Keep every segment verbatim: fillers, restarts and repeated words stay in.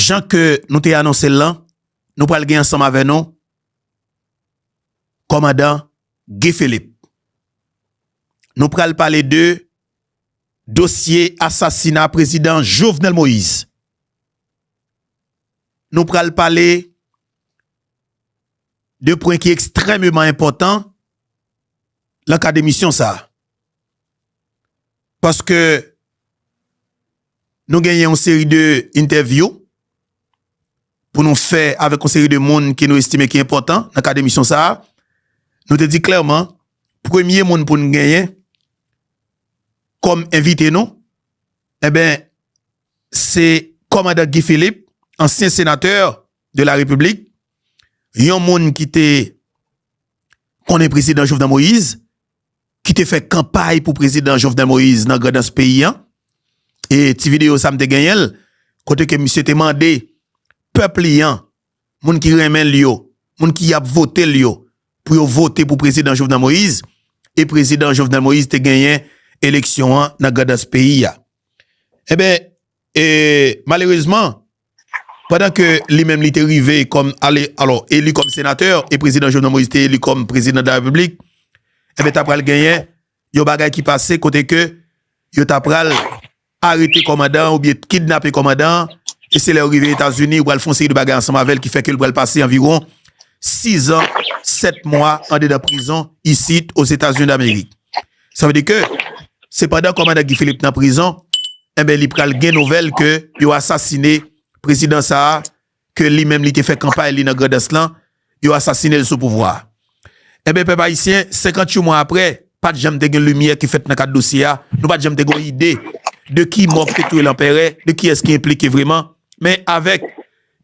Jan ke nou te anonse l lan, nou pral gen ansanm avè nou kòmandan Guy Philippe. Nou pral pale de dosye asasina prezidan Jovenel Moïse. Nou pral pale de pwen ki ekstrèmeman enpòtan nan kad emisyon sa a. Paske nou genyen yon seri de entèvyou pou nou fè avèk yon seri de moun ke nou estime ki enpòtan nan kad emisyon sa a. Nou te di klèman, premye moun pou n genyen kòm envite nou, enben, se kòmandan Guy Philippe, ansyen senatè de la Repiblik, yon moun ki te konnen prezidan Jovenel Moïse, ki te fè kanpay pou prezidan Jovenel Moïse nan Grandans peyi a. E ti videyo sa m te genyen l, kote ke misye te mande pèp li an, moun ki renmen l yo, moun ki ap vote l yo, pou yo vote pou prezidan Jovenel Moïse, e prezidan Jovenel Moïse te genyen eleksyon an nan Grandans peyi a. Enben, e, malerezman, pandan ke li menm li te rive kòm ale, alò, eli kòm senatè, e prezidan Jovenel Moïse te eli kòm prezidan de la Repiblik, enben, ta pral genyen yon bagay ki pase kote ke yo ta pral arete kòmandan an oubyen kidnape kòmandan an, e se lè yo rive Etazini, yo pral fè yon seri de bagay ansanm avè l ki fè ke l pral pase anviwon sizan, sèt mwa andedan prizon isit Ozetazini Damerik. Sa vle di ke se pandan kòmandan Guy Philippe nan prizon, enben, li pral gen nouvèl ke yo asasine prezidan sa a, ke li menm li te fè kanpay li nan Grandans lan, yo asasine l sou pouvwa a. Enben, pèp ayisyen, senkantuit mwa aprè, pa t janm te gen limyè ki fèt nan kad dosye a, nou pa t janm te gen yon ide de ki mò ki te touye lanperè, de kiyès ki enplike vreman. Men avèk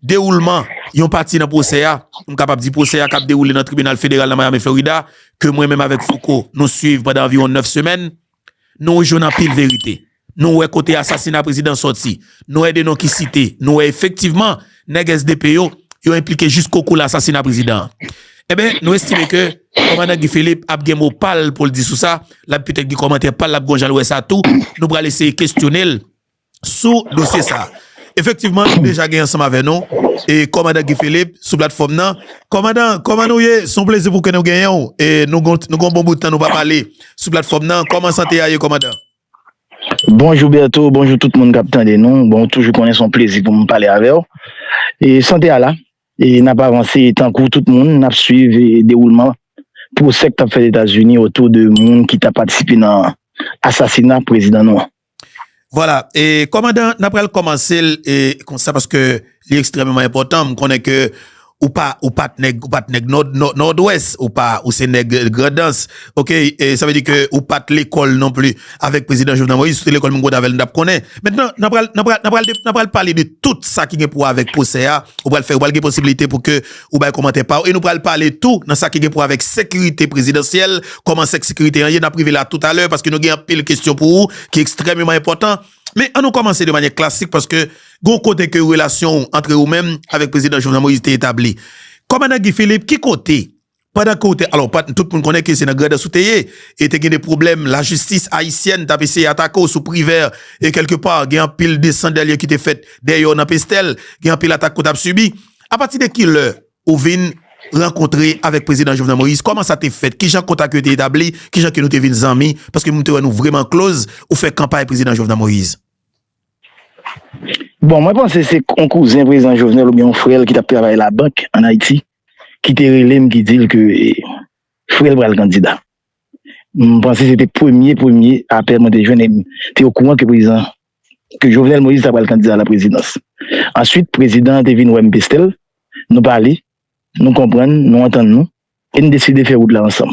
dewoulman yon pati nan pwosè a, m kapab di pwosè a k ap dewoule nan tribinal federal nan Miami, Florida, ke mwen menm avèk Fouco, nou swiv pandan anviwon nèf semèn, nou jwenn anpil verite. Nou wè kote asasina prezidan sòti. Nou wè de non ki site. Nou wè efektivman, nèg S D P yo, yo enplike jiskoko nan asasina prezidan an. Enben, nou estime ke kòmandan Guy Philippe ap gen mo pa l pou l di sou sa, l ap petèt gen kòmantè pa l, l ap gen yon jan l wè sa tou. Nou pral eseye kesyone l sou dosye sa a. Efektivman, nou deja gen ansanm avè nou, e kòmandan Guy Philippe sou platfòm nan. Kòmandan, kòman nou ye? Se yon plezi pou ke nou genyen w. E nou gon, nou gon bon bout tan nou pa pale sou platfòm nan. Kòman sante a ye, kòmandan? Bonjou Bertho, bonjou tout moun k ap tande nou. Bon, ou toujou konnen se yon plezi pou m pale avè w. E sante a la, e n ap avanse tankou tout moun, n ap swiv, e, dewoulman pwosè k t ap fèt Etazini otou de moun ki t ap patisipe nan asasina prezidan nou an. Vwala, e kòmandan, n ap pral kòmanse l, e, konsa, paske li ekstrèmeman enpòtan. M konnen ke ou pa, ou pa t nèg, ou pa t nèg nò, nò, nòdwès, ou pa, ou se nèg Grandans. Oke, e sa vle di ke ou pa t lekòl non pli avèk prezidan Jovenel Moïse, ou te lekòl menm kote avè l, nou t ap konnen. Mentnan, n ap pral, n ap pral, n ap pral, n ap pral pale de tout sa ki gen pou wè avèk pwosè a, ou pral fè, ou pral gen posiblite pou ke ou bay kòmantè pa w, e nou pral pale tou nan sa ki gen pou wè avèk sekirite prezidansyèl, kòman sèk sekirite an ye, n ap rive la toutalè, paske nou gen anpil kesyon pou ou ki ekstrèmeman enpòtan. Men, an nou kòmanse de manyè klasik, paske gen yon kote ke relasyon w antre ou menm avèk prezidan Jovenel Moïse te etabli. Kòmandan Guy Philippe, ki kote, pandan ke w te, alò, pa, tout moun konnen ke se nan Grandans ou te ye, e te gen de pwoblèm, lajistis ayisyèn t ap eseye atake w sou Privè, e kèlkepa, gen anpil desann dèlye ki te fèt dèyè w nan Pestèl, gen anpil atak ke w t ap sibi. Apati de ki lè ou vin rankontre avèk prezidan Jovenel Moïse? Kòman sa te fèt? Kijan kontak yo te etabli? Kijan ke nou te vin zanmi? Paske m te wè nou vrèman close, ou fè kanpay prezidan Jovenel Moïse. Bon, mwen panse se yon kouzen prezidan Jovenel oubyen yon frè l ki t ap travay labank ann Ayiti ki te rele m, ki di l ke, e, frè l pral kandida. M panse se te premye, premye apèl mwen te jwenn, e m te okouran ke prezidan, ke Jovenel Moïse ta pral kandida a la prezidans. Answit, prezidan an te vin wè m Pestèl, nou pale, nou konprann, nou antann nou, e n deside fè wout la ansanm.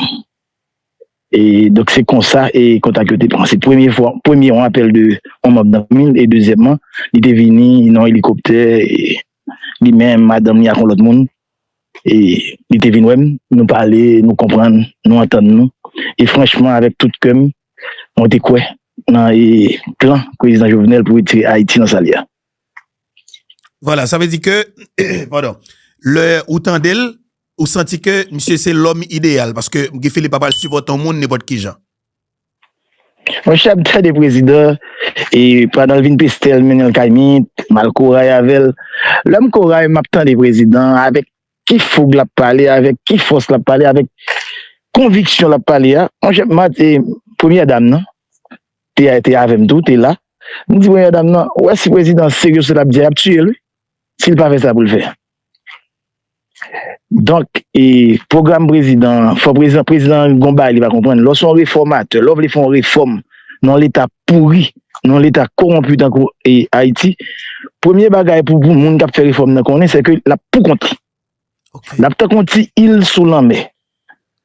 E donk, se konsa, e kontak yo te pran. Se premye fwa, premye, yon apèl de yon manm nan fanmi l, e dezyèmman, li te vini nan yon elikoptè, e li menm, madanm li ak yon lòt moun, e li te vin wè m, nou pale, nou konprann, nou antann nou. E franchman, avèk tout kè m, mwen te kwè nan, e, plan prezidan Jovenel pou retire Ayiti nan sa l ye a. Vwala, sa vle di ke, padon, lè ou tande l, ou santi ke misye se lòm ideyal, paske Guy Philippe pa pral sipòte yon moun nenpòt ki jan. Monchè, m tande prezidan, e pandan l vin peste l, mennen l kay Mit, m al koray avè l. Lè m koray, m ap tande prezidan avèk ki foug l ap pale, avèk ki fòs l ap pale, avèk konviksyon l ap pale a. Monchè, m a, e, premyè dam nan te, te avè m tou, te la. M di premyè dam nan, ou wè si prezidan serye sou sa l ap di a, y ap tiye l, wi. Si l pa fè sa pou l fè. Donk, e, pwogram prezidan, fò prezidan, prezidan gon bagay li pa konprann. Lè w se yon refòmatè, lè w vle fè yon refòm nan yon leta pouri, nan yon leta kowonpi tankou, e, Ayiti, premye bagay pou, pou moun k ap fè refòm nan konnen, se ke l ap pou kont li. L ap tankou yon ti il sou lanmè.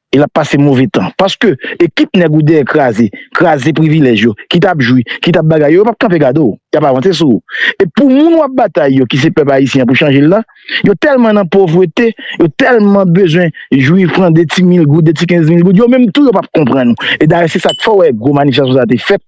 E l ap pase move tan. Paske ekip nèg ou dèyè kraze, kraze privilèj yo, ki t ap jwi, ki t ap bagay yo, yo p ap kanpe gade w. Y ap avanse sou ou. E pou moun w ap batay yo, ki se pèp ayisyen an pou chanje l la, yo tèlman nan povrete, yo tèlman bezwen jwi, pran de ti mil goud, de ti kenz mil goud, yo menm tou yo p ap konprann ou. E dayè se sa k fè w wè gwo manifestasyon sa te fèt.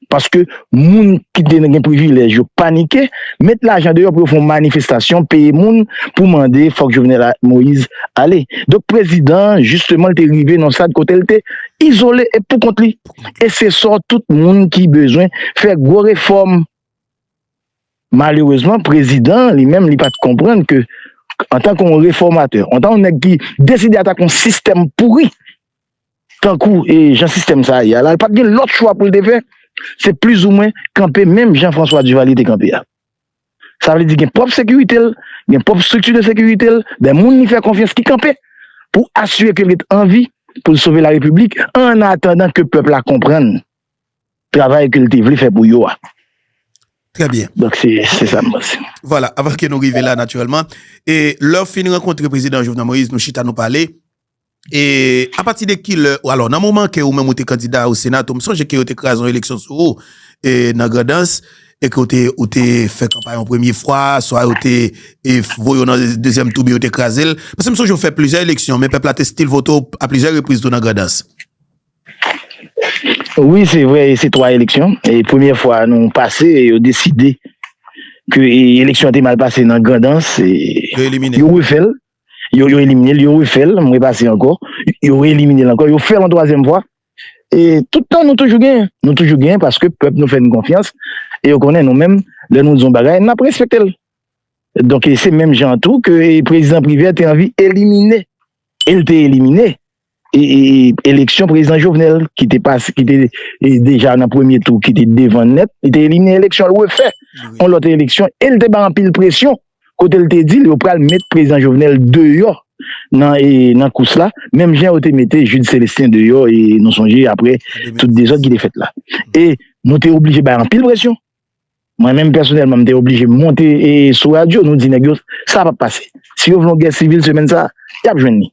Paske moun ki te gen privilèj yo panike, met lajan deyò pou yo fè yon manifestasyon, peye moun pou mande fòk Jovenel Moïse ale. Donk prezidan an, jisteman, li te rive nan yon stad kote l te izole e pou kont li. E se sa tout moun ki bezwen fè gwo refòm. Malerezman, prezidan an li menm, li pa t konprann ke antanke yon refòmatè, antanke yon nèg ki deside atake yon sistèm pouri, tankou, e, jan sistèm sa a ye a la, li pa t gen lòt chwa pou l te fè, se plizoumwen kanpe menm jan François Duvalier te kanpe a. Sa vle di gen pwòp sekirite l, gen pwòp estrikti de sekirite l, de moun li fè konfyans ki kanpe pou asire ke l ret an vi pou l sove larepiblik, an atandan ke pèp la konprann travay ke l te vle fè pou yo a. Trè byen. Donk se, se sa m panse. Vwala, avan ke nou rive la natirèlman, e lè w fin rankontre prezidan Jovenel Moïse, nou chita nou pale, e apati de ki lè, alò, nan moman ke ou menm ou te kandida o Sena tou, m sonje ke yo te kraze yon eleksyon sou ou, e nan Grandans, e ke ou te, ou te fè kanpay yon premye fwa, swa yo te, e, voye w nan dezyèm tou, byen yo te kraze l. Paske m sonje w fè plizyè eleksyon, men pèp la te still vote w a plizyè repriz tou nan Grandans. Wi, se vre, e se twa eleksyon. E premyè fwa nou pase, e yo deside ke, e, eleksyon an te mal pase nan Grandans, e yo refè l. Yo, yo elimine l, yo refè l, m repase ankò. Yo elimine l ankò, yo fè l yon twazyèm fwa. E tout tan nou toujou genyen. Nou toujou genyen paske pèp nou fè n konfyans. E yo konnen nou menm, lè nou di yon bagay, n ap respekte l. Donk, e se menm jan tou ke, e, prezidan Privert te anvi elimine. E l te elimine, e, e, eleksyon prezidan Jovenel, ki te pase, ki te, e, deja nan premye tou, ki te devan nèt, li te elimine eleksyon, l refè yon lòt eleksyon, e l te bay anpil presyon, kote l te di l yo pral met prezidan Jovenel deyò nan, e, nan kous la, menm jan yo te mete Jude Célestin deyò, e nou sonje apre tout dezòd ki te fèt la. E nou te oblije bay anpil presyon. Mwen menm pèsonèlman, m te oblije monte, e, sou radyo, nou di nèg yo, sa p ap pase. Si yo vle yon gè sivil semèn sa a, y ap jwenn li.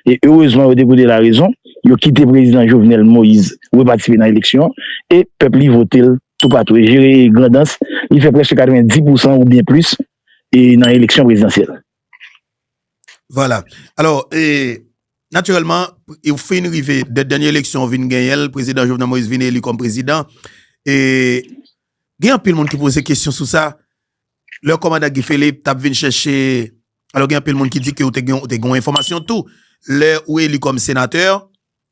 E erezman, yo te koute larezon, yo kite prezidan Jovenel Moïse repatisipe nan eleksyon, e pèp li vote l toupatou. E jere Grandans, li fè prèske katrevenndis pousan oubyen plis, e nan eleksyon prezidansyèl. Vwala. Alò, e, natirèlman, ou fin rive, dè-, dènye eleksyon, ou vin genyen l, prezidan Jovenel Moïse vin eli kòm prezidan. E gen anpil moun ki poze kesyon sou sa. Lè kòmandan Guy Philippe t ap vin chèche, alò, gen anpil moun ki di ke ou te gen, ou te gen yon enfòmasyon tou. Lè ou eli kòm senatè,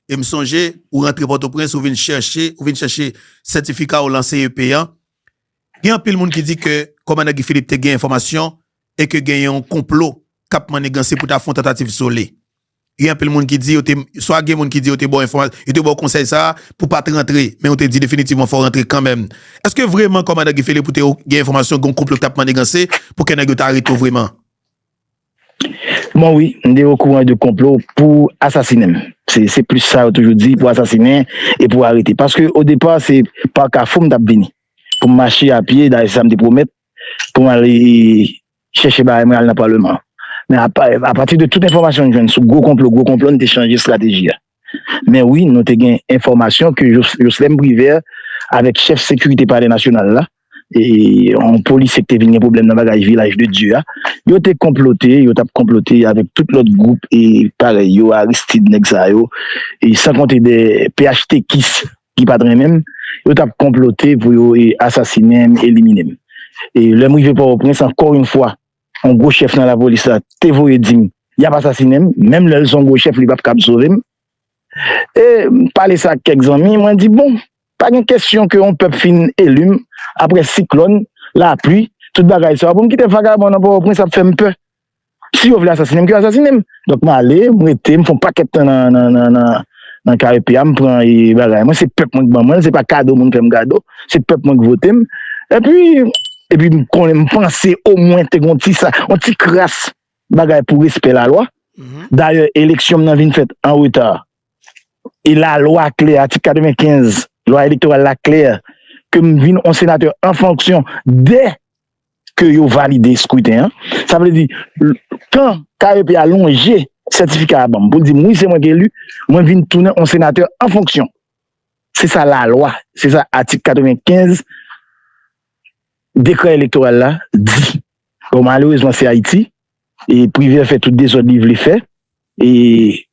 e m sonje, ou rantre Pòtoprens, ou vin chèche, ou vin chèche sètifika ou lan C E P an. Gen anpil moun ki di ke kòmandan Guy Philippe te gen enfòmasyon e ke gen yon konplo k ap manniganse pou ta fè yon tantativ sou li. Gen anpil moun ki di yo te, swa gen moun ki di yo te ba w enfòma-, yo te ba w konsèy sa a pou pa t rantre, men ou te di definitivman fò w rantre kanmenm. Èske vrèman kòmandan Guy Philippe ou te gen enfòmasyon gen yon konplo k t ap manniganse pou ke nèg yo ta arete w vrèman? Bon, wi, m te okouran de konplo pou asasinen m. Se, se plis sa yo toujou di, pou asasinen e pou arete. Paske o depa, se pa Kafou m t ap vini. Pou m mache a pye, dayè se sa m te pwomèt, pou m al, e, chèche bagay mwen al nan palman. Men apa-, apati de tout enfòmasyon n jwenn sou gwo konplo, gwo konplo, n te chanje estrateji a. Men wi, nou te gen enfòmasyon ke Jos-, Joslèm Privè avèk chèf sekirite Palè Nasyonal la, e yon polisye ki te vin gen pwoblèm nan bagay Vilaj de Dye a, yo te konplote, yo t ap konplote avèk tout lòt gwoup e parèy yo, Aristide, nèg sa yo, e san konte de P H T kis ki pa t renmen m, yo t ap konplote pou yo, e, asasinen m, elimine m. E lè m rive Pòtoprens, ankò yon fwa, yon gwo chèf nan lapolis la te voye di m, y ap asasinen m, menm lè l se yon gwo chèf, li p ap kab sove m. E m pale sa ak kèk zanmi, mwen di, bon, Pa gen kesyon ke yon pèp fin eli m, apre siklòn, lapli, tout bagay sa yo, pou m kite vagabon nan Pòtoprens ap fè m pè. Si yo vle asasinen m, ke yo asasinen m. Donk, m ale, m rete, m fè yon pakèt tan nan, nan, nan, nan, nan K E P a, m pran e bagay. Mwen, se pèp mwen ki ban mwen l, se pa kado moun fè m kado, se pèp mwen ki vote m. Epi, epi m konnen, m panse omwen te gen yon ti sa, yon ti kras bagay pou respè lalwa. Dayè, eleksyon m nan vin fèt an reta. E lalwa klè, atik katrevenkenz, lwa elektoral la klè, ke m vin yon senatè an fonksyon dè ke yo valide skriten an. Sa vle di, l- kan K E P a lonje sètifika a ban m pou l di m, wi, se mwen ki eli, mwen vin tounen yon senatè an fonksyon. Se sa lalwa, se sa atik katrevenkenz dekrè elektoral la di. Bon, malerezman, se Ayiti. E Privè fè tout dezòd li vle fè. E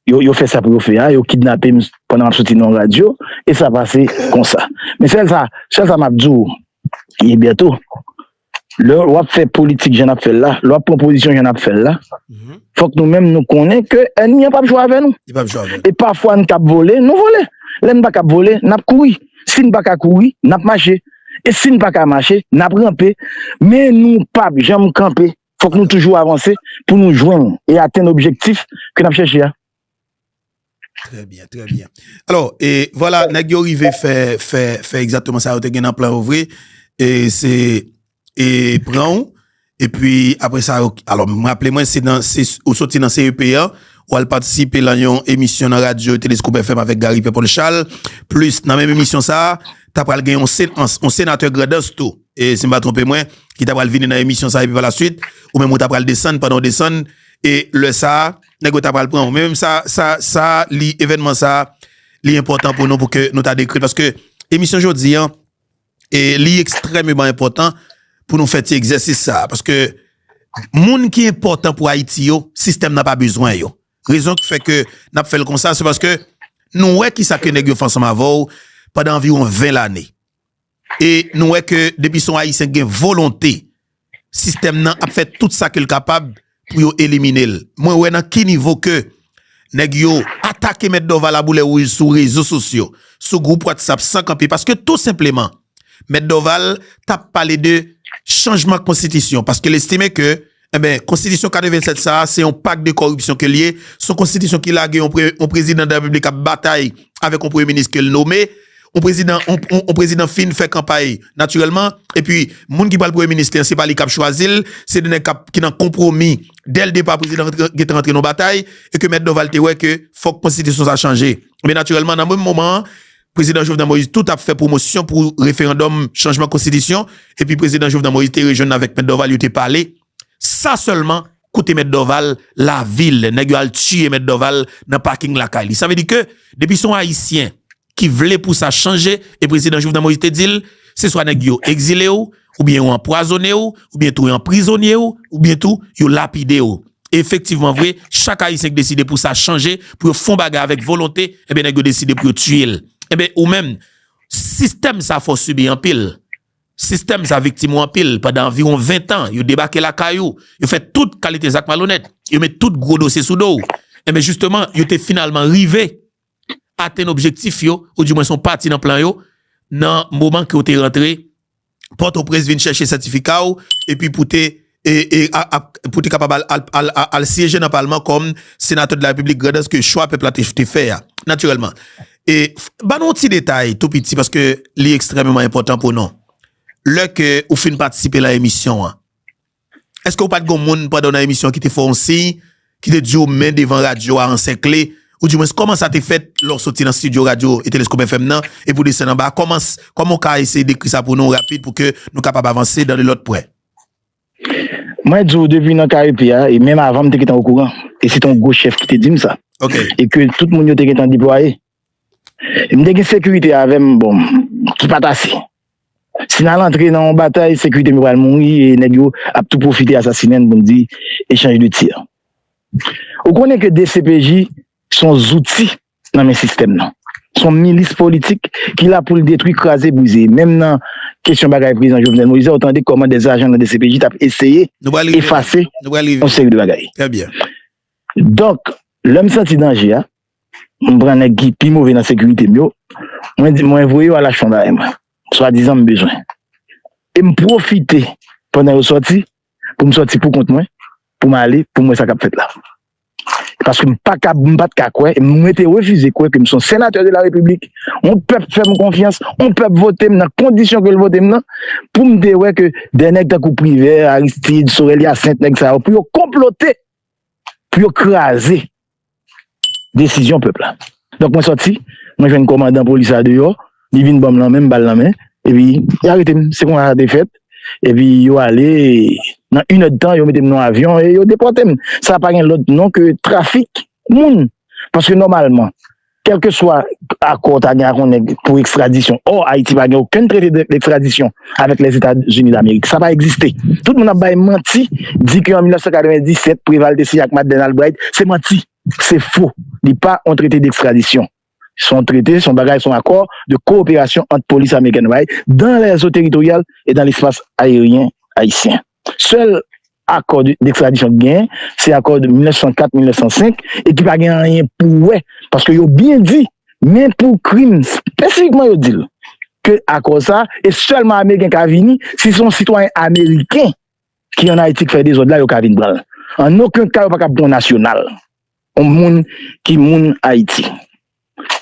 yo, yo fè sa pou yo fè a, yo kidnape m pandan m ap soti nan yon radyo, e sa pase konsa. Men sèl sa, sèl sa m ap di w, e byento, lè w ap fè politik jan n ap fè l la, lè w ap pran pozisyon jan n ap fè l la, fòk nou menm nou konnen ke ènmi an p ap jwe avè nou. Li p ap jwe avè nou. E pafwa n k ap vole, nou vole. Lè n pa k ap vole, n ap kouri. Si n pa ka kouri, n ap mache. E si n pa ka mache, n ap ranpe. Men nou p ap janm kanpe. Fòk nou toujou avanse pou nou jwenn e atenn objektif ke n ap chèche a. Trè byen, trè byen. Alò, e vwala, nèg yo rive fè, fè, fè egzakteman sa yo te gen nan plan yo vre. E se e pran w. Epi apre sa, yo, alò, m raple mwen, se nan, se, ou soti nan C E P an, ou al patisipe lan yon emisyon nan radyo Teleskop F M avèk Gary Pepol Charles. Plis, nan menm emisyon sa a, ta pral gen yon, sen, yon, yon senatè Grandans tou. E si m pa twonpe mwen, ki ta pral vini nan emisyon sa a, epi pa la swit, ou menm ou ta pral desann, pandan w desann, e lè sa a, nèg yo ta pral pran w. Men menm sa, sa, sa, li, evènman sa a, li enpòtan pou nou, pou ke nou ta dekri l, paske emisyon jodi an, e li ekstrèmeman enpòtan pou nou fè ti egzèsis sa a, paske moun ki enpòtan pou Ayiti yo, sistèm nan pa bezwen yo. Rezon ki fè ke n ap fè l konsa, se paske nou wè kisa ke nèg yo fè ansanm avè w pandan anviwon ven lane. E nou wè ke depi se yon Ayisyen ki gen volonte, sistèm nan ap fè tout sa ke l kapab pou yo elimine l. Mwen wè nan ki nivo ke nèg yo atake Mèt Dorval a boulè wouj sou rezo sosyo, sou gwoup WhatsApp san kanpe, paske tou senpleman, Mèt Dorval t ap pale de chanjman konstitisyon, paske l estime ke, enben, konstitisyon katrevennsèt sa a, se yon pak de kòripsyon ke l ye, se yon konstitisyon ki lage yon, pre, yon prezidan de repiblik ap batay avèk yon premye minis ke l nome, yon prezidan, yon, yon, yon prezidan fin fè kanpay natirèlman, epi moun ki pral premye minis li an, se pa li k ap chwazi l, se de nèg k ap, ki nan konpwomi dè l depa prezidan rantre- gentan rantre nan batay, e ke Mèt Dorval te wè ke fòk konstitisyon sa chanje. Men natirèlman, nan menm moman an, prezidan Jovenel Moïse tou t ap fè pwomosyon pou referandòm chanjman konstitisyon, epi prezidan Jovenel Moïse te rejwenn avèk Mèt Dorval, yo te pale. Sa sèlman koute Mèt Dorval lavil, nèg yo al tiye Mèt Dorval nan paking lakay li. Sa vle di ke depi se yon Ayisyen ki vle pou sa chanje, e prezidan Jovenel Moïse te di l, se swa nèg yo egzile w, oubyen yo anpwazonnen w, oubyen tou yo anprizonye w, oubyen tou yo lapide w. E efektivman vre, chak Ayisyen ki deside pou sa chanje, pou yo fè yon bagay avèk volonte, enben nèg yo deside pou yo tiye l. Enben ou menm, sistèm sa fè w sibi anpil. Sistèm sa viktim ou anpil pandan anviwon ven tan, yo debake lakay ou, yo fè tout kalite zak malonèt, yo met tout gwo dosye sou do w. Enben jisteman, yo te finalman rive atenn objektif yo, oudimwen se yon pati nan plan yo, nan moman ke w te rantre Pòtoprens vin chèche sètifika w, epi pou te, e, e, a, a, pou te kapab al, al, al, al, al syeje nan palman kòm senatè de la Repiblik Grandans ke chwa pèp la te, te fè a, natirèlman. E, f- ban nou yon ti detay tou piti, paske li ekstrèmeman enpòtan pou nou. Lè ke ou fin patisipe nan emisyon an, èske ou pa t gen moun pandan w nan emisyon ki te fè w yon siy, ki te di w men devan radyo a ansèkle, oudimwen kòman sa te fèt lè w soti nan estidyo radyo e Teleskop F M nan, epi w desann anba, kòman, kòman w ka eseye dekri sa pou nou rapid pou ke nou kapab avanse dans de l'autre point? Mwen di w depi nan K E P a, e menm avan m te gentan okouran, e se te yon gwo chèf ki te di m sa, Ok. e ke tout moun yo te gentan deplwaye. M te gen sekirite avè m, bon, ki pa t ase. Si n al antre nan yon batay, sekirite m yo pral mouri e nèg yo ap tou pwofite asasinen n pou n di echanj de tir. Ou konnen ke D C P J se yon zouti nan men sistèm nan. Se yon milis politik ki la pou l detwi, kraze, brize. Menm nan kesyon bagay prezidan Jovenel Moïse, ou tande kòman dè ajan nan D C P J t ap eseye efase yon seri de bagay. Donk, lè m santi danje a, m pran nèg ki pi move nan sekirite m yo, mwen di, mwen voye yo al achte yon bagay mwen. Swadizan m bezwen. E m pwofite pandan yo sòti, pou m sòti pou kont mwen, pou m ale, pou m wè sa k ap fèt la. Paske m pa ka, m pa t ka kwè, e mwen te refize kwè ke m se yon senatè de la repiblik. Yon pèp fè m konfyans, yon pèp vote m nan kondisyon ke l vote m nan, pou m te wè ke de nèg tankou Privè, Aristide, Sorel Hyacinthe, nèg sa yo, pou yo konplote, pou yo kraze desizyon pèp la. Donk mwen sòti, mwen jwenn kòmandan polis la deyò, li vin ban m lanmen, m ba l lanmen, epi y arete m. Se konsa sa te fèt. Epi yo ale, nan inèdtan, yo mete m nan yon avyon e yo depòte m. Sa pa gen lòt non ke trafik moun. Paske nòmalman, kèlkeswa akò w ta gen ak yon nèg pou ekstradisyon, ò, Ayiti pa gen okenn trete de, dekstradisyon avèk Lèzetazini Damerik. Sa pa egziste. Tout moun ap bay manti, di ke an mil nèf san katrevenndisèt, Preval te siyen ak Madeleine Albright. Se manti. Se fo. Li pa yon trete dekstradisyon. Se yon trete, se yon bagay, se yon akò de kooperasyon ant polis amerikèn, dans les eaux territoriales et dans l'espace aérien haïtien. Sèl akò de, dekstradisyon ki genyen, se akò de mil nèf san kat, mil nèf san senk, e ki pa gen anyen pou wè, paske yo byen di, men pou krim espesifikman yo di l, ke akò sa, e sèlman ameriken ka vini, si se yon sitwayen ameriken ki ann Ayiti k fè dezòd la, yo ka vin pran l. An okenn ka, yo pa ka pran yon nasyonal, yon moun ki moun Ayiti.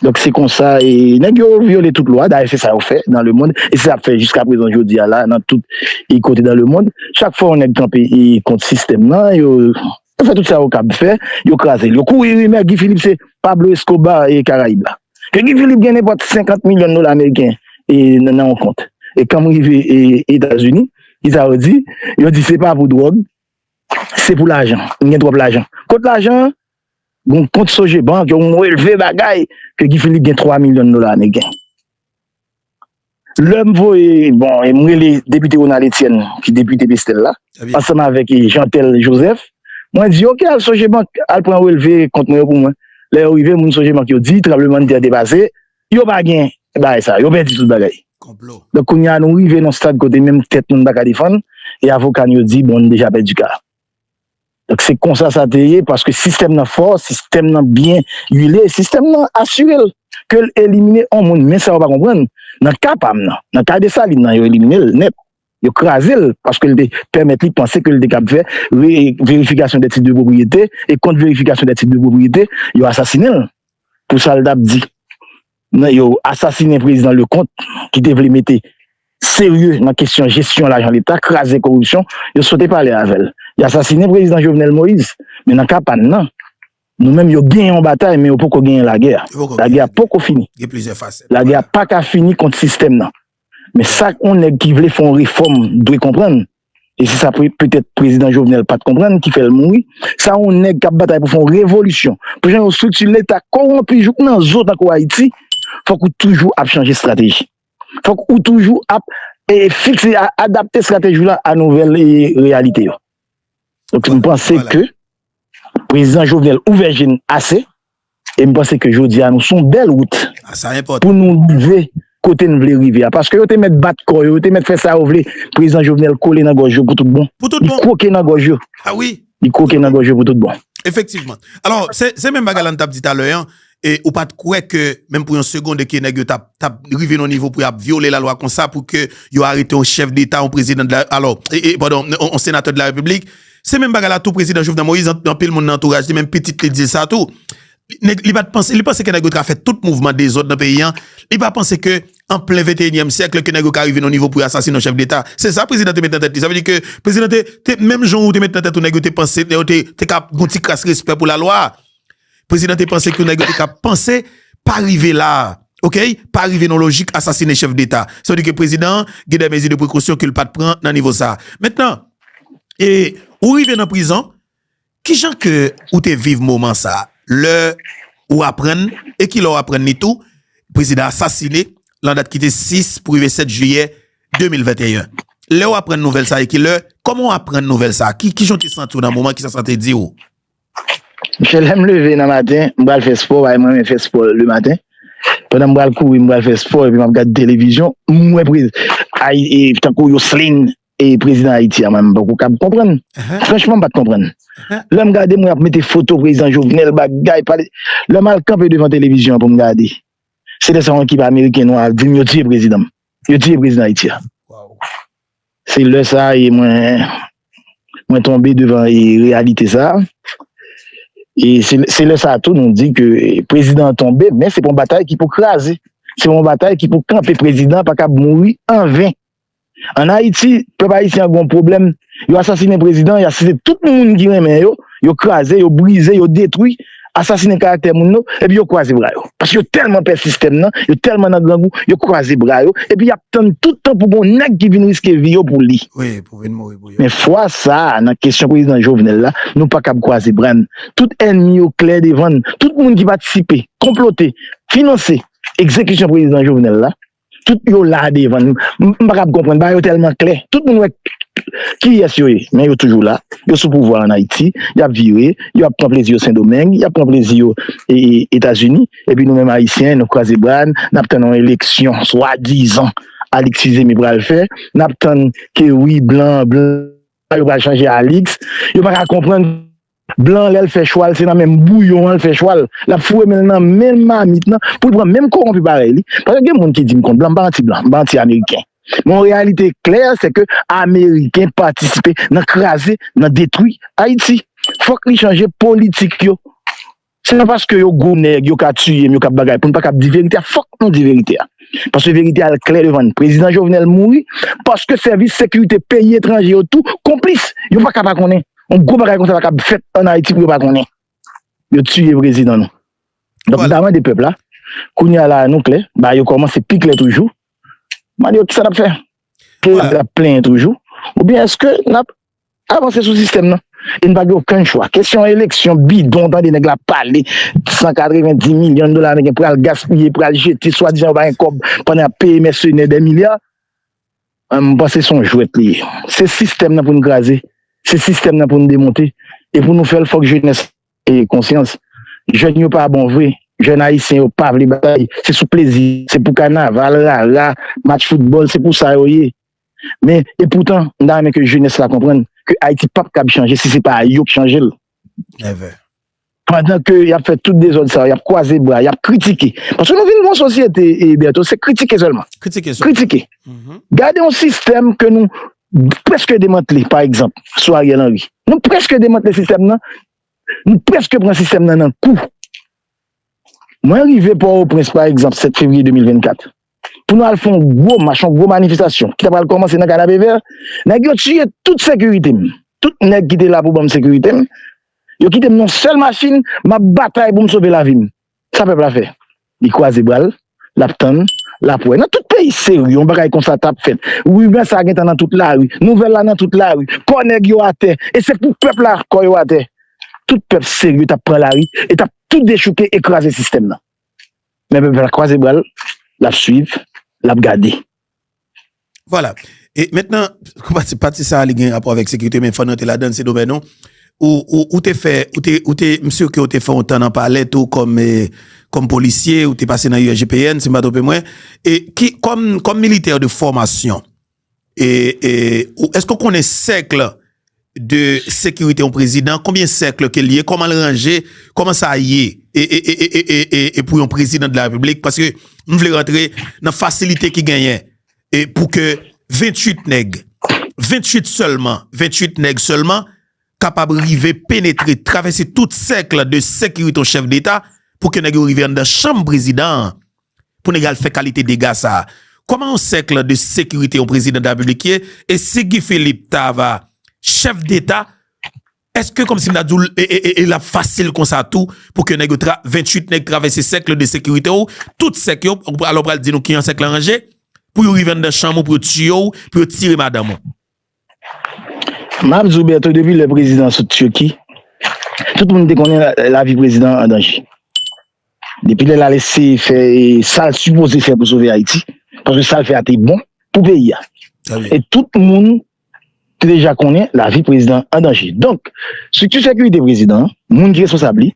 Donk, se konsa, e, nèg yo vyole tout lwa, dayè se sa yo fè dans le monde, e se sa y ap fè jiska prezan jodi a la, nan tout, e, kote dans le monde. Chak fwa yon nèg kanpe, e, kont sistèm nan, yo, yo fè tout sa yo kab fè, yo kraze l. Yo kouri rimè Guy Philippe se Pablo Escobar, e, Karayib la. Ke Guy Philippe gen nenpòt senkant milyon dola ameriken, e, nan, nan yon kont. E kan m rive, e, Etazini, kisa yo di? Yo di se pa pou dwòg, se pou lajan. M gen twòp lajan. Kot lajan an? Gon kont Sogebank, yon relve bagay, ke Guy Philippe gen twa milyon dola ameriken. Lè m voye, bon, e m rele depite Ronald Etienne, ki depite Pestèl la, ansanm avèk, e, Jeantel Joseph, mwen di, oke, al Sogebank, al pran relve kont mwen yo pou mwen. Lè yo rive, moun Sogebank yo di, tranblemanntè te pase, yo pa gen bagay sa, yo pèdi tout bagay. Donk, kounye a, nou rive nan stad kote menm tèt nou, n pa ka defann, e avoka n yo di, bon, n deja pèdi ka. Donk, se konsa sa te ye, paske sistèm nan fò, sistèm nan byen wile, sistèm nan asire l ke l elimine yon moun. Men sa yo pa konprann, nan ka pa m nan, nan ka Desalin nan, yo elimine l nèt. Yo kraze l, paske l te pèmèt li panse ke l te kab fè re-, verifikasyon de tit de pwopriyete, e kont verifikasyon de tit de pwopriyete, yo asasinen l pou sa l t ap di. Nan, yo asasinen prezidan Leconte, ki te vle mete serye nan kesyon jesyon lajan leta, kraze koripsyon, yo sote pale avè l. Yo asasinen prezidan Jovenel Moïse, men nan ka pa n nan, nou menm yo genyen yon batay, men yo poko genyen lagè a. Lagè a poko fini. Lagè a pa ka fini kont sistèm nan. Men sa yon nèg ki vle fè yon refòm dwe konprann, e se sa pre-, petèt prezidan Jovenel pa t konprann, ki fè l mouri, sa yon nèg k ap batay pou fè yon revolisyon, pou jan yo estrikti leta kowonpi jouk nan zo tankou Ayiti, fòk ou toujou ap chanje estrateji. Fòk ou toujou ap, e, fikse, a-, adapte estrateji w la a nouvèl, e, reyalite yo. Donk, m panse ke prezidan Jovenel ouvè je n ase, e m panse ke jodi a nou sou yon bèl wout pou nou rive kote n vle rive a. Paske yo te mèt bat kò yo, yo te mèt fè sa yo vle, prezidan Jovenel kole nan gòj yo pou tout bon. Li kwoke nan gòj yo. Li kwoke nan gòj yo pou tout bon. Efektivman. Alò, se, se menm bagay la n t ap di talè an, e ou pa t kwè ke, menm pou yon segonn, ke nèg yo t ap, t ap rive nan yon nivo pou y ap vyole lalwa konsa, pou ke yo arete yon chèf deta, yon prezidan de la, alò, e, e, padon, yon, yon senatè de la repiblik. Se menm bagay la tou, prezidan Jovenel Moïse, an-, anpil moun nan antouraj li, menm pitit li di sa tou. Nèg, li pa t panse, li panse ke nèg yo t ka fè tout mouvman dezòd nan peyi an. Li pa panse ke an plen venteyinyèm syèk ke nèg yo ka rive nan yon nivo pou yo asasinen yon chèf deta. Se sa prezidan te met nan tèt li. Sa vle di ke prezidan te, te, menm jan ou te met nan tèt ou nèg yo te panse, yo te, te ka gon ti kras respè pou lalwa. Prezidan te panse ke nèg yo te ka panse pa rive la. Oke? Pa rive nan lojik asasinen chèf deta. Sa vle di ke prezidan an gen de mezi de prekosyon ke l pa t pran nan nivo sa. Mentnan, e, ou rive nan prizon, kijan ke ou te viv moman sa? Lè ou aprann, e kilè ou aprann li tou, prezidan asasinen, lan dat ki te sis pou rive sèt jiyè de mil venteyen. Lè ou aprann nouvèl sa e kilè, kòman ou aprann nouvèl sa? Ki, kijan ou te santi w nan moman, kisa sa te di w? Monchè, lè m leve nan maten, m pral fè spò, paske mwen renmen fè spò le maten. Pandan m pral kouri, m pral fè spò, epi m ap gade televizyon, m wè prez-, ay, e, tankou Yoselin, e prezidan Ayiti a, mwen, m poko kab konprann. Franchman, m pa t konprann. Lè m gade, mwen ap mete foto prezidan Jovenel, bagay, pale. Lè m al kanpe devan televizyon an pou m gade, se lè sa yon ekip ameriken nwa ap di m yo tiye prezidan m. Yo tiye prezidan Ayiti a. Se lè sa a e mwen, mwen tonbe devan e reyalite sa a. E se, se lè sa a tou nou di ke prezidan an tonbe, men se pa yon batay ki pou kraze. Se yon batay ki pou kanpe. Prezidan an pa kab mouri anven. Ann Ayiti, pèp ayisyen an gen yon pwoblèm. Yo asasinen prezidan, yo asasinen tout moun ki renmen yo, yo kraze, yo brize, yo detwi, asasinen karaktè moun yo, epi yo kwaze bra yo. Paske yo tèlman pè sistèm nan, yo tèlman nan grangou, yo kwaze bra yo, epi y ap tann tout tan pou gon nèg ki vin riske vi yo pou li. Wi, pou vin mouri pou yo. Men fwa sa a, nan kesyon prezidan Jovenel la, nou pa kab kwaze bra n. Tout ènmi yo klè devan n. Tout moun ki patisipe, konplote, finanse egzekisyon prezidan Jovenel la, tout yo la devan n. M, m pa kab konprann, bagay yo tèlman klè. Tout moun wè kiyès yo ye, men yo toujou la. Yo sou pouvwa ann Ayiti, y ap vire, y ap pran plezi yo Sendomeng, y ap pran plezi yo e, e, Etazini. Epi nou menm Ayisyen, nou kwaze bra n, n ap tann yon eleksyon, swadizan, Alix Fils-Aimé pral fè. N ap tann ke wi, blan, blan, yo pral chanje Alix. Yo pa ka konprann blan lè l fè chwa l, se nan menm bouyon an l fè chwa l. L ap foure men l nan menm mamit nan pou l pran menm kowonpi parèy li. Paske gen moun ki di m konn blan, m pa anti blan, m pa anti ameriken. Men yon reyalite klè, se ke ameriken patisipe nan kraze, nan detwi Ayiti. Fòk li chanje politik yo. Se pa paske yo gwo nèg, yo ka tiye m, yo ka bagay, pou n pa kab di verite a, fòk nou di verite a. Paske verite a al klè devan n. Prezidan Jovenel mouri paske sèvis sekirite peyi etranje yo tou konplis. Yo pa ka pa konnen. Yon gwo bagay konsa pa kab fèt ann Ayiti pou yo pa konnen. Yo tiye prezidan nou. Donk, m ta mande pèp la, kounye a la, nou klè, bagay yo kòmanse pi klè toujou. Mande yo kisa n ap fè. Ke n ap plenyen toujou. Oubyen èske n ap avanse sou sistèm nan? E n pa gen okenn chwa. Kesyon eleksyon bidon, tande nèg la pale, san katrevenndis milyon dola ameriken pral gaspiye, pral jete, swadizan yo pa gen kòb, pandan y ap peye mèsenè dè milya. M panse se yon jwèt li ye. Se sistèm nan pou n kraze. Se sistèm nan pou n demonte. E pou nou fè l, fòk jenès e konsyans. Jèn yo pa bon vre. Jèn ayisyen yo pa vle batay. Se sou plezi. Se pou kanaval, rara, match foutbòl. Se pou sa yo ye. Men, e poutan, m ta renmen ke jenès la konprann ke Ayiti p ap kab chanje si se pa yo k chanje l. Pandan ke y ap fè tout dezòd sa yo, y ap kwaze bra, y ap kritike. Paske nou vin yon sosyete, e, Bertho, se kritike sèlman. Kritike sèlman. Kritike. Gade yon sistèm ke nou prèske demantle, pa egzanp, sou Ariel Henry. Nou prèske demantle sistèm nan, nou prèske pran sistèm nan nan kou. Mwen rive Pòtoprens, pa egzanp, sèt fevriye de mil vennkat, pou nou al fè yon gwo mach, yon gwo manifestasyon ki ta pral kòmanse nan Kanapevè. Nèg yo tiye tout sekirite m. Tout nèg ki te la pou ban m sekirite m, yo kite m nan yon sèl machin, m ap batay pou m sove lavi m. Sa pèp la fè? Li kwaze bra l, l ap tann, l ap wè. Nan tout peyi serye, yon bagay konsa t ap fèt. Rimè sa gentan nan tout lari. Nouvèl la nan tout lari. Kò nèg yo atè. E se pou pèp la kò yo atè. Tout pèp serye t ap pran lari e t ap tou dechouke e kraze sistèm nan. Men pèp la kwaze bra l, l ap swiv, l ap gade. Vwala. E mentnan, pati, pati sa a, li gen rapò avèk sekirite, men fò n rantre ladan l, se domèn ou. Ou, ou, ou te fè, ou te, ou te, m si ke ou te fè yon tan nan palè tou kòm, eh, kòm polisye, ou te pase nan U S G P N, si m pa twonpe mwen. E ki, kòm, kòm militè de fòmasyon, e, e, ou, èske w konnen sèk de sekirite yon prezidan, konbyen sèk ke l ye, kòman l ranje, kòman sa ye, e, e, e, e, e, e, e pou yon prezidan de la repiblik, paske m vle rantre nan fasilite ki genyen, e pou ke venntuit nèg, venntuit sèlman, venntuit nèg sèlman, kapab rive penetre, travèse tout sèk de sekirite yon chèf deta, pou ke nèg yo rive anndan chanm prezidan an, pou nèg al fè kalite dega sa a. Kòman yon sèk de sekirite yon prezidan de la repiblik ye? E si Guy Philippe ta va chèf deta, èske kòmsi m ta di w, e, e, e, e l ap fasil konsa tou pou ke nèg yo tra, venntuit nèg travèse sèk de sekirite w, tout sèk yo, alò w pral di nou kijan sèk la ranje, pou yo rive anndan chanm ou, pou yo tiye w, pou yo tire madanm ou? M ap di w, Bertho, depi lè prezidan sot Tiki, tout moun te konnen la, lavi prezidan an an danje. Depi lè l al eseye fè, e, sa l sipoze fè pou sove Ayiti, paske sa l fè a te bon pou peyi a. E tout moun te deja konnen lavi prezidan an an danje. Donk, estrikti sekirite prezidan an, moun ki responsab li,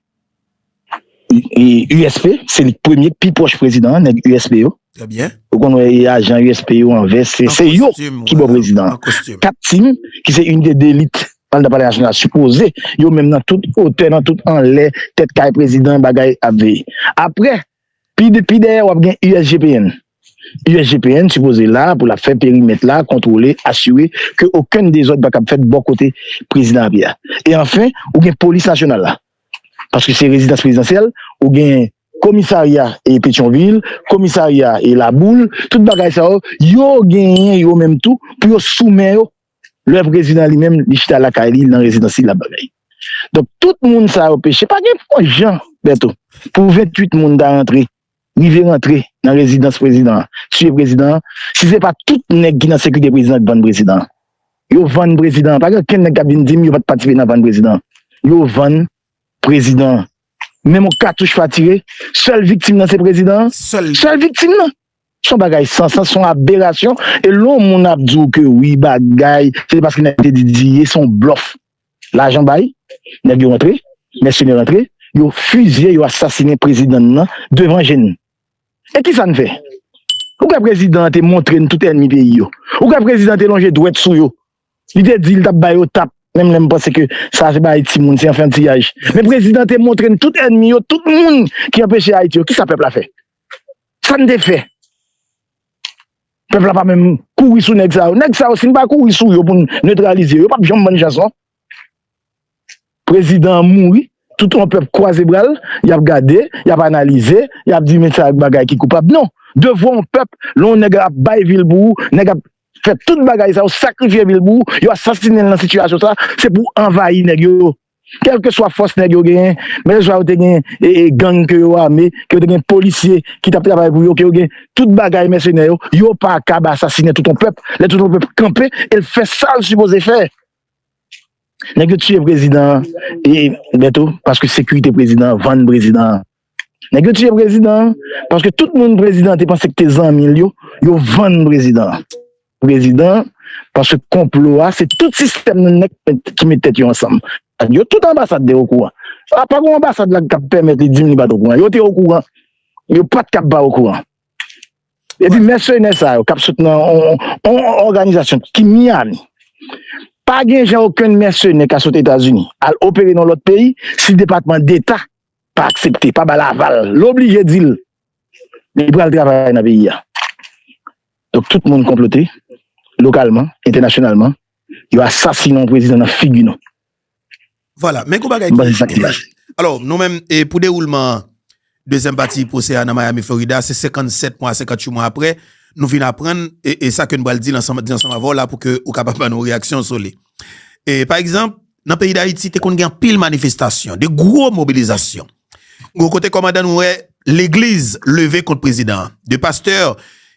e, U S P, se li k premye k pi pwòch prezidan an, nèg U S P yo. Trè byen. Ou konn wè e ajan U S P yo an vès, se, se yo ki bò prezidan an. Kat tim, ki se inite delit anndan Palè Nasyonal, sipoze yo menm nan tout otè, nan tout anlè, tèt kay prezidan, bagay ap veye. Apre, pi, de, pi dèyè, w ap gen U S G P N. U S G P N sipoze la pou l ap fè perimèt la, kontwole, asire ke okenn dezòd pa kab fèt bò kote prezidan ap ye a. E anfen, ou gen polis nasyonal la. Paske se rezidans prezidansyèl, ou gen komisarya e Petyonvil, komisarya e Laboul, tout bagay sa yo, yo genyen yo menm tou pou yo sou men yo. Lè prezidan li menm, li chita lakay li, nan rezidans li, l ap bagay. Donk, tout moun sa yo peche. Pa gen pon jan, Bèto, pou venntuit moun ta rantre, rive rantre nan rezidans prezidan an, tiye prezidan an, si se pa tout nèg ki nan sekirite prezidan an k vann prezidan an. Yo vann prezidan an. Pa gen okenn nèg k ap vin di m yo pa t patisipe nan vann prezidan an. Yo vann prezidan an. Menm yon katouch pa tire. Sèl viktim nan se prezidan an. Sèl viktim nan. Se yon bagay san sans, se yon aberasyon. E lè yon moun ap di w ke wi, bagay, se paske nèg te di di ye, se yon blòf. Lajan bay, nèg yo rantre, mèsenè rantre, yo fizye, yo asasinen prezidan n nan devan je n. E kisa n fè? Ou kwè prezidan an te montre n tout ènmi peyi yo? Ou kwè prezidan an te lonje dwèt sou yo? Li te di l t ap ba yo tap, menm lè m panse ke sa se bagay timoun, se anfantiyaj. Men prezidan an te montre n tout ènmi yo, tout moun ki anpeche Ayiti yo. Kisa pèp la fè? Sa n te fè? Pèp la pa menm kouri sou nèg sa yo. Nèg sa yo, si n pa kouri sou yo pou n netralize yo, yo p ap janm ban n chans, non. Prezidan an mouri, tout yon pèp kwaze bra l, y ap gade, y ap analize, y ap di, "Men sa bagay ki koupab." Non. Devwa yon pèp, lè yon nèg ap bay vi l pou ou, nèg ap fè tout bagay sa yo, sakrifye vi l pou ou, yo asasinen l nan sitiyasyon sa, se pou anvayi nèg yo. Kèlkeswa fòs nèg yo genyen, men swa yo te gen e, e, gang ke yo ame, ke yo te gen polisye ki t ap travay pou yo, ke yo gen tout bagay mèsenè yo, yo pa kab asasinen tout yon pèp. Lè tout yon pèp kanpe, e l fè sa l sipoze fè. Nèg yo tiye prezidan an, e, Bèto, paske sekirite prezidan an, vann prezidan an. Nèg yo tiye prezidan an, paske tout moun prezidan an te panse ke te zanmi l yo, yo vann prezidan an. Prezidan, paske konplo a, se tout sistèm nan nèt ki met tèt yo ansanm. Yo tout anbasad te okouran. A pa gen yon anbasad la k ap pèmèt li di m li pa t okouran. Yo te okouran. Yo pa t kab pa okouran. Epi mèsenè sa yo k ap sot nan yon, yon, yon òganizasyon ki Miami. Pa gen jan okenn mèsenè ka sot Etazini al opere nan lòt peyi si Depatman Deta pa aksepte, pa ba l aval. L oblije di l li pral travay nan peyi a. Donk, tout moun konplote, lokalman, entènasyonalman, yo asasinen yon prezidan nan figi nou. Vwala, men gon bagay ki, alò, nou menm, e, pou dewoulman dezyèm pati pwosè a nan Miami, Florida, se senkannsèt mwa, senkantuit mwa apre, nou vin aprann, e, e sa ke n pral di ansanm, di ansanm avè w la pou ke ou kapab ban nou reyaksyon sou li. E, pa egzanp, nan peyi Dayiti, te konn gen anpil manifestasyon, de gwo mobilizasyon. Gwo kote kòmandan nou wè legliz leve kont prezidan an. De pastè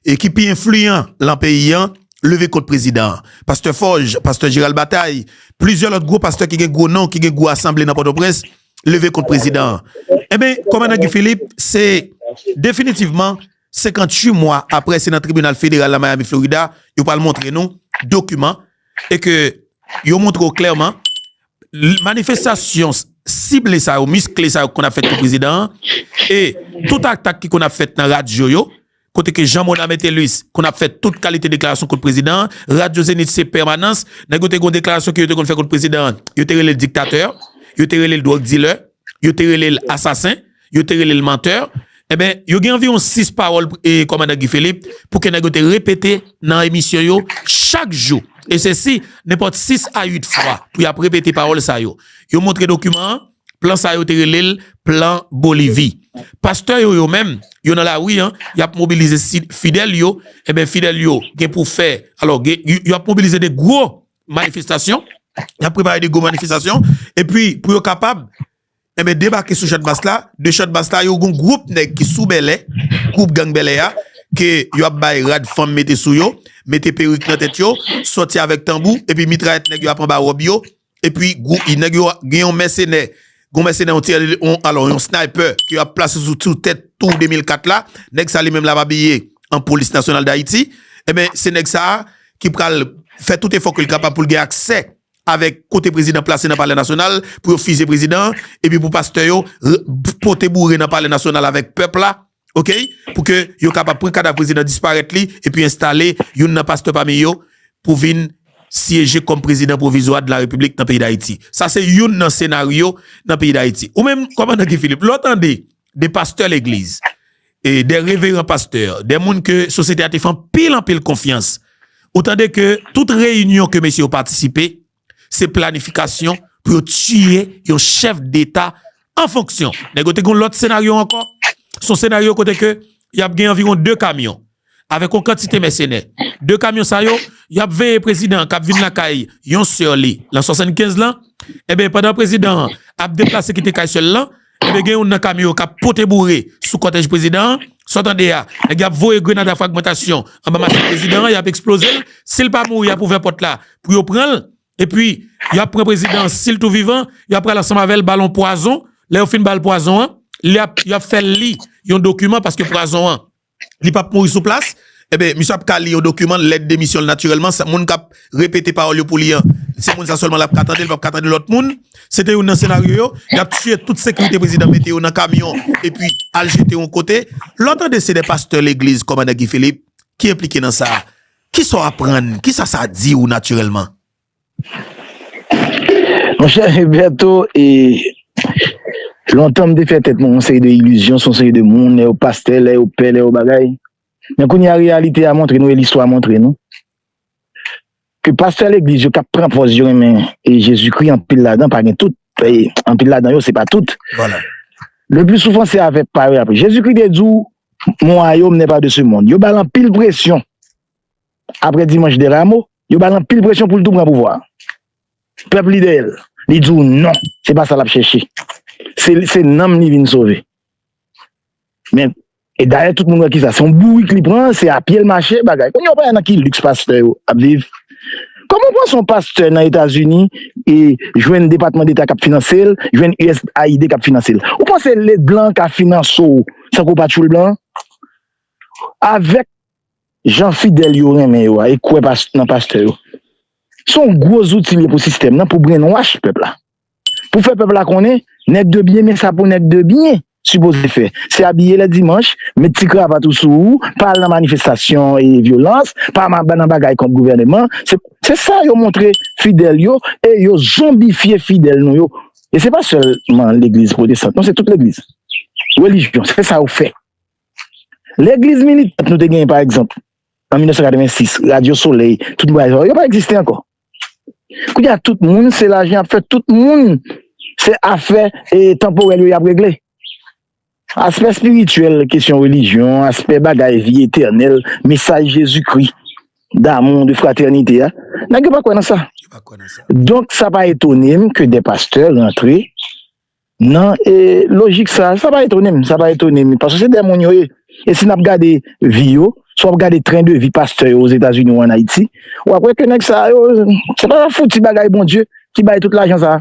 e ki pi enfliyan lan peyi an leve kont prezidan an. Pastè Fòj, pastè Jeral Batay, plizyè lòt gwo pastè ki gen gwo non, ki gen gwo asanble nan Pòtoprens, leve kont prezidan an. Enben, kòmandan Guy Philippe, se definitivman senkantuit mwa apre, se nan tribinal federal la Miami, Florida, yo pral montre nou dokiman e ke yo montre w klèman l-, manifestasyon s-, sible sa yo, miskle sa yo ki konn ap fèt kont prezidan an, e tout atak ki konn ap fèt nan radyo yo, kote ke Jean Mona Metellus konn ap fè tout kalite deklarasyon kont prezidan an, radyo Zenith se pèmanans, nèg yo te gen yon deklarasyon ke yo te konn fè kont prezidan an, yo te rele l diktatè, yo te rele l dwòg dilè, yo te rele l asasen, yo te rele l mantè. Enben, yo gen anviwon sis pawòl, e, kòmandan Guy Philippe, pou ke nèg yo te repete nan emisyon yo chak jou. E sesi, nenpòt sis a uit fwa, pou y ap repete pawòl sa yo. Yo montre dokiman an, plan sa yo te rele l plan Bolivi. Pastè yo, yo menm, yo nan lari an, y ap mobilize si-, fidèl yo, enben, fidèl yo gen pou fè, alò, gen, y-, y ap mobilize de gwo manifestasyon, y ap prepare de gwo manifestasyon, epi pou yo kapab enben, debake sou Chadmas la, de Chadmas la, yo gon gwoup nèg ki sou bèlè, gwoup gang bèlè a, ke yo ap bay rad fanm mete sou yo, mete perik nan tèt yo, sòti avèk tanbou, epi mitrayèt nèg yo ap anba wòb yo, epi gwoup, nèg yo gen yon mèsenè, gon mèsenè, yon ti, yon, alò, yon sniper, ke yo ap plase sou, sou tèt Tou de mil kat la, nèg sa li menm l ap abiye an Polis Nasyonal Dayiti, enben, se nèg sa a ki pral fè tout efò ke l kapab pou l gen aksè avèk kote prezidan plase nan Palè Nasyonal, pou yo fize prezidan an, epi pou pastè yo r- pote boure nan Palè Nasyonal avèk pèp la, oke? Pou ke yo kapab pran kadav prezidan, disparèt li, epi enstale youn nan pastè pami yo pou vin syeje kòm prezidan pwovizwa de la Repiblik nan peyi Dayiti. Sa se youn nan senaryo nan peyi Dayiti. Ou menm, kòmandan Guy Philippe, lè w tande de pastè legliz, e de reveran pastè, de moun ke sosyete a te fè anpil, anpil konfyans, ou tande ke tout reyinyon ke mesye yo patisipe, se planifikasyon pou yo tiye yon chèf deta an fonksyon. Nèg yo te gen yon lòt senaryo ankò. Se yon senaryo kote ke y ap gen anviwon de kamyon avèk yon kantite mèsenè. De kamyon sa yo, y ap veye prezidan an k ap vin lakay yon sè li lan swasannkenz lan. Enben, pandan prezidan an ap deplase kite kay sè l lan, enben, gen youn nan kamyon yo k ap pote boure sou kòtèj prezidan an. Sa w tande a, nèg yo ap voye grenad a fragmantasyon anba machin prezidan an, y ap eksploze l. Si l pa mouri, y ap ouvè pòt la pou yo pran l. Epi, y ap pran prezidan an, si l tou vivan, y ap pral ansanm avè l, ba l yon pwazon. Lè yo fin ba l pwazon an, li ap, y ap fè l li yon dokiman, paske pwazon an, li p ap mouri sou plas. Enben, misye ap ka li yon dokiman, lèt demisyon l natirèlman. Sa, moun k ap repete pawòl yo pou li an, se moun sa sèlman l ap ka tande, l p ap ka tande lòt moun. Se te youn nan senaryo yo. Y ap tiye tout sekirite prezidan, mete yo nan kamyon, epi al jete yon kote. Lè w tande se de pastè legliz, kòmandan Guy Philippe, ki enplike nan sa a, kisa w aprann? Kisa sa di w natirèlman? Monchè Berto, e, lontan m te fè tèt mwen yon seri de ilizyon sou yon seri de moun, lè yo pastè, lè yo pè, lè yo bagay. Men kounye a, reyalite a montre nou, e listwa montre nou, ke pastè legliz yo k ap pran pòz yo renmen, e, Jezikri, anpil ladan, pa gen tout, e, anpil ladan yo, se pa tout. Vwala. Le pli souvan, se avèk pa yo y ap. Jezikri te di w, mon wayòm nè pa de se mond. Yo ba l anpil presyon. Apre dimanch de Ramo, yo ba l anpil presyon pou l tou pran pouvwa a. Pèp li dèyè l. Li di w non, se pa sa l ap chèche. Se, se nanm li vin sove. Men, e dayè, tout moun wè kisa. Se yon bourik li pran, se a pye l mache, bagay. Kounye a, w pa wè nan ki liks pastè yo ap viv. Kòman w panse yon pastè nan Etazini e jwenn Depatman Deta k ap finanse l, jwenn U S A I D k ap finanse l? Ou panse lèt blan ka finanse w san ke w pa tchoul blan? Avèk jan fidèl yo renmen yo a e kwè nan pastè yo. Se yon gwo zouti li ye pou sistèm nan, pou brainwash pèp la. Pou fè pèp la konnen, nèg de byen, men sa pou nèg de byen sipoze fè. Se abiye lè dimanch, met ti kravat ou sou ou, pa al nan manifestasyon e vyolans, pa nan bagay kont gouvèneman. Se, se sa yo montre fidèl yo e yo zonbifye fidèl nou yo. E se pa sèlman legliz pwotestan, non, se tout legliz. Relijyon, se sa yo fè. Legliz militant nou te genyen, pa egzanp, an mil nèf san katrevensis, Radyo Solèy, tout bagay sa yo, yo pa egziste ankò. Kounye a, tout moun, se lajan y ap fè, tout moun, se afè e tanporèl yo y ap regle. Aspè espirityèl, kesyon relijyon, aspè bagay vi etènèl, mesaj Jezikri, damou, de fratènite a, nèg yo pa kwè nan sa. Donk, sa pa etone m ke de pastè rantre nan e, lojik sa, sa pa etone m, sa pa etone m, paske se de moun yo ye. E si n ap gade vi yo, si w ap gade tren de vi pastè yo Ozetazini ou ann Ayiti, w ap wè ke nèg sa yo, se pa fouti bagay Bondye ki bay tout lajan sa.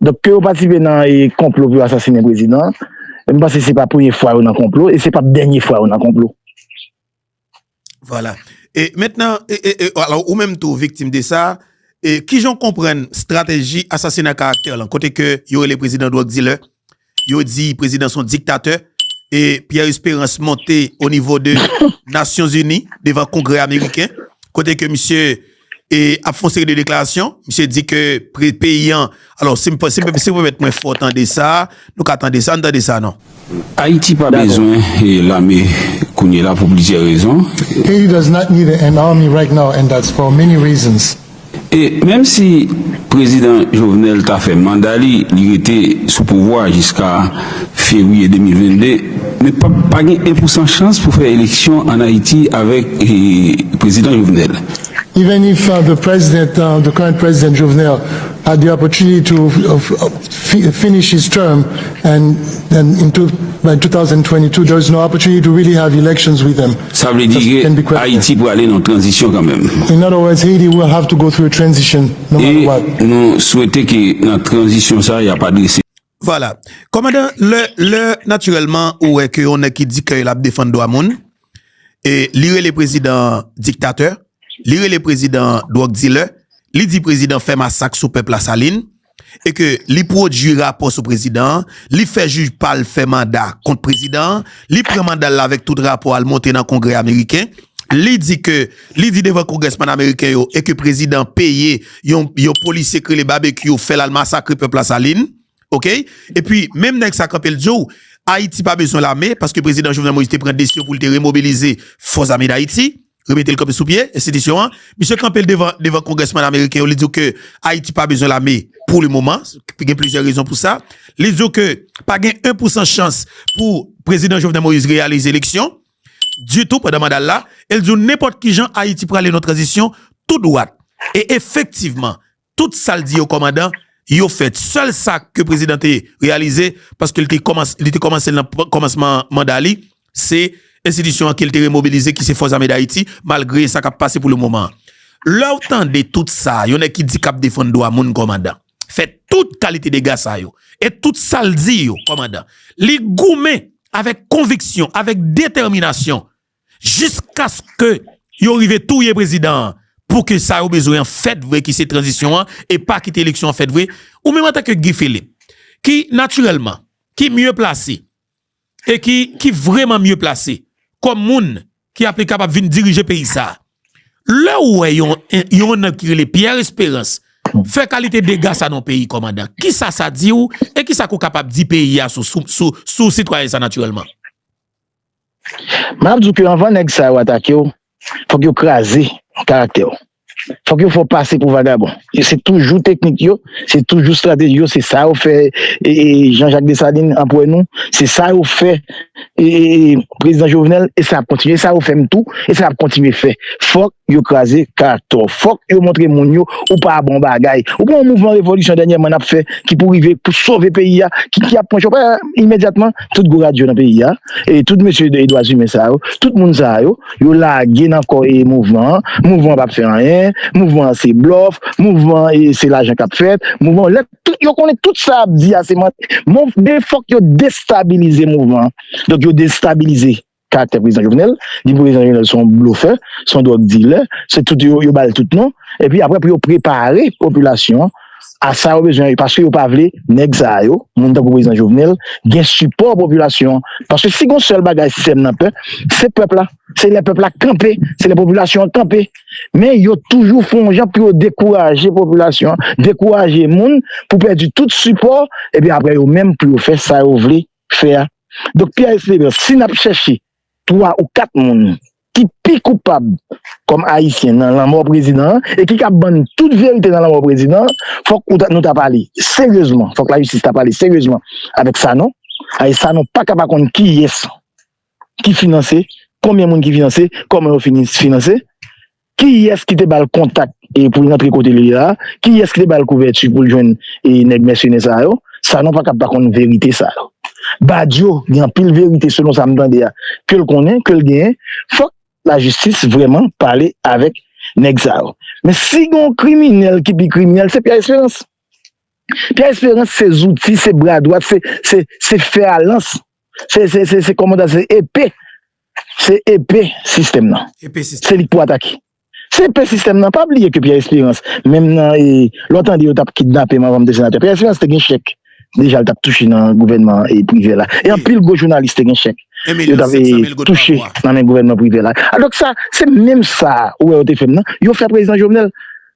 Donk, ke yo patisipe nan e, konplo pou yo asasinen prezidan an, m panse se pa premye fwa yo nan konplo, e se p ap dènye fwa yo nan konplo. Vwala. E mentnan, e, e, e, alò, ou menm tou viktim de sa, e kijan w konprann estrateji asasina karaktè lan, kote ke yo rele prezidan drug dealer, yo di prezidan se yon diktatè, e Pierre Espérance monte o nivo de Nasyonzini, devan Kongrè ameriken, kote ke misye e ap fè yon seri de deklarasyon, misye di ke peyi an, alò, si m, si m, si m pèmèt mwen fè w tande sa, nou ka tande sa, ann tande sa non. Ayiti pa bezwen e, lame kounye la pou plizyè rezon. Haiti does not need an army right now, and that's for many reasons. E menm si prezidan Jovenel ta fè manda li, li rete sou pouvwa jiska fevriye de mil vennde, men pa, pa gen en pou san chans pou fè eleksyon ann Ayiti avèk e, prezidan Jovenel. Even if uh, the president, uh, the current president Jovenel, had the opportunity to uh, fi- finish his term, and then in two, by two thousand twenty-two, there is no opportunity to really have elections with him. Sa vle di ke Ayiti prale nan tranzisyon kanmenm. In other words, Haiti will have to go through a transition no matter what. E nou swete ke nan tranzisyon sa y ap adrese. Vwala. Kòmandan, lè, lè natirèlman ou wè ke yon nèg ki di ke l ap defann dwa moun, e li rele prezidan diktatè, li rele prezidan drug dealer, li di prezidan fè masak sou pèp Lasalin, e ke li pwodui rapò sou prezidan an, li fè jij pa l fè manda kont prezidan an, li pran manda l la avèk tout rapò a l monte nan Kongrè ameriken, li di ke, li di devan kongrèsmann ameriken yo, e ke prezidan peye yon, yon polisye k rele Babekyou fè l al masakre pèp Lasalin, oke? Epi, menm nèg sa kanpe l di w, Ayiti pa bezwen lame, paske prezidan Jovenel Moïse te pran desizyon pou l te remobilize Fòs Ame Dayiti, remete l kanpe sou pye, enstitisyon an. Misye kanpe l devan, devan kongrèsmann ameriken yo, li di w ke Ayiti pa bezwen lame pou le moman, gen plizyè rezon pou sa. Li di w ke pa gen en pou san chans pou prezidan Jovenel Moïse reyalize eleksyon, ditou pandan manda l la, e l di w nenpòt ki jan Ayiti prale nan tranzisyon tou dwat. E efektivman, tout sa l di yo kòmandan, yo fèt. Sèl sa ke prezidan te reyalize, paske li te kòmans-, li te kòmanse l nan p-, kòmansman manda li, se enstitisyon an ke l te remobilize, ki se Fòs Ame Dayiti, malgre sa k ap pase pou le moman an. Lè w tande tout sa, yon nèg ki di k ap defann dwa moun kòmandan, fè tout kalite dega sa yo, e tout sa l di yo, kòmandan, li goumen avèk konviksyon, avèk detèminasyon, jiskaske yo rive touye prezidan an, pou ke sa yo bezwen an fèt vre, ki se tranzisyon an, e pa kite eleksyon an fèt vre. Ou menm antanke Guy Philippe, ki natirèlman, ki mye plase, e ki, ki vrèman mye plase, kòm moun ki ap li kapab vin dirije peyi sa a. Lè w wè yon, yon nèg ki rele Pierre Espérance fè kalite dega sa nan peyi, kòmandan, kisa sa di w, e kisa ke w kapab di peyi a sou, sou, sou, sou sitwayen sa natirèlman? M ap di w ke anvan nèg sa yo atake w, fòk yo kraze karaktè w. Fòk yo fè w pase pou vagabon. E se toujou teknik yo, se toujou estrateji yo, se sa yo fè e, e, Jean Jacques Dessalines anprè nou, se sa yo fè e, e, e, prezidan Jovenel, e sa ap kontinye, e sa yo fè m tou, e sa y ap kontinye fè. Fòk yo kraze karaktè w. Fòk yo montre moun yo ou pa bon bagay. Ou pran yon mouvman revolisyon dènyèman n ap fè ki pou rive pou sove peyi a, ki, ki ap pran chòp imedyatman, tout gwo radyo nan peyi a, e tout mesye de dwa imen sa yo, tout moun sa yo, yo lage nan kò e mouvman an. Mouvman an p ap fè anyen, mouvman an se blòf, mouvman e se lajan k ap fèt, mouvman lè tout, yo konnen tout sa y ap di a se manti. Mon, de fòk yo destabilize mouvman an. Donk yo destabilize karaktè prezidan Jovenel, di prezidan Jovenel se yon blofè, se yon dwòg dilè, se tout yo, yo ba l tout non, epi apre pou yo prepare popilasyon an a sa yo bezwen, paske yo pa vle nèg sa yo, moun tankou prezidan Jovenel, gen sipò popilasyon an. Paske si gon sèl bagay sistèm nan pè, se pèp la. Se lè pèp la kanpe, se lè popilasyon an kanpe. Men yo toujou fè yon jan pou yo dekouraje popilasyon an, dekouraje moun pou pèdi tout sipò, epi apre yo menm pou yo fè sa yo vle fè a. Donk, Pierre Espérance, si n ap chèche twa ou kat moun ki pi koupab kòm Ayisyen nan lanmò prezidan an e ki ka ban n tout verite nan lanmò prezidan an, fòk ou ta, nou ta pale seryezman, fòk lajistis ta pale seryezman avèk Sanon. Ay, Sanon pa ka pa konn kiyès ki finanse, konbyen moun ki finanse, kòman yo fini finanse, kiyès ki te ba l kontak e pou l rantre kote l ye la, kiyès ki te ba l kouvèti pou l jwenn e nèg mèsenè sa yo, Sanon pa ka pa konn verite sa yo. Badio gen anpil verite selon sa m tande a, ke l konnen, ke l genyen, fòk lajistis vrèman pale avèk nèg sa yo. Men si gen yon kriminèl ki pi kriminèl, se Pierre Espérance. Pierre Espérance se zouti, se bra dwat, se, se, se fè a lans, se, se, se, se kòmandan, se epe, se epe sistèm nan. Epe sistèm. Se li k pou atake. Se epe sistèm nan. Pa bliye ke Pierre Espérance, menm nan, e, lè w tande yo t ap kidnape m anvan m te senatè, Pierre Espérance te gen chèk. Deja, l t ap touche nan gouvènman e prive la. E anpil gwo jounalis te gen chèk. Yo t ap, e, touche nan men gouvènman prive la. Alò sa, se menm sa ou wè yo te fè m nan. Yo fè prezidan Jovenel.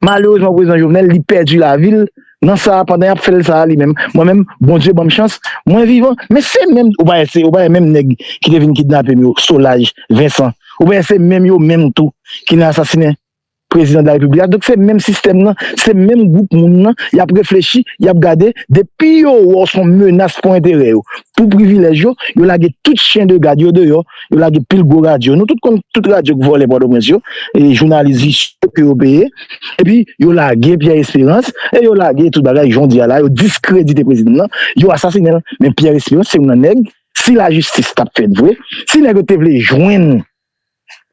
Malerezman, prezidan Jovenel, li pèdi lavi l nan sa a, pandan y ap fè l sa a li menm. Mwen menm, Bondye ban m chans, mwen vivan. Men se menm, ou pa wè, se, ou pa wè menm nèg ki te vin kidnape m yo, Solages, Vincent. Ou pa wè se menm yo menm tou ki nan asasinen prezidan de la repiblik la. Donk se menm sistèm nan, se menm gwoup moun nan, y ap reflechi, y ap gade, depi yo wè w se yon menas pou enterè yo, pou privilèj yo, yo lage tout chen de gad yo deyò, yo lage pil gwo radyo. Nou tout konn tout radyo k vòlè Pòtoprens yo, e jounalis visye ke yo peye, epi yo lage Pierre Espérance, e yo lage tout bagay, jan w di a la, yo diskredite prezidan nan, yo asasinen l. Men Pierre Espérance se youn nan nèg, si lajistis t ap fèt vre, si nèg yo te vle jwenn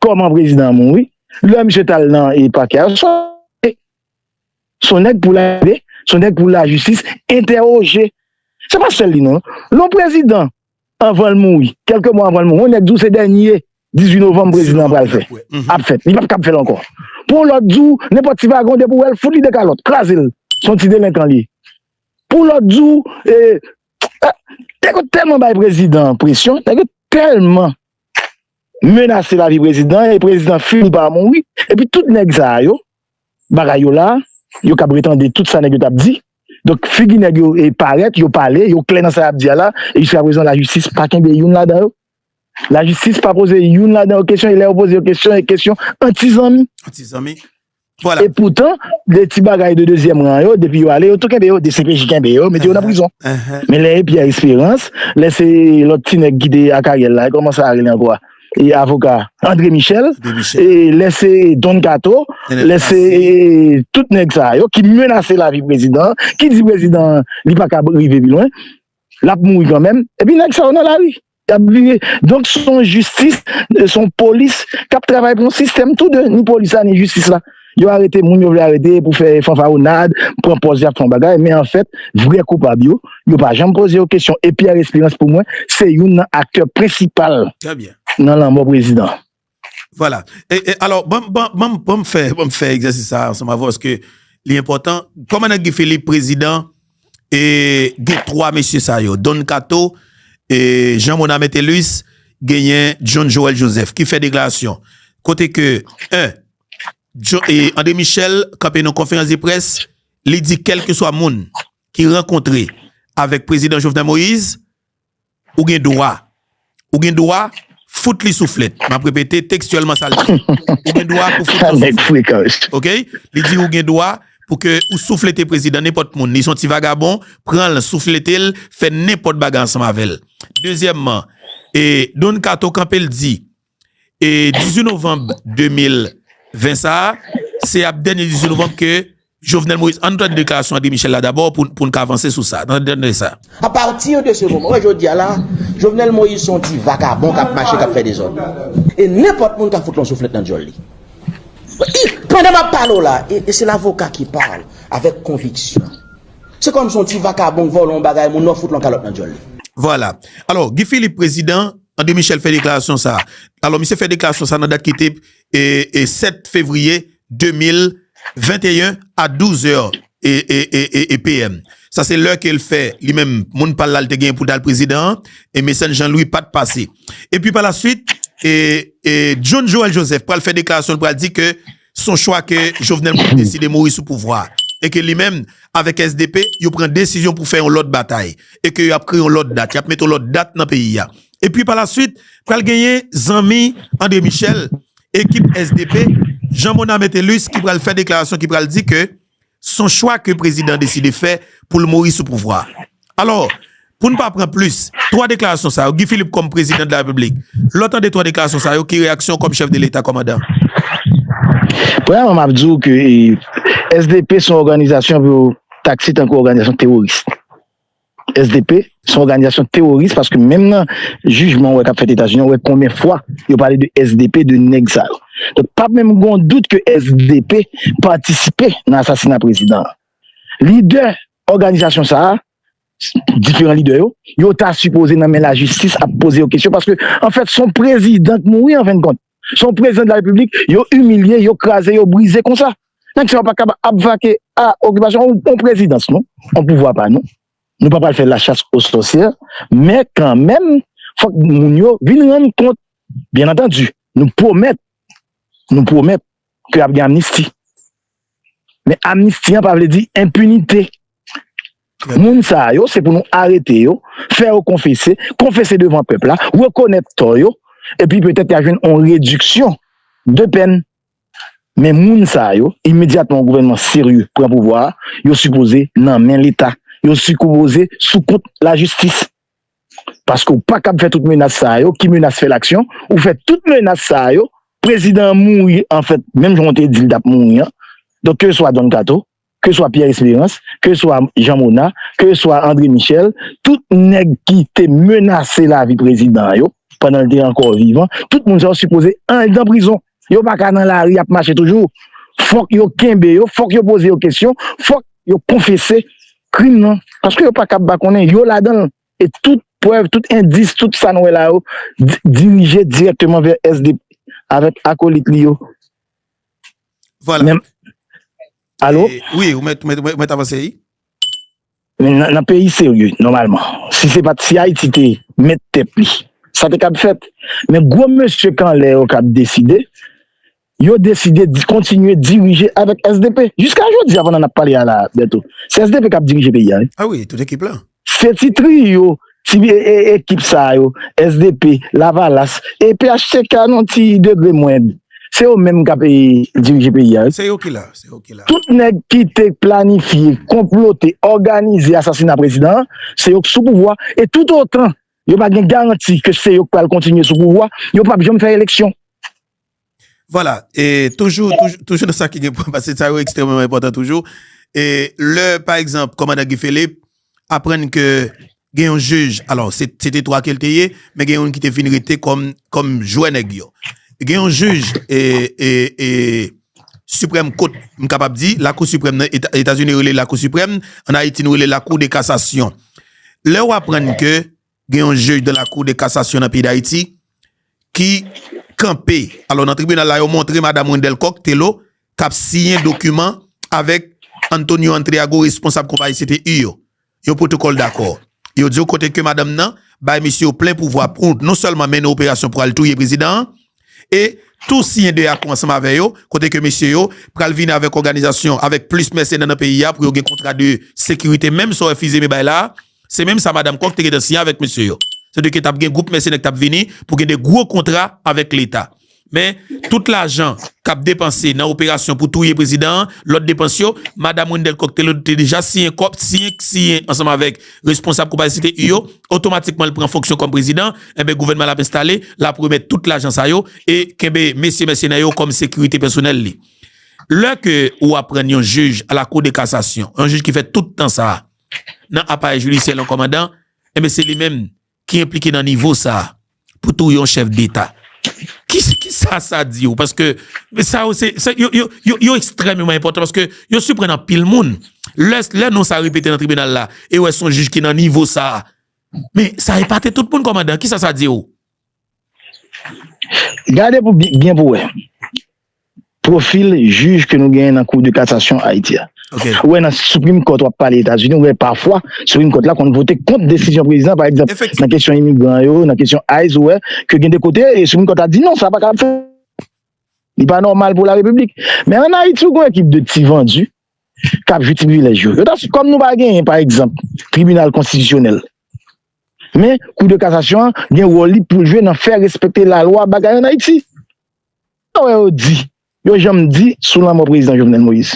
kòman prezidan an mouri, lè misye t al nan e pakè a, se yon nèg pou lame, se yon nèg pou lajistis entèwoje. Se pa sèl li non. Lè yon prezidan, anvan l mouri, kèlke mwa anvan l mouri, yon nèg di w se dènye dizuit novanm prezidan an pral fè, ap fèt. Li p ap kab fè l ankò. Pou yon lòt di w, nenpòt ti vagon, depi w wè l, fout li de kalòt, kraze l. Se yon ti delenkan li ye. Pou lòt di w, e, e, nèg yo tèlman bay prezidan an presyon, nèg yo tèlman menase lavi prezidan, e prezidan fini pa mouri. Epi tout nèg sa yo, bagay yo la, yo kab retande tout sa nèg yo t ap di. Donk, figi nèg yo e parèt, yo pale, yo klè nan sa y ap di a la, e jiskaprezan, lajistis pa kenbe youn ladan yo. Lajistis pa poze youn ladan yo kesyon, e lè yo poze yo kesyon, e kesyon anti-zanmi. Anti-zanmi. Vwala. E poutan, de ti bagay de dezyèm ran yo, depi yo ale, yo tou kenbe yo, D C P J kenbe yo, mete yo nan prizon. Men lè e Pierre Espérance, lè se lòt ti nèg ki te ak Ariel la, kòman sa rele ankò a? E avoka André Michel, e lè se Don Kato, lè se tout nèg sa yo ki menase lavi prezidan, ki di prezidan li pa ka rive pi lwen, l ap mouri kanmenm, epi nèg sa yo nan lari, y ap vire. Donk, se yon jistis, se yon polis k ap travay pou yon sistèm tou de, ni polis la, ni jistis la. Yo arete moun yo vle arete pou fè fanfawonad, pran pòz y ap fè yon bagay, men anfèt, vrè koupab yo, yo pa janm poze yo kesyon. E Pierre Espérance, pou mwen, se youn nan aktè prensipal nan lanmò prezidan. Vwala. E, e, alò, ban, ban, ban, ban m fè, ban m fè egzèsis sa a ansanm avè w, paske li enpòtan. Kòmandan Guy Philippe, prezidan, e gen twa mesye sa yo, Don Kato, e Jean Mona Metellus, genyen John Joël Joseph, ki fè deklarasyon. Kote ke, en, John, e André Michel kanpe nan konferans de près, li di kèlkeswa moun ki rankontre avèk prezidan Jovenel Moïse, ou gen dwa. Ou gen dwa fout li souflèt. M ap repete tekstyèlman sa l di. Ou gen dwa pou fout li souflèt. Oke? Li di ou gen dwa pou ke ou souflete prezidan nenpòt moun. Li se yon ti vagabon, pran l, souflete l, fè nenpòt bagay ansanm avè l. Dezyèmman, e Don Kato kanpe l di, e dizuit novanm de mil ven sa a, se ap dènye dizuit novanm ke Jovenel Moïse, ann tande deklarasyon André Michel la dabò pou, pou n ka avanse sou sa. Ann tande sa. Apati de se moman, wè jodi a la, Jovenel Moïse se yon ti vagabon k ap mache, k ap fè dezòd. E nenpòt moun ka fout l yon souflèt nan djòl li. Pandan m ap pale w la, e, e se lavoka ki pale avèk konviksyon. Se kòmsi yon ti vagabon k vòlè yon bagay moun nan, w fout l yon kalòt nan djòl li. Vwala. Alò, Guy Philippe, prezidan, André Michel fè deklarasyon sa a. Alò, misye fè deklarasyon sa a nan dat ki te e, e sèt fevriye de mil venteyen a douz è e, e, e, e, e P M. Sa se lè ke l fè, li menm, moun pa l la, l te genyen pou l t al prezidan an, e mesaj Jean Louis pa t pase. Epi pa la swit, e, e John Joël Joseph pral fè deklarasyon, l pral di ke se yon chwa ke Jovenel Moïse deside mouri sou pouvwa a. E ke li menm, avèk S D P, yo pran desizyon pou fè yon lòt batay. E ke y ap kreye yon lòt dat, y ap mete yon lòt dat nan peyi a. Epi pa la swit, pral genyen zanmi André Michel, ekip S D P, Jean Mona Metellus ki pral fè deklarasyon, ki pral di ke se yon chwa ke prezidan deside fè pou l mouri sou pouvwa a. Alò, pou n pa pran plis, twa deklarasyon sa yo, Guy Philippe kòm prezidan de la repiblik, lè w tande twa deklarasyon sa yo, ki reyaksyon w kòm chèf de leta, kòmandan? Premyèman, m ap di w ke e, S D P se yon òganizasyon pou yo taksi tankou òganizasyon teworis. S D P se yon òganizasyon teworis paske menm nan jijman w wè k ap fèt Etazini an, w wè konbyen fwa yo pale de S D P, de nèg sa yo. Donk, pa menm gen yon dout ke S D P patisipe nan asasina prezidan an. Lidè òganizasyon sa a, diferan lidè yo, yo ta sipoze nan men lajistis ap poze yo kesyon paske, anfèt, se yon prezidan k mouri an fen de kont. Se yon prezidan de la repiblik, yo imilye, yo kraze, yo brize konsa. Nèg sa yo pa kab ap vake a okipasyon yon, yon prezidans, non, yon pouvwa pa nou. Nou pa pral fè lachas o sòsyè, men kanmenm, fòk moun yo vin rann kont. Byen antandi, nou pwomèt, nou pwomèt ke ap gen amnisti. Men amnisti an pa vle di enpinite. Moun sa yo, se pou nou arete yo, fè yo konfese, konfese devan pèp la, rekonèt tò yo, epi petèt y a jwenn yon rediksyon de pèn. Men moun sa yo, imedyatman yon gouvènman serye pran pouvwa a, yo sipoze nan men Leta. Yo sipoze sou kont lajistis. Paske w pa kab fè tout menas sa yo, ki menas fè l aksyon, ou fè tout menas sa yo, prezidan an mouri, anfèt, menm jan w te di l t ap mouri an. Donk, keseswa Don Kato, keseswa Pierre Espérance, keseswa Jean Mona, keseswa André Michel, tout nèg ki te menase lavi prezidan an yo, pandan l te ankò vivan, tout moun sa yo sipoze andan prizon. Yo pa ka nan lari ap mache toujou. Fòk yo kenbe yo, fòk yo poze yo kesyon, fòk yo konfese krim nan. Paske yo pa kab pa konnen, yo ladan l. E tout prèv, tout endis, tout sa n wè la yo, di- dirije dirèkteman vè S D P avèk akolit li yo. Vwala. Men, alo? E, wi, ou mèt, ou mèt, ou mèt avanse, wi. Men nan, nan peyi serye, nòmalman, si se pa t, si Ayiti te met tèt li, sa te kab fèt. Men gwo mesye k anlè yo k ap deside, yo deside di, kontinye dirije avèk S D P. Jiska jodi a, pandan n ap pale a la, Bèto, se S D P k ap dirije peyi a, wi. Ah wi, tout ekip la. Se ti triyo, ti e, e, ekip sa yo, S D P, Lavalas, e P H T K nan ti degre mwen. Se yo menm k ap e, dirije peyi a, wi. Se yo ki la, se yo ki la. Tout nèg ki te planifye, konplote, òganize asasina prezidan an, se yo k sou pouvwa. E toutotan yo pa gen garanti ke se yo k pral kontinye sou pouvwa, yo p ap janm fè eleksyon. Vwala, e toujou, toujou, toujou nan sa ki gen pou pase, sa yo ekstrèmeman enpòtan toujou. E lè, pa egzanp, kòmandan Guy Philippe aprann ke gen yon jij, alò, se se te twa ke l te ye, men gen youn ki te vin rete kòm, kòm jwè nèg yo. Gen yon jij e, e, e, Supreme Court, m kapab di, Lakou Siprèm nan, Eta- Etazini rele Lakou Siprèm, ann Ayiti nou rele Lakou de Kasasyon. Lè w aprann ke gen yon jij de la Cour de Cassation nan peyi Dayiti ki kanpe. Alò, nan tribinal la, yo montre madanm Wendell Coq Thelo k ap siyen dokiman avèk Antonio Antriago, responsab konpayi C T U yo. Yon pwotokòl dakò. Yo di w kote ke madanm nan bay mesye yo plen pouvwa pou non sèlman mennen operasyon pou al touye prezidan an, e tou siyen de akò ansanm avè yo, kote ke mesye yo pral vini avèk òganizasyon, avèk plis mèsenè nan peyi a pou yo gen kontra de sekirite, menm sa w wè Fizeme bay la, se menm sa madanm Coq te gentan siyen avèk mesye yo. Sètadi ke t ap gen gwoup mèsenè k t ap vini pou gen de gwo kontra avèk Leta. Men, tout lajan k ap depanse nan operasyon pou touye prezidan an, lòt depans yo, madanm Wendell Coq Thelo te deja siyen kòb, siyen, siyen ansanm avèk responsab konpayi C T U yo, otomatikman l pran fonksyon kòm prezidan, enben gouvènman l ap enstale, l ap remèt tout lajan sa yo e kenbe mesye mèsenè yo kòm sekirite pèsonèl li. Lè ke ou aprann yon jij a la Cour de Cassation, yon jij ki fè tout tan sa a nan aparèy jidisyè l, yon kòmandan, enben se li menm ki enplike nan nivo sa a pou touye yon chèf deta. Ki, ki sa sa di w? Paske sa yo, se, se, yo, yo, yo, yo ekstrèmeman enpòtan paske yo siprann anpil moun. Lè, lè non sa repete nan tribinal la, e wè se yon jij ki nan nivo sa a. Men sa epate tout moun, kòmandan. Ki sa sa di w? Gade pou byen, byen pou wè. Pwofil jij ke nou genyen nan Cour de Cassation Ayiti a. Ok. Ou wè nan Supreme Court w ap pale Etazini, ou wè pafwa Supreme Court la konn vote kont desizyon prezidan, pa egzanp, Efektivman. Nan kesyon imigran yo, nan kesyon ICE, ou wè ke gen de kote, e Supreme Court la di non, sa pa ka fè. Li pa nòmal pou la repiblik. Men ann Ayiti, ou gen yon ekip de ti vandi k ap jwi ti privilèj yo. Yo ta, kòm nou pa genyen, pa egzanp, tribinal konstitisyonèl. Men, Kou de Kasasyon an gen wòl li pou l jwe nan fè respekte lalwa bagay ann Ayiti. Sa w wè yo di, yo janm di sou lanmò prezidan Jovenel Moïse?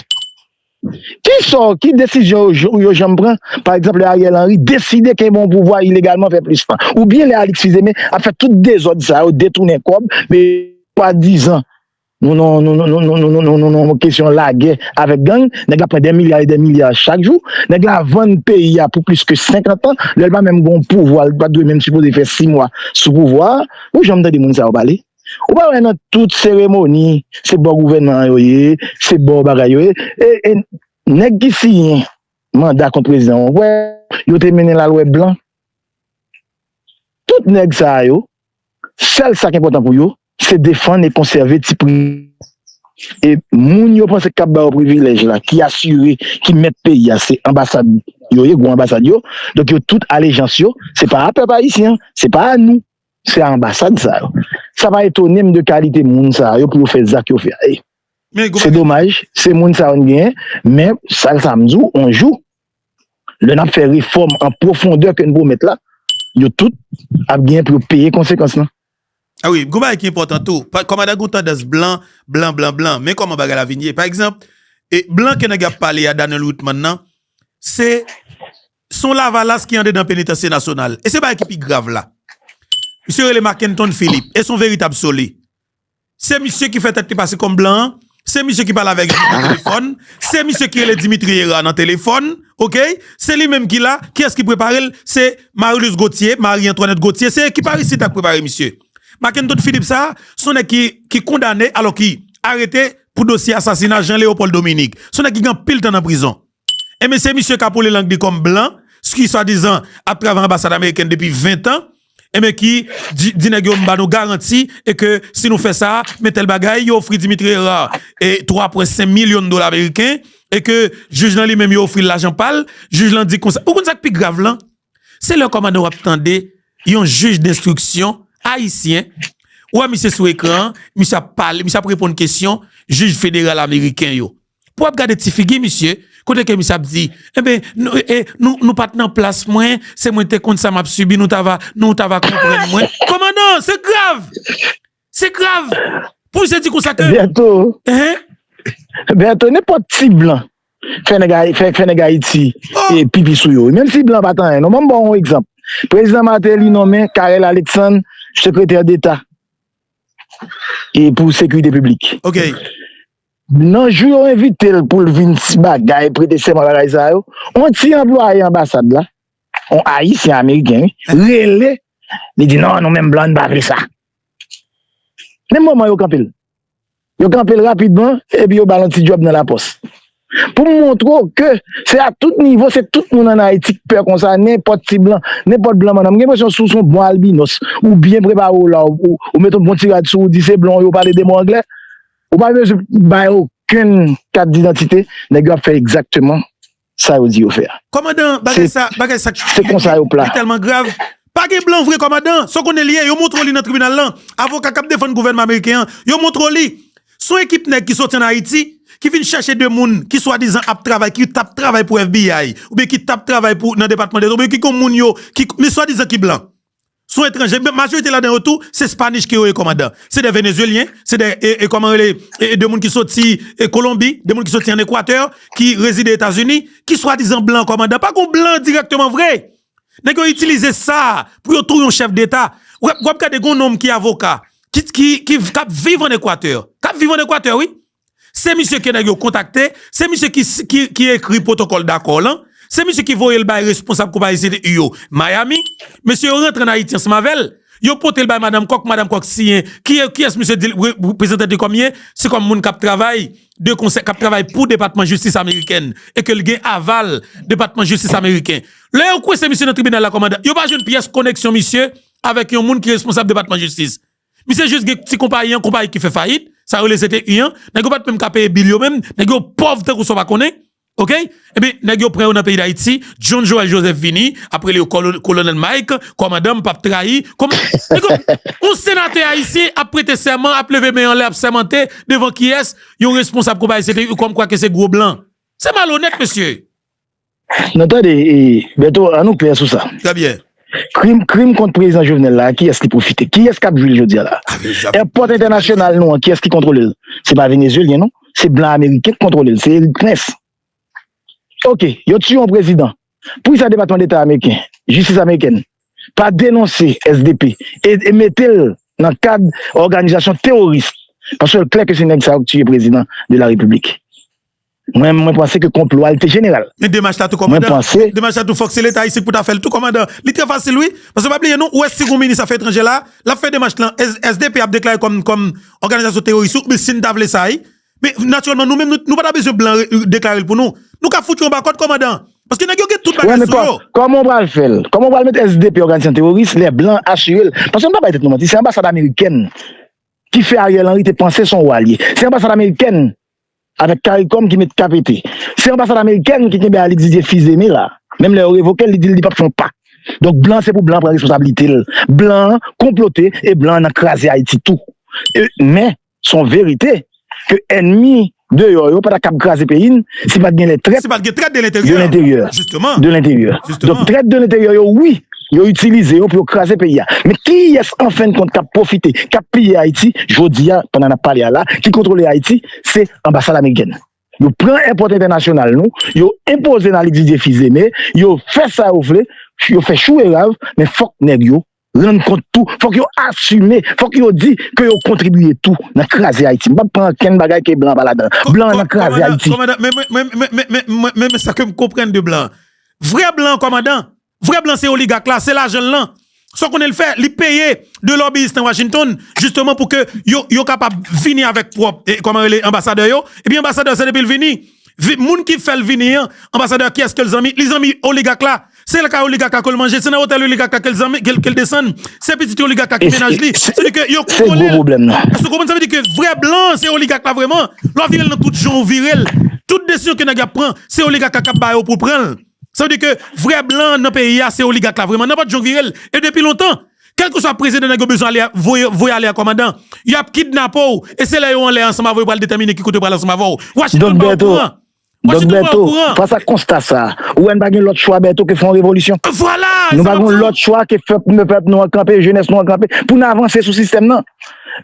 Ki sò, ki desizyon yo, yo janm pran? Pa egzanp, lè Ariel Henry deside kenbe yon pouvwa ilegalman fè plis tan. Oubyen lè Alix Fils-Aimé ap fè tout dezòd sa yo, detounen kòb, men swadizan nou nan yon kesyon lagè avèk gang, nèg la pran dè milya e dè milya chak jou, nèg la vann peyi a pou plis ke senkant an, lè l pa menm gen yon pouvwa, l pa t dwe menm sipoze fè sis mwa sou pouvwa a. Ou janm tande moun sa yo pale? Ou pa wè nan tout seremoni, se bò gouvènman an yo ye, se bò bagay yo ye. E, e nèg ki siyen manda kont prezidan an, ou wè, yo te mennen l al wè blan. Tout nèg sa yo, sèl sa k enpòtan pou yo, se defann e konsève ti pri. E moun yo panse k ap ba yo privilèj la, ki asire, ki mèt peyi a, se anbasad yo ye, gwo anbasad yo. Donk yo tout alejans yo, se pa a pèp ayisyen an, se pa a nou, se a anbasad sa yo. Sa pa etone m de kalite moun sa yo pou yo fè zak yo fè a. E Men se domaj, se moun sa yo n genyen, men sa sa m di w, yon jou, lè n ap fè refòm an pwofondè ke n pwomèt la, yo tout ap genyen pou yo peye konsekans lan. Ah wi, gon bagay ki enpòtan tou. Pa- Kòmandan gon tandans blan, blan, blan, blan. Men kòman bagay la vin ye. Pa egzanp, e blan ke nèg ap pale a, Donald Whitman nan, se se yon lavalas ki andedan penitansye nasyonal. E se bagay ki pi grav la. Misye rele Mackenton Philip. E se yon veritab sole. Se misye ki fè tèt li pase kòm blan an. Se misye ki pale avèk jij nan telefòn. Se misye ki rele Dimitri Hérard nan telefòn. Oke? Se li menm ki la. Kiyès ki prepare l? Se Marie-Luce Gauthier, Marie Antoinette Gauthier. Se ekip Aristide k prepare misye. Mackenton Philip sa, se yon nèg ki, ki kondane, alò ki arete pou dosye asasina Jean Léopold Dominique. Se yon nèg ki gen anpil tan nan prizon. Enben, se misye k ap woule lang li kòm blan, ki swadizan ap travay anbasad amerikèn depi ven tan, Enben ki di, di nèg yo, "M ba nou garanti, e ke si nou fè sa, men tèl bagay." Yo ofri Dimitri Hérard e twa pwen senk milyon dola ameriken, e ke jij lan li menm yo ofri l lajan pa l. Jij lan di konsa. Ou konn sa k pi grav lan? Se lè kòmandan w ap tande yon jij denstriksyon ayisyen, ou wè misye sou ekran an, misye ap pale, misye ap reponn kesyon jij federal ameriken yo. Pou w ap gade ti figi misye, kote ke misye ap di, "Enben, nou, e, nou, nou pa t nan plas mwen, se mwen te konn sa m ap sibi, nou t ava, nou t ava konprann mwen." Kòmandan, se grav! Se grav! Pou misye di konsa ke Bèto, Hein? Bèto, nenpòt ti blan fè nèg Ay- fè, fè nèg Ayiti Oh! e pipi sou yo. Menm si blan pa t anyen, non, ban m ba w yon egzanp. Prezidan Martelly nonmen Carel Alexandre sekretè deta e pou sekirite piblik. Ok. Nan jou yo envite l pou l vin ti bagay, prete sèman, bagay sa yo, yon ti anplwaye anbasad la, yon ayisyen ameriken, wi, rele, li di, "Non, nou menm blan, n pa vle sa." Menm moman yo kanpe l. Yo kanpe l rapidman, epi yo ba l yon ti djòb nan lapòs. Pou m montre w ke se a tout nivo, se tout moun ann Ayiti k pè konsa, nenpòt ti blan, nenpòt blan, mandanm. M gen enpresyon si w se yon bon albinòs, ou byen prepare w la, ou, ou, ou mete yon bon ti rad sou ou, di se blan, yo pale de mo anglè, ou pa bezwen bay okenn kat didantite, nèg yo ap fè egzakteman sa yo di yo fè a. Kòmandan, bagay sa, bagay sa se konsa yo pla. Li tèlman grav. Pa gen blan vre, kòmandan. Sa w konnen li ye, yo montre w li nan tribinal lan. Avoka k ap defann gouvènman ameriken an, yo montre w li. Se yon ekip nèg ki soti ann Ayiti, ki vin chèche de moun ki swadizan ap travay, ki t ap travay pou F B I, oubyen ki t ap travay pou, nan Depatman Deta, oubyen ki gon moun yo, ki, men swadizan ki blan. Se yon etranje. Men majorite ladan yo tou, se Spanish ke yo ye, kòmandan. Se de Venezuelyen, se de, e, e kòman rele, e, e de moun ki soti, e, Kolonbi, de moun ki soti ann Ekwatè, ki rezide Etazini, ki swadizan blan, kòmandan. Pa gon blan dirèkteman vre. Nèg yo itilize sa pou yo touye yon chèf deta. W ap, w ap gade gon nonm ki avoka, ki, ki, ki, k ap viv ann Ekwatè. K ap viv ann Ekwatè, wi. Se misye ke nèg yo kontakte, se misye ki, ki, ki ekri pwotokòl dakò lan, se misye ki voye l bay responsab konpayi C T U yo Miami. Mesye yo rantre ann Ayiti ansanm avè l. Yo pote l bay Madanm Kòk, Madanm Kòk siyen. Ki, kiyès misye di l, re- reprezante li kòm ye? Se kòm moun k ap travay de konsè, k ap travay pou Depatman Jistis amerikèn e ke l gen aval Depatman Jistis ameriken. Lè yo kwese misye nan tribinal la, kòmandan, yo pa jwenn pyès koneksyon misye avèk yon moun ki responsab Depatman Jistis. Misye jis gen ti konpayi an, konpayi ki fè fayit, sa yo rele C T U an, nèg yo pa t menm ka peye bil yo menm, nèg yo pòv tankou sa w pa konnen. Ok? Ebyen, nèg yo pran yo nan peyi Dayiti, John Joël Joseph vini, ap rele yo Kolo- Kolonèl Mike, kòmandan, m p ap trayi. Kòm, nèg yo, yon senatè ayisyen ap prete sèman, ap leve men anlè, ap sèmante devan kiyès? Yon responsab konpayi C T U, kòmkwa ke se gwo blan. Se malonèt, mesye. Non, tande, e, Bèto, an nou klè sou sa. Trè byen. Krim, krim kont prezidan Jovenel la, kiyès ki pwofite? Kiyès k ap jwi l jodi a la? Èpòt entènasyonal nou an, kiyès ki kontwole l? Se pa Venezyelyen, non. Se blan ameriken k kontwole l. Se Erik Prince. Ok, yo tiye yon prezidan. Poukisa Depatman Deta ameriken, jistis amerikèn, pa denonse S D P e, e mete l nan kad òganizasyon teworis? Paske l klè ke se nèg sa yo k tiye prezidan de la repiblik. Mwen, mwen panse ke konplo a li te jeneral. Men demach la tou, kòmandan. Demach la tou, fòk se Leta ayisyen ki pou ta fè l tou, kòmandan. Li trè fasil, wi. Paske pa bliye, non, ou wè si gon minis afè etranjè la, l ap fè demach lan, S D P ap deklare kòm, kòm òganizasyon teworis, wi, men si n ta vle sa, wi. Men, natirèlman, nou menm, nou, nou pa ta bezwen blan re- deklare l pou nou. Nou ka fout yo anba kòd, kòmandan. Paske nèg yo gen tout bagay sou yo. Kòman w pral fè l? Kòman w pral mete S D P òganizasyon teworis, lè blan asire l? Paske n pa bay tèt nou manti, se anbasad amerikèn ki fè Ariel Henry te panse se yon wa l ye. Se anbasad amerikèn avèk CARICOM ki met K P T. Se anbasad amerikèn ki kenbe Alix Didier Fils-Aimé la. Menm lè yo revoke l, li di l li p ap fè yon pa. Donk, blan, se pou blan pran responsablite l. Blan konplote e blan nan kraze Ayiti tou. E, men, se yon verite ke ènmi deyò yo pa ta kab kraze peyi n si pa t gen lè trèt Si pa t gen trèt de lenteryè. de lenteryè. Jisteman. De lenteryè. Jisteman. Donk, trèt de lenteryè yo, wi, yo itilize yo pou yo kraze peyi a. Men kiyès, an fen de kont, k ap pwofite, k ap piye Ayiti, jodi a, pandan n ap pale a la, ki kontwole Ayiti, se anbasad amerikèn. Yo pran èpòt entènasyonal nou, yo enpoze n Alix Didier Fils-Aimé, yo fè sa yo vle, yo fè chou e rav, men fòk nèg yo rann kont tou, fòk yo asime, fòk yo di ke yo kontribiye tou nan kraze Ayiti. M p ap pran okenn bagay ke blan pa ladan. Blan nan kraze Ayiti. Kòmandan, men, men, men sa ke m konprann de blan. Vrè blan, kòmandan, vrè blan se oligak la, se lajan l lan. Sa w konnen l fè, li peye de lòbiyis nan Washington, jisteman pou ke yo, yo kapab vini avèk pwòp, e, kòman rele, anbasadè yo. Epi anbasadè sa depi l vini, vi- moun ki fè l vini an, anbasadè kiyès ke l zanmi? Li zanmi oligak la. Se kay oligak la ke l manje, se nan otèl oligak la ke l zanmi, ke l, ke l desann, se pitit oligak la ki mennaj li. Se di ke yo kontwole l. Èske w konprann sa vle di ke vrè blan se oligak la vrèman? Lè w vire l nan tout jan w vire l, tout desizyon ke nèg y ap pran, se oligak la k ap ba yo pou pran l. Sa vle di ke vrè blan nan peyi a se oligak la vrèman. Nenpòt jan w vire l. E depi lontan, kèlkeswa prezidan nèg yo bezwen ale voye, voye ale a kòmandan, y ap kidnape w. E se lè yo anlè ansanm avè w yo pral detèmine ki kote yo pral ansanm avè w. Washington pa okouran. Donk Bèto, pa okouran. Fas ak konsta sa, ou wè n pa gen lòt chwa Bèto ke fè yon revolisyon. Vwala. Nou pa gen lòt chwa ke fè pèp nou an kanpe, jenès nou an kanpe pou n avanse sou sistèm nan.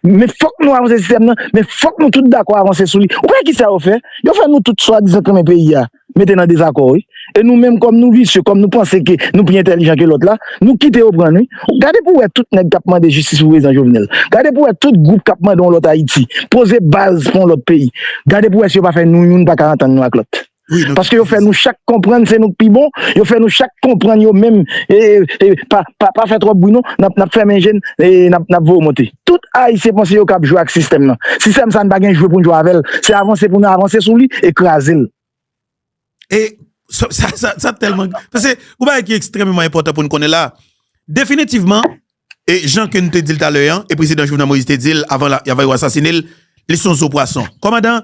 Men fòk nou avanse sistèm nan, men fòk nou tout dakò avanse sou li. Ou konnen kisa yo fè? Yo fè nou tout swadizan k renmen peyi a mete nan dezakò, wi. E nou menm, kòm nou visye, kòm nou panse ke nou pi entèlijan ke lòt la, nou kite yo pran n, wi. Gade pou w wè tout nèg k ap mande jistis pou prezidan Jovenel. Gade pou w wè tout gwoup k ap mande yon lòt Ayiti, poze baz pou yon lòt peyi. Gade pou w wè si yo pa fè nou youn pa ka antann nou ak lòt. Paske yo fè nou chak konprann se nou k pi bon, yo fè nou chak konprann yo menm, e, e, pa, pa, pa fè twòp bri non, n ap, n ap fèmen je n, e, n ap, n ap voye w monte. Tout Ayisyen panse yo kab jwe ak sistèm nan. Sistèm sa n pa gen jwe pou n jwe avè l. Se avanse pou n avanse sou li e kraze l. E sa, sa, sa, sa tèlman. Paske yon bagay ki ekstrèmeman enpòtan pou n konnen la, definitivman, e jan ke n te di l talè an, e prezidan Jovenel Moïse te di l avan la, avan yo asasine l, li se yon zo pwason. Kòmandan,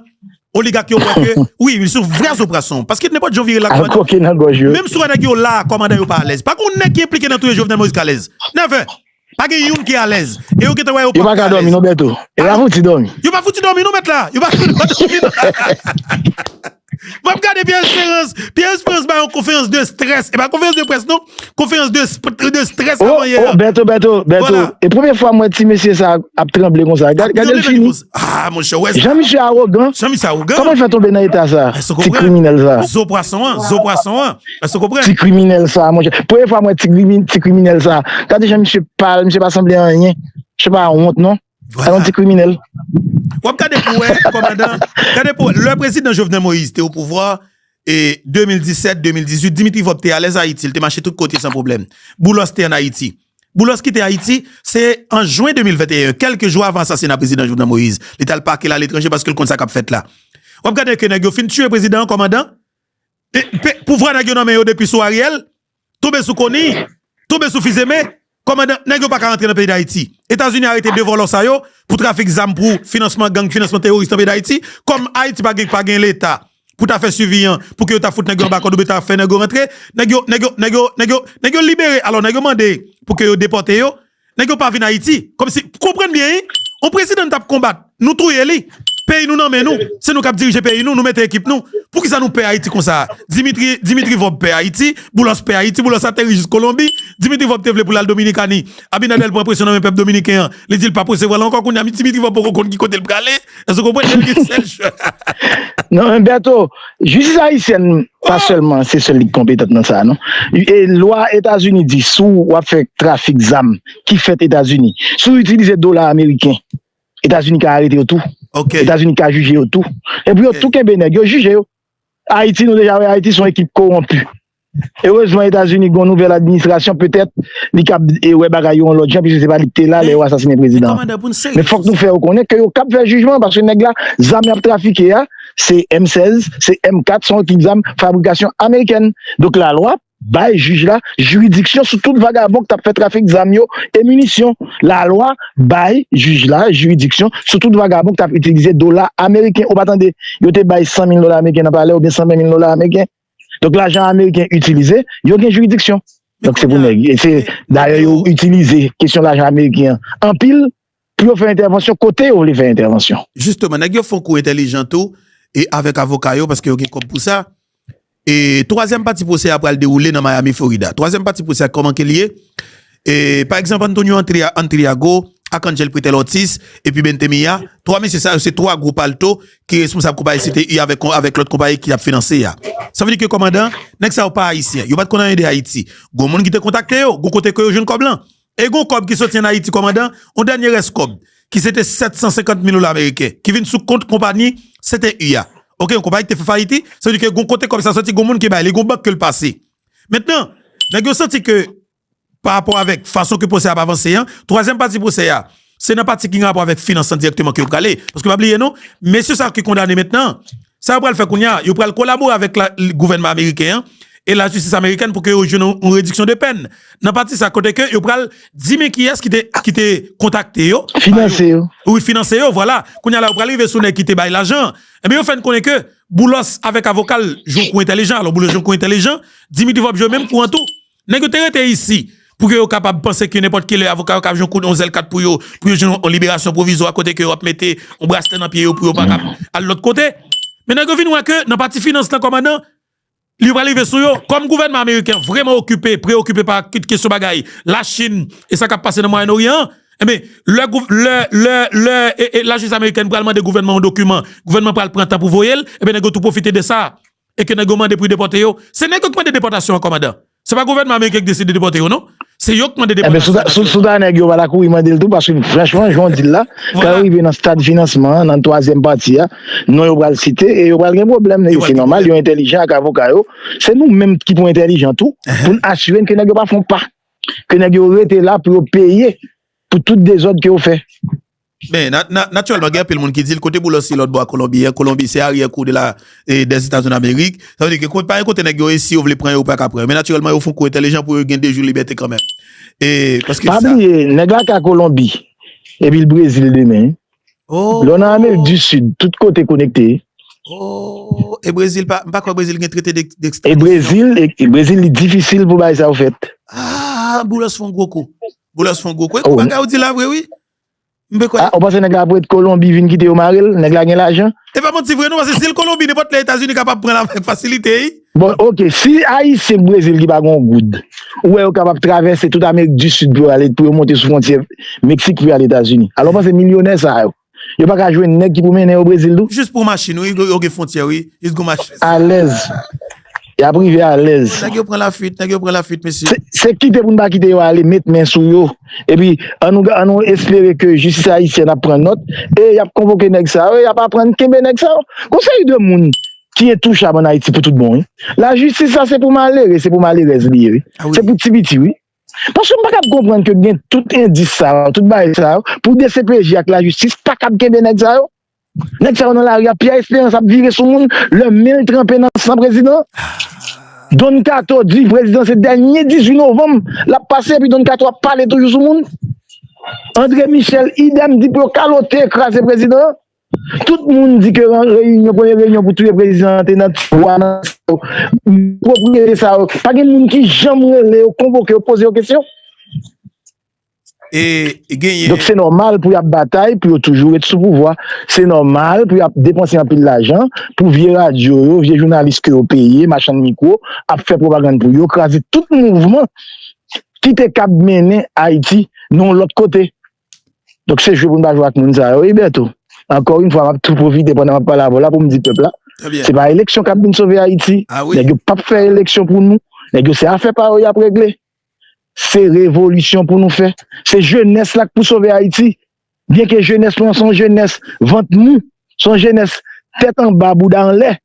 oligak yo wè ke, wi, li se yon vrè zo pwason. Paske nenpòt jan w vire l la, kòmandan, menm si w wè nèg yo la, kòmandan, yo pa alèz. Pa gen yon nèg ki enplike nan touye Jovenel Moïse k alèz. Never. Pa gen youn ki alèz. E yo gentan wè yo pa ka alèz. Yo pa ka dòmi non, Bèto. E pa fouti dòmi. Yo pa fouti dòmi non, mèt la. Yo pa fouti dòmi non. M ap gade Pierre Espérance. Pierre Espérance ba yon konferans de strès. E pa konferans de près non. Konferans de, de strès avan yè. Oh, Bèto, Bèto, Bèto. E premye fwa m wè ti mesye sa ap tranble konsa. Gade, gade l fini. Ah, monchè, wè sa. Jan misye awogan. Jan misye awogan. Kòman l fè tonbe nan eta sa? Ti kriminèl sa. Zo pwason an, zo pwason an. Èske w konprann? Ti kriminèl sa, monchè. Premye fwa m wè ti krimi-, ti kriminèl sa. Gade jan misye pale, misye pa sanble anyen. Misye pa wont, non. Vwala. Sa yon ti kriminèl. W ap gade pou wè, kòmandan, gade pou wè, lè prezidan Jovenel Moïse te o pouvwa, e de mil disèt, de mil dizuit, Dimitri Vorbe te alèz Ayiti, li te mache tout kote san pwoblèm. Boulos te ann Ayiti. Boulos kite Ayiti, se an jen de mil venteyen, kèlke jou avan asasina prezidan Jovenel Moïse. Li t al pake l aletranje paske l konn sa k ap fèt la. W ap gade ke nèg yo fin tiye prezidan an, kòmandan, e, pe-, pouvwa nèg yo nan men yo depi sou Ariel, tonbe sou Conille, tonbe sou Fils-Aimé, kòmandan, nèg yo pa ka rantre nan peyi Dayiti. Etazini arete de vòlò sa yo pou trafik zam, pou finansman gang, finansman teworis nan peyi Dayiti. Kòm Ayiti pa gen, pa gen leta pou ta fè swivi an, pou ke yo ta fout nèg yo anba kòd oubyen ta fè nèg yo rantre, nèg yo, nèg yo, nèg yo, nèg yo, nèg yo libere. Alò, nèg yo mande pou ke yo depòte yo. Nèg yo pa vin Ayiti. Kòmsi, konprann byen, wi. On prezidan n t ap konbat. Nou touye li. Peyi nou nan men nou. Se nou k ap dirije peyi nou. Nou mete ekip nou. Poukisa nou pè Ayiti konsa? Dimitri, Dimitri Vorbe pè Ayiti. Boulos pè Ayiti. Boulos ateri jis Kolonbi. Dimitri Vorbe te vle pou l al Dominikani. Abinader pran presyon nan men pèp dominiken an. Li di l p ap resevwa l ankò. Kounye a, Dimitri Vorbe poko konn ki kote l prale. Èske w konprann? Li gen sèl chwa. Non, men Bèto, jistis ayisyèn pa sèlman se sèl li k konpetant nan sa, non. E lwa Etazini di, si w ap fè trafik zam ki fèt Etazini, si w itilize dola ameriken, Etazini ka arete yo tou. Etazini ka jije yo tou. Epi yo tou kenbe nèg, yo jije yo. Ayiti, nou deja wè Ayiti se yon ekip kowonpi. Erezman, Etazini gen yon nouvèl administrasyon, petèt, li kab, e, wè bagay yo yon lòt jan, piske se pa li ki te la lè yo asasinen prezidan an. Men fòk nou fè yo konnen ke yo kab fè jijman, paske nèg la, zam y ap trafike a, se M sèz, se M kat, se yon ekip zam fabrikasyon amerikèn. Donk, lalwa bay jij la jiridiksyon sou tout vagabon ki t ap fè trafik zam yo e minisyon. Lalwa bay jij la jiridiksyon sou tout vagabon ki t ap itilize dola ameriken. Ou pa tande, yo te bay san mil dola ameriken nan palè oubyen san ven mil dola ameriken. Donk, lajan ameriken itilize, yo gen jiridiksyon. Donk, se pou nèg, e se, dayè, yo itilize kesyon lajan ameriken an anpil pou yo fè entèvansyon kote yo vle fè entèvansyon. Jisteman, nèg yo fè yon kou entèlijan tou, e avèk avoka yo, paske yo gen kòb pou sa. E twazyèm pati pwosè a pral dewoule nan Miami, Florida. Twazyèm pati pwosè a, kòman ke l ye? E, pa egzanp, Antonio Antria-, Antriago, Arcangel Pretel Ortiz, epi Bentemilla, twa mesye sa yo se twa gwo palto ki responsab konpayi C T U avèk, avèk lòt konpayi ki ap finanse a. Sa vle di ke, kòmandan, nèg sa yo pa ayisyen. Yo pa t konn anyen de Ayiti. Gon moun ki te kontakte yo, gon kote ke yo jwenn kòb lan. E gon kòb ki soti ann Ayiti, kòmandan, yon dènye rès kòb, ki se te sèt san senkant mil dola ameriken, ki vin sou kont konpayi C T U a. Oke, yon konpayi ki te fè fayiti, sa vle di ke gon kote kòb sa soti, gon moun ki bay li, gon bank ke l pase. Mentnan, nèg yo santi ke, pa rapò avèk fason ke pwosè a ap avanse an, twazyèm pati pwosè a, se nan pati ki gen rapò avèk finans lan dirèkteman ke yo prale. Paske pa bliye non, mesye sa yo ki kondane mentnan, sa yo pral fè kounye a, yo pral kolabore avèk la, gouvènman ameriken an, e lajistis amerikèn pou ke yo jwenn yon, yon rediksyon de pèn. Nan pati sa, kote ke yo pral di men kiyès ki te, ki te kontakte yo. Finanse yo. Wi, finanse yo, vwala. Kounye a la, yo pral rive sou nèg ki te bay lajan. Ebyen, yo fè n konnen ke Boulos avèk avoka l jwe yon kou entèlijan. Alò, Boulos jwe yon kou entèlijan, Dimitri Vorbe jwe menm kou an tou. Nèg yo te rete isi pou ke yo kapab panse ke nenpòt kilè avoka yo ka jwe yon kou yon zèl kat pou yo, pou yo jwenn yon liberasyon pwovizwa kote ke yo ap mete yon braslè nan pye yo pou yo pa ka al lòt kote. Men nèg yo vin wè ke nan pati finans lan, kòmandan, li pral rive sou yo. Kòm gouvènman ameriken vrèman okipe, preokipe pa kit kesyon bagay Lachin e sa k ap pase nan Mwayen Oryan an, ebyen, lè, lè, lè, lè e, e, lajistis amerikèn pral mande gouvènman yon dokiman, gouvènman pral pran tan pou voye l, ebyen, nèg yo tou pwofite de sa. E ke nèg yo mande pou yo depòte yo. Se nèg yo ki mande depòtasyon an, kòmandan. Se pa gouvènman ameriken ki deside depòte yo, non. Se yo ki mande depòtasyon. Ebyen, sou ta, sou, sou ta nèg yo pa ta kouri mande l tou, paske franchman, jan w di l la, kan yo rive nan stad finansman an, nan twazyèm pati a, non yo pral site, e yo pral gen pwoblèm. Se nòmal, yo entèlijan ak avoka yo. Se nou menm ki pou entèlijan tou, pou n asire n ke nèg yo pa fè yon pa. Ke nèg yo rete la pou yo peye pou tout dezòd ke yo fè. Men, na, na, natirèlman, gen anpil moun ki di l kote Boulos se lòt bò a Kolonbi an. Kolonbi se aryè kou de la, e, dèzetazini Amerik. Sa vle di ke pa gen kote nèg yo e si yo vle pran yo, yo pa ka pran yo. Men natirèlman, yo fè yon kou entèlijan pou yo gen de jou libète kanmenm. E, paske sa. Pa bliye, nèg la ka Kolonbi, epi l Brezil demen. Lè w nan Amerik di Sid, tout kote konekte. Oh, e Brezil pa, m pa kwè Brezil gen trete de, de. E Brezil, e, e Brezil, li difisil pou bagay sa yo fèt. Ah, Boulos fè yon gwo kou. Boulos fè yon gwo kou. E kou bagay ou di la vre, wi. M pe kwè. Ah, ou panse nèg la ap ret Kolonbi vin kite yo mare l? Nèg la gen lajan? E pa manti vre non, paske si l Kolonbi, nenpòt lè Etazini kapab pran l avèk fasilite, wi. Bon, oke, si Ayisyen k Brezil ki pa gen yon goud, ou wè yo kapab travèse tout Amerik di Sid pou yo ale, pou yo monte sou fwontyè Meksik pou yo ale Etazini. Alò, w panse milyonè sa yo, yo pa ka jwenn nèg ki pou mennen yo Brezil tou? Jis pou machin, wi, yo gen fwontyè, wi. Jis gon machin. Alèz. Y ap rive alèz. Nèg yo pran lafwit, nèg yo pran lafwit, mesye. Se, se kite pou n pa kite yo ale, met men sou yo. Epi, ann nou, ann nou espere ke jistis ayisyèn ap pran nòt, e y ap konvoke nèg sa yo, e y ap aprann kenbe nèg sa yo. Gon seri de moun ki entouchab ann Ayiti pou tout bon, wi. Lajistis la, se pou malere, se pou malerèz li ye, wi. Se pou ti piti, wi. Paske m pa kab konprann ke gen tout endis sa yo, tout bagay sa yo, pou D C P J ak lajistis pa kab kenbe nèg sa yo. Nèg sa yo nan lari a, Pierre Espérance ap vire sou moun, lè men l tranpe nan san prezidan. Don Kato di prezidan se dènye dizuit novanm l ap pase, epi Don Kato ap pale toujou sou moun. André Michel, idèm, di pou yo kalote, kraze prezidan. Tout moun di ke reyinyon, premye reyinyon pou touye prezidan an te nan ti bwa nan sa yo. Pwopriyete sa yo. Pa gen moun ki janm rele yo, konvoke yo, poze yo kesyon. E genyen. Donk se nòmal pou y ap batay, pou yo toujou ret sou pouvwa. Se nòmal pou y ap depanse anpil lajan, pou vye radyo yo, vye jounalis ke yo peye, machann mikwo, ap fè pwopagann pou yo, kraze tout mouvman ki te kab mennen Ayiti nan yon lòt kote. Donk se jwe pou n pa jwe ak moun sa yo, wi, Bertho. Ankò yon fwa, m ap tou pwofite pandan m ap pale avè w la pou m di pèp la, se pa eleksyon k ap vin sove Ayiti. Nèg yo p ap fè eleksyon pou nou. Nèg yo se afè pa yo y ap regle. Se revolisyon pou nou fè. Se jenès la k pou sove Ayiti. Byenke jenès nou an se yon jenès vant mou, se yon jenès tèt anba, bouda anlè.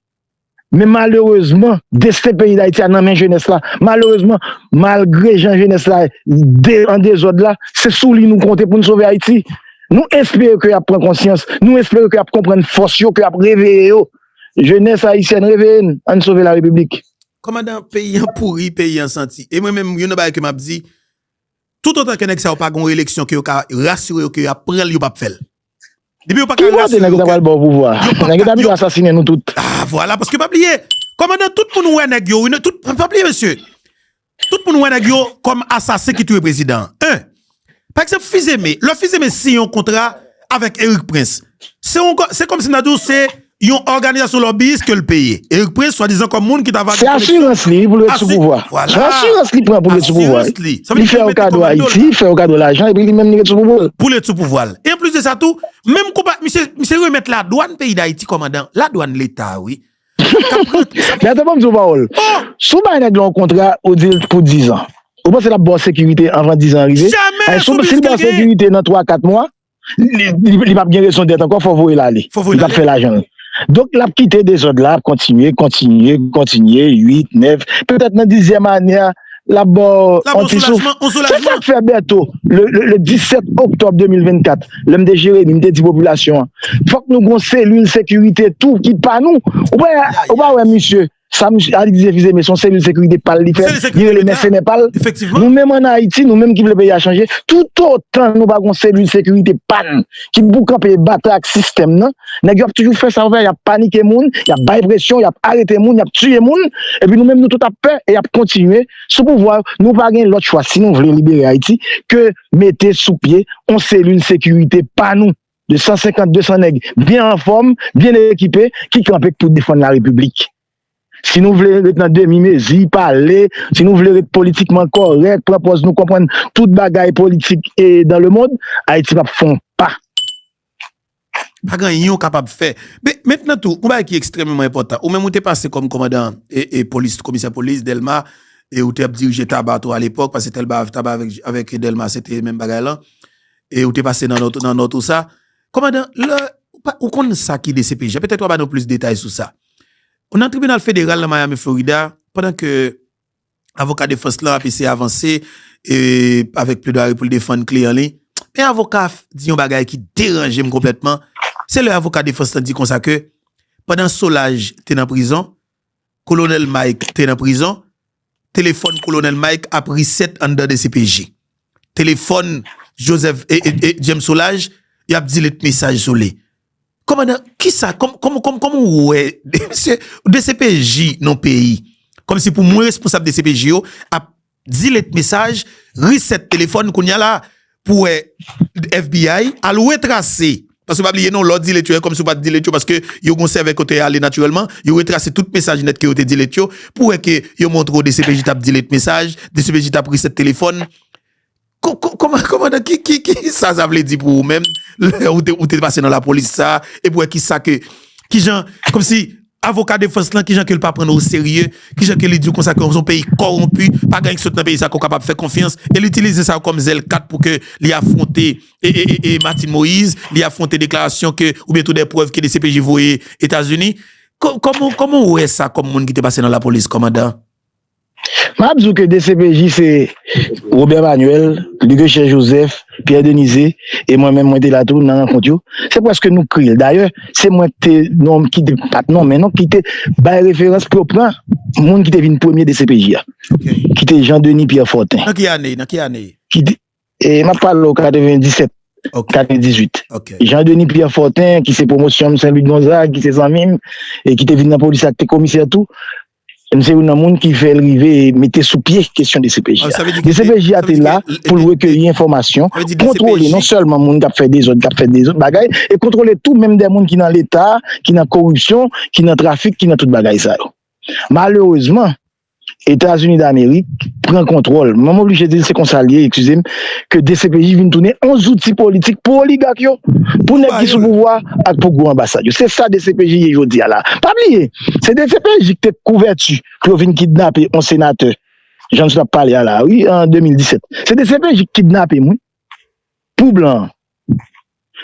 Men malerezman, desten peyi Dayiti a nan men jenès la. Malerezman, malgre jan jenès la de, an dezòd la, se sou li nou konte pou n sove Ayiti. Nou espere ke y ap pran konsyans, nou espere ke y ap konprann fòs yo, ke y ap reveye yo. Jenès ayisyèn, reveye n, ann sove larepiblik. Kòmandan, peyi an pouri, peyi an santi. E mwen menm, youn nan bagay ke m ap di, toutotan ke nèg sa yo pa gen yon eleksyon ke yo ka rasire yo ke y ap pran l, yo p ap fè l. Depi yo pa ka rasire yo ke. Ki kote nèg yo ta pral ba w pouvwa a? Nèg yo ta pito asasinen nou tout. Ah, vwala, paske pa bliye, kòmandan, tout moun wè nèg yo, wi, tout, pa bliye, mesye. Tout moun wè nèg yo kòm asasen ki touye prezidan an. En, pa egzanp, Fils-Aimé, lè Fils-Aimé siyen yon kontra avèk Erik Prince, se yon, se kòmsi m ta di w se yon òganizasyon lòbiyis ke l peye. Erik Prince, swadizan kòm moun ki ta va. Se asirans li, wi, pou l ret sou pouvwa. Se asirans li pran pou l ret sou pouvwa, wi. Li fè yo kado Ayiti, li fè yo kado lajan, epi li menm li ret sou pouvwa l. Pou l ret sou pouvwa l. E anplis de sa tou, menm konpa, misye, misye remèt ladwàn peyi Dayiti, kòmandan, ladwàn Leta, wi. Men atann, ban m di w pawòl. Si w bay nèg la yon kontra, ou di l pou dizan, ou panse l ap ba w sekirite anvan dizan an rive? Jamè. Si l ba w sekirite nan twa, kat mwa, li, li, li p ap gen rezon dèt ankò, fò w voye l ale. Li p ap fè lajan l. Donk, l ap kite dezòd la ap kontinye, kontinye, kontinye, uit, nèf, petèt nan dizyèm ane a, l ap ba w yon ti souf. Se sa k fè, Bertho, le, le, le disèt oktòb de mil vennkat, lè m te Jeremi, m te di popilasyon an, fòk nou gen yon selil sekirite tou ki pa nou. Ou pa, ou pa wè misye Sa misye, Alix Dieufize Aimé, se yon selil sekirite pa l li fè, li rele mèsenè pa l. Nou menm ann Ayiti, nou menm ki vle peyi a chanje, toutotan nou pa gen yon selil sekirite pa n ki pou kanpe batay ak sistèm nan, nèg yo ap toujou fè sa yo fè, y ap panike moun, y ap bay presyon, y ap arete moun, y ap tiye moun, epi nou menm nou tout ap pè e y ap kontinye sou pouvwa. Nou pa gen lòt chwa si nou vle libere Ayiti ke mete sou pye yon selil sekirite pa nou de san senkant, de san nèg byen anfòm, byen ekipe, ki kanpe pou defann larepiblik. Si nou vle ret nan demi mezi, pale, si nou vle ret politikman kòrèk, pran pòz nou konprann tout bagay politik e dans le monde, Ayiti p ap fè yon pa. Pa gen anyen w kapab fè. Men, mentnan tou, yon bagay ki ekstrèmeman enpòtan. Ou menm ou te pase kòm kòmandan e, e polis, komisè polis, Dèlma, e ou te ap dirije Taba tou alepòk, paske Taba, Taba avèk, avèk Dèlma, se te menm bagay lan. E ou te pase nan nòt, nan nòt ou sa. Kòmandan, lè, ou konn sa ki D C P J a, petèt w a ba nou plis detay sou sa. Nan tribinal federal nan Miami, Florida, pandan ke avoka defans lan ap eseye avanse e, avèk pledwari pou l defann kliyan li, men avoka a di yon bagay ki deranje m konplètman. Se lè avoka defans lan di konsa ke pandan Solaj te nan prizon, Kolonèl Mike te nan prizon, telefòn Kolonèl Mike ap reset anndan D C P J. Telefòn Joseph e, e, e James Solaj, y ap delete mesaj sou li. Kòmandan, kisa, kòm, kòm, kòm, kòman w wè, mesye, D C P J nan yon peyi? Kòmsi pou mwen responsab D C P J yo ap delete mesaj, reset telefòn, kounye a la, pou wè F B I, al retrase. Paske pa bliye non, lè w delete yo, e kòmsi w pa t delete yo, paske yo gon sèvè kote y ale natirèlman, yo retrase tout mesaj nèt ke yo te delete yo, pou wè ke yo montre w D C P J t ap delete mesaj, D C P J t ap reset telefòn. Kòmandan, ki, ki, ki sa, sa vle di pou ou menm, lè ou te, ou te pase nan lapolis sa, e pou wè ki sa ke, ki jan, kòmsi, avoka defans lan, ki jan ke l pa pran nou o serye, ki jan ke li di w konsa ke se yon peyi kòwonpi, pa gen anyen ki sot nan peyi sa ke w kapab fè konfyans, e l itilize sa kòm zèl kat pou ke li afwonte e, e, e, e Martine Moïse, li afwonte deklarasyon ke, oubyen tou de prèv ke D C P J voye Etazini. Kòman, kòman w wè sa kòm moun ki te pase nan lapolis, kòmandan? M ap di w ke D C P J se Robert Manuel, Luc Eugène Joseph, Pierre Denizé, e mwen menm mwen te la tou nan rankont yo. Se prèske nou k kreye l. Dayè, se mwen k te nonm ki te, pa t nonmen non, ki te bay referans pou yo pran moun ki te vin premye D C P J a. Ki te Jean Denis Pierre Fortin. Nan ki ane? Nan ki ane? Ki te, e, m ap pale w katrevenndisèt, katrevendizwit. Jean Denis Pierre Fortin, ki se pwomosyon m, Saint Louis de Gonzague, ki se zanmi m, e ki te vin nan polis la, ki te komisè tou. M se youn nan moun ki fè l rive mete sou pye kesyon D C P J a. D C P J a te la pou l rekeyi enfòmasyon, kontwole non sèlman moun k ap fè dezòd, k ap fè dezòd bagay, e kontwole tou menm de moun ki nan Leta, ki nan koripsyon, ki nan trafik, ki nan tout bagay sa yo. Malerezman, Etazini Damerik pran kontwòl. Mwen m oblije di l se konsa l ye, eskize m, ke D C P J vin tounen yon zouti politik pou oligak yo, pou nèg ki sou pouvwa ak pou gwo anbasad yo. Se sa D C P J ye jodi a la. Pa bliye, se D C P J ki te kouvèti pou yo vin kidnape yon senatè, jan nou t ap pale a la, wi, an de mil disèt. Se D C P J ki kidnape m, wi. Pou blan an.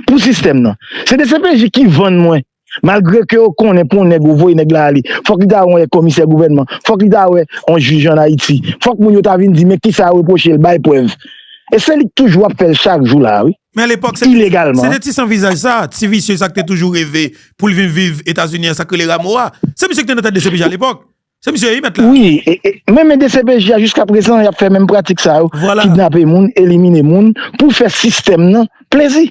Pou sistèm nan. Se D C P J ki vann mwen. Malgre ke yo konnen pou yon nèg ou voye nèg la ale, fòk li ta wè yon komisè gouvènman, fòk li ta wè yon jij ann Ayiti, fòk moun yo ta vin di men kisa yo repwoche l, bay prèv. E se li k toujou ap fè l chak jou la, wi. Men alepòk, se te, se te ti san vizaj sa, ti visye sa k te toujou reve pou l vin viv Etazini an, sa k rele Rameau a. Se misye ki te nan tèt D C P J alepòk. Se misye wi mèt la. Wi, e, e, menm D C P J a jiska prezan y ap fè menm pratik sa yo. Kidnape moun, elimine moun, pou fè sistèm nan plezi.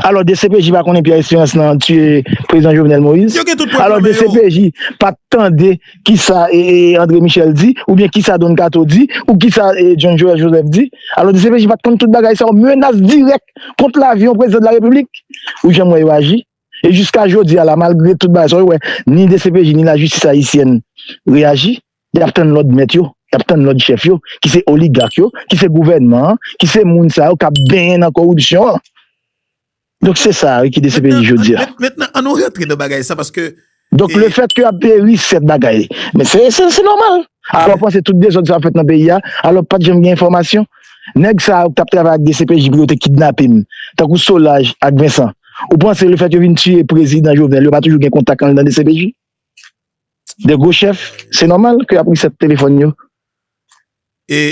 Alò D C P J pa konnen Pierre Espérance nan tiye prezidan Jovenel Moïse. Alò D C P J pa t tande kisa e, e, André Michel di, oubyen kisa Don Kato di, ou kisa e, John Joël Joseph di. Alò D C P J pa t konn tout bagay sa yo, menas dirèk kont lavi yon prezidan de la repiblik. Ou janm wè yo aji? E jiska jodi a la, malgre tout bagay sa yo, ou wè, ni D C P J, ni lajistis ayisyèn reyaji, y ap tann lòd mèt yo, y ap tann lòd chèf yo, ki se oligak yo, ki se gouvènman an, ki se moun sa yo k ap benyen nan koripsyon an. Donk se sa wi ki D C P J jodi a. Mentnan, ann nou rantre nan bagay sa, paske Donk, lefèt ke y ap peye sèt bagay, men se, se, se nòmal. Alò, w panse tout dezòd sa ap fèt nan peyi a, alò, pa t janm gen enfòmasyon? Nèg sa yo k t ap travay ak D C P J pou yo te kidnape m, tankou Solaj ak Vincent, ou panse lefèt yo vin tiye prezidan Jovenel, yo pa toujou gen kontak anndan D C P J? De gwo chèf, se nòmal ke y ap reset telefòn yo.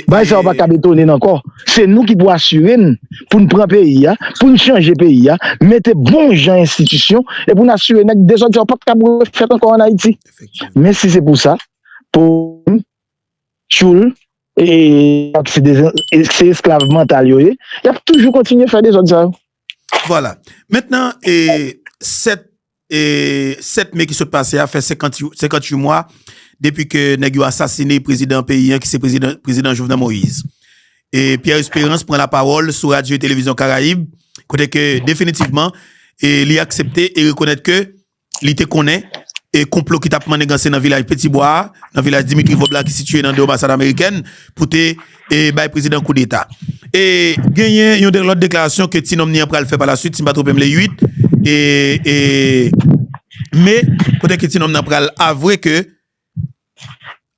Bagay sa yo pa kab etone n ankò. Se nou ki pou asire n, pou n pran peyi a, pou n chanje peyi a, mete bon jan enstitisyon, e pou n asire nèg dezòd sa yo p ap kab refèt ankò ann Ayiti. Men si se pou sa, Pwovèb, tchoul, e, se de, e, se esklav mantal yo ye. Y ap toujou kontinye fè dezòd sa yo. Vwala. Mentnan, e, sèt, e, sèt me ki sot pase a fè senkant, senkant uit mwa depi ke nèg yo asasine prezidan peyi an, ki se prezidan, prezidan Jovenel Moïse. E Pierre Espérance pran lapawòl sou radyo e televizyon Karayib, kote ke definitivman, e, li aksepte e rekonèt ke li te konnen e konplo ki t ap manniganse nan vilaj Petibwa a, nan vilaj Dimitri Vorbe la ki sitiye nan de anbasad amerikèn, pou te, e, bay prezidan koudeta. E genyen yon de, lòt deklarasyon ke ti nonm ni an pral fè pa la swit, si m pa twonpe m le uit, e, e, me, kote ke ti nonm nan pral avwe ke,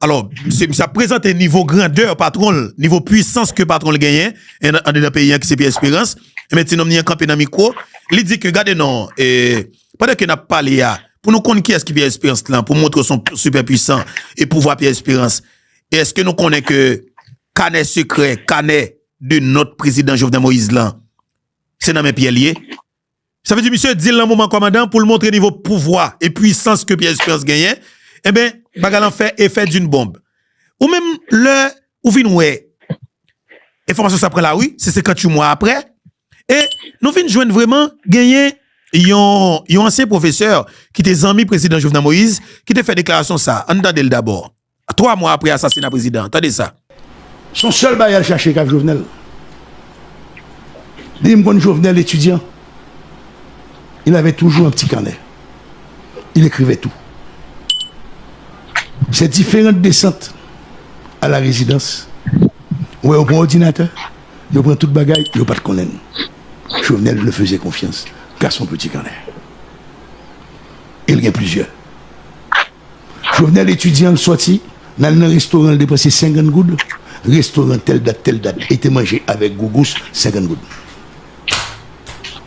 alò, misye, misye ap prezante nivo grandè patwon l, nivo pwisans ke patwon l genyen, en, andedan peyi an ki se Pierre Espérance, enben ti nonm ni an kanpe nan mikwo, li di ke gade non, e, pandan ke n ap pale a, pou nou konn kiyès ki Pierre Espérance lan, pou montre w se yon sipè pwisan e pouvwa Pierre Espérance, e èske nou konnen ke kanè sekrè, kanè de nòt prezidan Jovenel Moïse lan, se nan men Pierre li ye? Sa vle di misye di l nan moman kòmandan pou l montre nivo pouvwa e pwisans ke Pierre Espérance genyen, enben, bagay lan fè efè d'une bombe. Ou menm, lè ou vin wè enfòmasyon sa pran lari, se senkant uit mwa aprè, e nou vin jwenn vrèman genyen yon, yon ansyen pwofesè ki te zanmi prezidan Jovenel Moïse, ki te fè deklarasyon sa. Ann tande l dabò. Twa mwa apre asasina prezidan an. Tande sa. Se yon sèl bagay al chache k ap Jovenel. Depi m konn Jovenel etidyan, il avait toujours un petit carnet. Il écrivait tout. Ces différentes descentes à la résidence, ou wè, yo pran òdinatè, yo pran tout bagay, yo pa t konnen l. Jovenel le faisait confiance. Gade son petit carnet. E l gen plizyè. Jovenel etidyan, l sòti, l al nan restoran, l depanse senkant goud. Restoran tèl dat, tèl dat, e te manje avèk Gougous, senkant goud.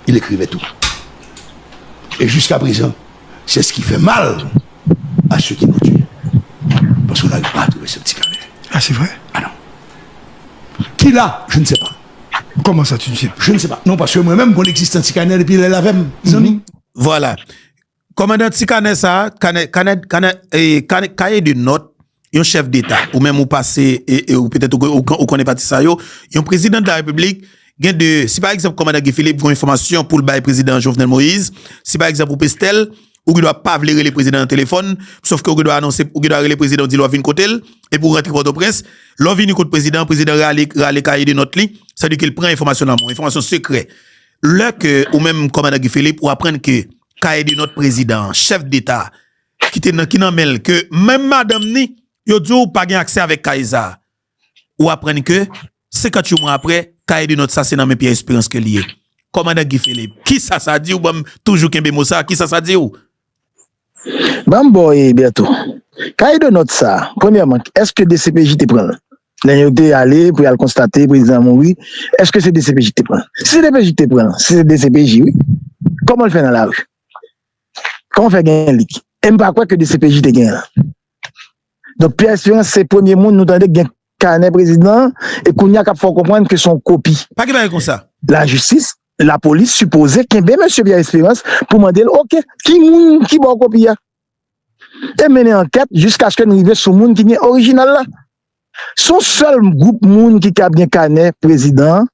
Il écrivait tout. Et jusqu'à présent, c'est ce qui fait mal à ceux qui l'ont tué. Parce qu'on n'arrive pas à trouver ce petit carnet. Ah, c'est vrai? Ah non. Qui l'a? Je ne sais pas. Comment ça, tu ne sais pas? Je ne sais pas. Non, parce que moi-même, mon existence, c'est carnet depuis l'élève, mes amis. Vwala. Kòmandan, ti kanè sa, kanè, kanè, kanè, e, kanè, kaye de nòt, yon chèf deta, ou menm ou pase, e, e ou petèt ou, ou, ou konnen pati sa yo, yon prezidan de la repiblik, gen de, si pa egzanp kòmandan Guy Philippe gen yon enfòmasyon pou l bay prezidan Jovenel Moïse, si pa egzanp ou Pestel, ou gendwa pa vle rele prezidan nan telefòn, sòf ke ou gendwa anonse, ou gendwa rele prezidan, ou di l w ap vin kote l, epi ou rantre Pòtoprens, lè w vini kot prezidan, prezidan rale, rale kaye de nòt li, sa di ke l pran enfòmasyon nan men w, enfòmasyon sekrè. Lè ke ou menm kòmandan Guy Philippe, ou aprann ke kaye de nòt prezidan an, chèf deta, ki te nan, ki nan men l, ke menm madanm ni, yo di w pa gen aksè avèk kaye sa a. Ou aprann ke senkant uit mwa apre, kaye de nòt sa se nan men Pierre Espérance ke li ye. Kòmandan Guy Philippe, kisa sa di w? Ban m toujou kenbe mo sa, kisa sa di w? Ban m ba w, e, Bertho. Kaye de nòt sa, premyèman, èske D C P J te pran l? Lè yo te ale pou y al konstate prezidan an mouri, èske se D C P J ki te pran l? Si D C P J ki te pran l, si se D C P J, wi. Kòman l fè nan lari? Kòman fè gen lik? E m pa kwè ke D C P J te gen l. Donk, Pierre Espérance se premye moun nou tande gen kanè prezidan an, e kounye a k ap fè w konprann ke se yon kopi. Pa gen bagay konsa. Lajistis, lapolis sipoze kenbe mesye Pierre Espérance pou mande l, oke, ki moun ki ba w kopi a? E mennen ankèt jiskaske n rive sou moun ki gen orijinal la. Se yon sèl gwoup moun ki kab gen kanè prezidan an,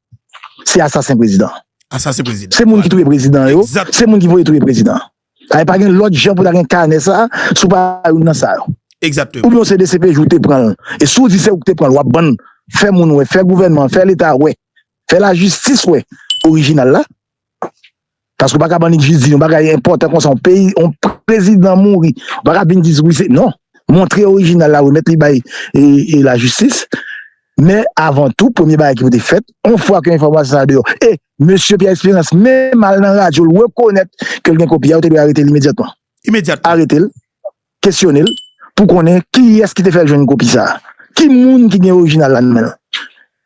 se asasen prezidan. Asasen prezidan. Se moun ki touye prezidan yo, se moun ki voye touye prezidan. Ay, pa gen lòt jan pou ta gen kanè sa, si w pa youn nan sa yo. Egzakteman. Oubyen w se D C P J ou te pran l. E si w di se ou ki te pran l, w ap ban n, fè moun wè, fè gouvènman, fè leta wè, fè lajistis wè orijinal la. Paske w pa ka ban nèg jis di yon bagay enpòtan konsa, yon peyi, yon prezidan mouri. W pa ka vin di wi se, non. Montre orijinal la, remèt li bay e, e lajistis. Men avan tou, premye bagay ki pou te fèt, yon fwa ke enfòmasyon sa deyò, e mesye Pierre Espérance menm al nan radyo, l rekonèt ke l gen kopi a, yo te dwe arete l imedyatman. Imedyatman. Arete l, kesyone l, pou konnen kiyès ki te fè l jwenn kopi sa a. Ki moun ki gen orijinal la nan men l.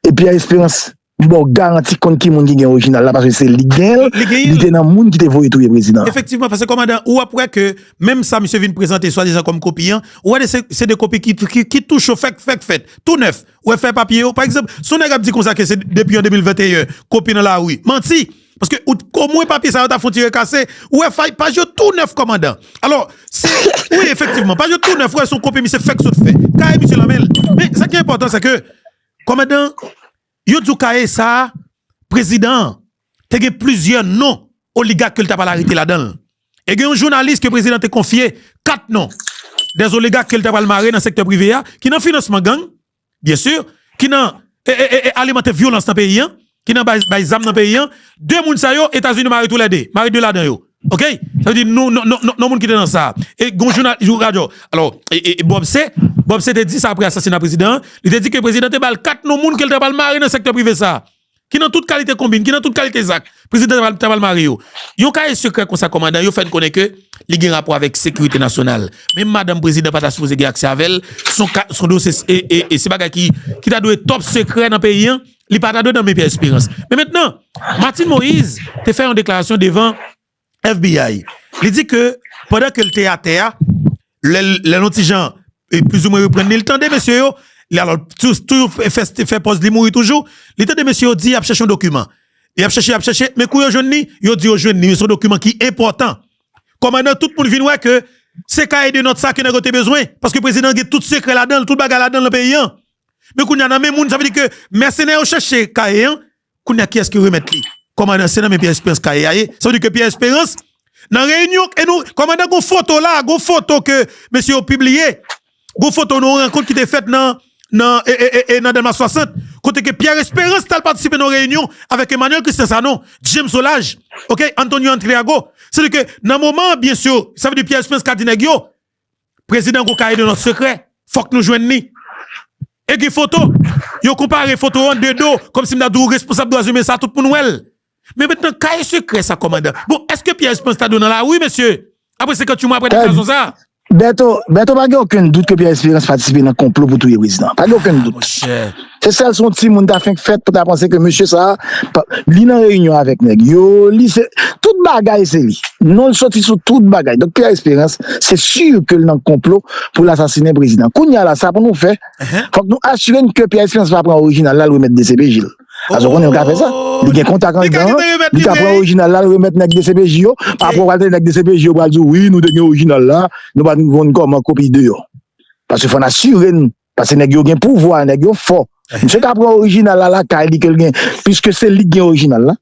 E Pierre Espérance, m ba w garanti konn ki moun ki gen orijinal la, paske se li ki gen l, li te nan moun ki te voye touye prezidan an. Efektivman, paske kòmandan, ou ap wè ke menm sa misye vin prezante swadizan kòm kopi an, ou wè se, se de kopi ki, ki, ki tou cho fèk, fèk fèt, tou nèf. Ou wè fè papye yo, pa egzanp, si yon nèg ap di konsa ke se depi an de mil venteyen, kopi nan lari, manti! Paske ou, omwen papye sa yo ta fon ti rekase, ou wè fay, paj yo tou nèf kòmandan. Alò, se, wi, efektivman, paj yo tou nèf, ou wè se yon kopi misye fèk sot fè. Kaye misye nan men l. Men, sa ki enpòtan, se ke, kòmandan, yo di w kaye sa a, prezidan an te gen plizyè non oligak ke l ta pral arete ladan l. E gen yon jounalis ke prezidan te konfye kat non dè oligak ke l ta pral mare nan sektè prive a, ki nan finansman gang, byen si, ki nan e, e, e, e alimante vyolans nan peyi an, ki nan bay, bay zam nan peyi an. De moun sa yo, Etazini mare toulède, mare de ladan yo. Oke? Sa vle di, nou, non, non, non, non moun ki te nan sa. E gon jounal, jou radyo. Alò, e, e, e Bob C, Bob C te di sa apre asasina prezidan an. Li te di ke prezidan te ba l kat non moun ke l ta pral mare nan sektè prive sa a. Ki nan tout kalite konbin, ki nan tout kalite zak. Prezidan ta pral, ta pral mare yo. Yon kaye sekrè konsa, kòmandan, yo fè n konnen ke li gen rapò avèk sekirite nasyonal. Menm madanm prezidan pa ta sipoze gen aksè avè l. Son ka, son dosye, e, e, e se bagay ki, ki ta dwe top sekrè nan peyi an. Li pa ta dwe nan men Pierre Espérance. Men mentnan, Martine Moïse te fè yon deklarasyon devan F B I. Li di ke pandan ke l te atè a, lè, lè l yon ti jan, e, plizoumwen reprann li, li tande mesye yo, li alò tou, toujou fè, fè, fè pòz li mouri toujou, li tande mesye yo di y ap chèche yon dokiman. Y ap chèche, y ap chèche, men kou yo jwenn li, yo di yo jwenn li, men se yon dokiman ki enpòtan. Kòmandan, tout moun vin wè ke se kaye de nòt sa ke nèg yo te bezwen, paske prezidan gen tout sekrè ladan l, tout bagay ladan l nan peyi an. Men kounye a nan men moun, sa vle di ke mèsenè yo chèche kaye an, kounye a kiyès ki remèt li? Kòmandan, se nan men Pierre Espérance kaye a ye. Sa vle di ke Pierre Espérance, nan reyinyon, e nou, kòmandan, gon foto la, gon foto ke mesye yo pibliye, gon foto nan yon rankont ki te fèt nan, nan, e, e, e, e, nan Dèlma swasant, kote ke Pierre Espérance t al patisipe nan yon reyinyon avèk Emmanuel Christian Sanon, James Solages, oke, Antonio Antriago. Sa vle di ke nan moman an, byen si, sa vle di Pierre Espérance ka di nèg yo, prezidan gon kaye de nòt sekrè, fòk nou jwenn li. E gen foto. Yo konpare foto an de do, kòmsi m ta di w responsab dwa imen sa, tout moun wè l. Men mentnan, kaye sekrè sa, kòmandan. Bon, èske Pierre Espérance ta dwe nan lari, mesye? Apre senkant-uit mwa apre deklarasyon sa a? Bèto, Bèto, pa gen okenn dout ke Pierre Espérance patisipe nan konplo pou touye prezidan. Pa gen okenn dout. Monchè. Se sèl se yon timoun ta fenk fèt pou ta panse ke mesye sa a, pa, li nan reyinyon avèk nèg yo, li se, tout bagay se li. Non l soti sou tout bagay. Donk Pierre Espérance, se si ke l nan konplo pou l asasinen prezidan. Kounye a la, sa pou nou fè, fòk nou asire n ke Pierre Espérance pa pran orijinal la, l remèt D C P J l. Paske w konnen l ka fè sa. Li gen kontak anndan, li ka pran orijinal la, l remèt nèg D C P J yo. Apre, w pral tande nèg D C P J yo pral di w, wi, nou te gen orijinal la, nou pa t konn kòman kopi deyò. Paske fò n asire n, paske nèg yo gen pouvwa, nèg yo fò. Misye ka pran orijinal la lakay li ke l gen, piske se li k gen orijinal la.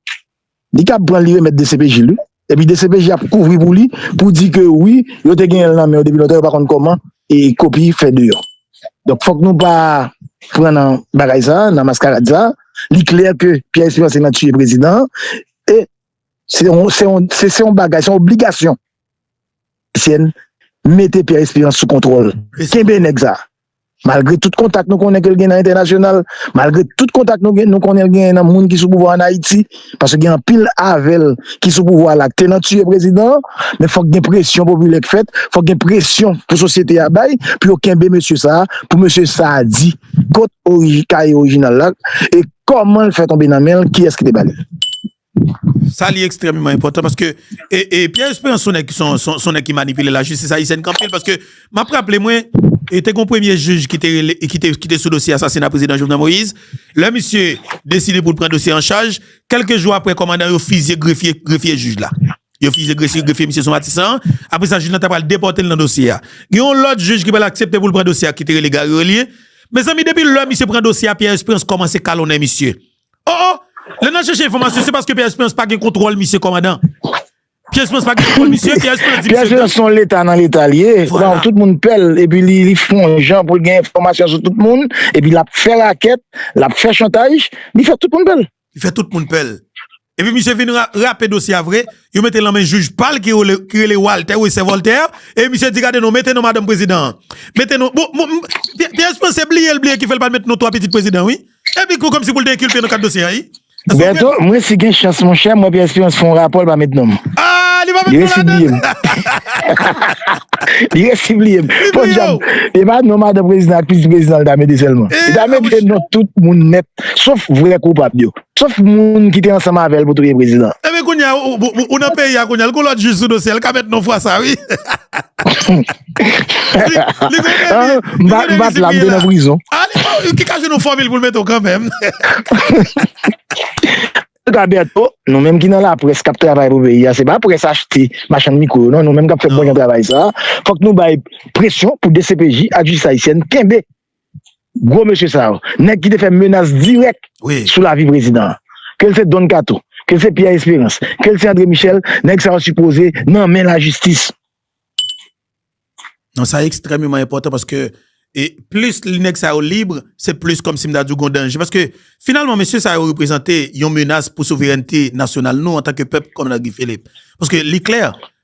Li ka pran l, li remèt D C P J l, wi. Epi D C P J ap kouvri pou li, pou di ke wi, yo te genyen l nan men yo depi lontan, yo pa konn kòman e kopi fè deyò. Donk, fòk nou pa pran nan bagay sa, nan maskarad sa. Li klè ke Pierre Espérance nan tiye prezidan an, e se yon, se yon, se, se yon bagay, se yon obligasyon ayisyèn, mete Pierre Espérance sou kontwòl. Kenbe nèg sa. Malgre tout kontak nou konnen ke l gen nan entènasyonal, malgre tout kontak nou gen, nou konnen l gen nan moun ki sou pouvwa an Ayiti, paske gen anpil avè l ki sou pouvwa la, ki te nan tiye prezidan an, men fòk gen presyon popilè k fèt, fòk gen presyon pou sosyete a bay, pou yo kenbe mesye sa a, pou mesye sa a di kot oriji-, kaye orijinal la, e kòman l fè tonbe nan men l, kiyès ki te ba li l. Sa li ekstrèmman enpòtan paske, e, e, Pierre Espérance se yon nèg, se yon, se yon, se yon nèg ki manipile lajistis ayisyèn anpil paske m ap raple mwen, e, te gon premye jij ki te rele, ki te, ki te sou dosye asasina prezidan Jovenel Moïse. Lè misye deside pou l pran dosye an chaj, kèlke jou apre, kòmandan yo fizye grefye, grefye jij la. Yo fizye grefye, grefye misye sou Matisan an. Apre sa, jij lan ta pral depòte l nan dosye a. Gen yon lòt jij ki pral aksepte pou l pran dosye a ki te rele Gary Relien. Mezanmi, depi lè misye pran dosye a, Pierre Espérance kòmanse kalonnen misye. Oh, oh! Lè n al chèche enfòmasyon, se paske Pierre Espérance pa gen kontwòl misye, kòmandan. Pierre Espérance pa gen kontwòl misye, Pierre Espérance di misye. Pierre Espérance se yon leta nan leta li ye. Vwala. Bon, tout moun pè l, epi li, li fè yon jan pou l gen enfòmasyon sou tout moun, epi l ap fè rakèt, l ap fè chantaj, li fè tout moun pè l. Li fè tout moun pè l. Epi misye vin ra-, rape dosye a vre, yo mete l nan men jij pa l ki rele, ki rele Walter, wi, se Voltaire, e misye di, gade non, mete non madanm prezidan an. Mete non, bon, bon, m-, Pierre, Pierre Espérance se bliye l bliye ki fè l pa t met non twa pitit prezidan, wi. Epi kou kòmsi pou l te enkilpe nan kad dosye a, wi. Bèto, mwen si gen chans, monchè, mwen Pierre Espérance fè yon rapò, l pa met non m. Ah, li pa met non ladan l. Li resi bliye m. Li resi bliye m. Li bliye w. Bon, e pa non madanm prezidan ak pitit prezidan l ta mete sèlman. Li ta mete non tout moun nèt, sof vrè koupab yo. Sof moun ki te ansanm avè l pou touye prezidan. Ebyen, kounye a, ou, ou, ou, ou nan peyi a, kounye a, l gon lòt jij sou dosye a, l ka met non fwa sa, wi. Li, li gon deli, ah, m pa, m pa t la, m te nan prizon. Ah, li, ki ka jwenn yon fòmil pou l mete w kanmenm. Alberto, nou menm ki nan laprès k ap travay pou peyi a, se pa près achte, machann mikwo yo, non, nou menm k ap fè bon jan travay sa a, fòk nou bay presyon pou D C P J ak jistis ayisyèn kenbe gwo mesye sa yo, nèg ki te fè menas dirèk sou lavi prezidan an. Ke l se Don Kato, ke l se Pierre Espérance, ke l se André Michel, nèg sa yo sipoze nan men lajistis. Non, sa ekstrèmeman enpòtan paske e plis li nèg sa yo lib, se plis kòmsi m ta di w gon danje. Paske finalman, mesye sa yo reprezante yon menas pou souverènte nasyonal nou antanke pèp, kòmandan Guy Philippe. Paske li klè,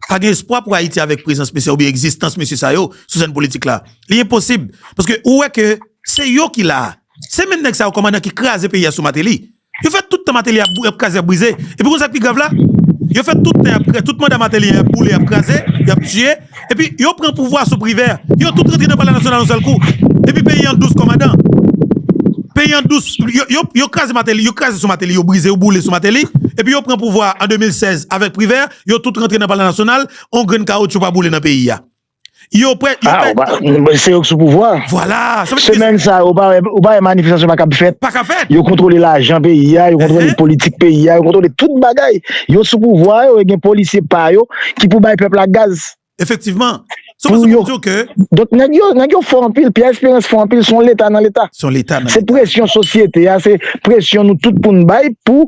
pa gen espwa pou Ayiti avèk prezans mesye oubyen egzistans mesye sa yo sou sèn politik la. Li enposib. Paske ou wè ke se yo ki la. Se menm nèg sa yo kòmandan ki kraze peyi a sou Mateli. Yo fè tout tan Mateli ap, ap kraze, ap brize. Epi konn sa k pi grav la? Yo fè tout tan y ap kraze, tout manda Mateli y ap boule, y ap kraze, y ap tiye. Epi yo pran pouvwa sou Privè. Yo tout rantre nan Palè Nasyonal yon sèl kou. Epi peyi an dous kòmandan. Peyi an dous, yo, yo, yo kraze Mateli, yo kraze sou Mateli, yo brize, yo boule sou Mateli. Epi yo pran pouvwa an de mil sèz avèk Privè, yo tout rantre nan Palè Nasyonal, on grenn kawotchou pa boule nan peyi a. Yo prè, yo prè. Se yo k sou pouvwa. Vwala. Semèn sa yo, ou pa wè manifestasyon pa kab fèt. Pa ka fèt. Yo kontwole lajan peyi a, yo kontwole politik peyi a, yo kontwole tout bagay. Yo sou pouvwa, yo gen polisye pa yo ki pou bay pèp la gaz. Efektivman. Se pou sa m di w ke. Donk nèg yo, nèg yo fò anpil, Pierre Espérance fò anpil, se yon leta nan leta. Se yon leta nan leta. Se presyon sosyete a, se presyon nou tout pou n bay pou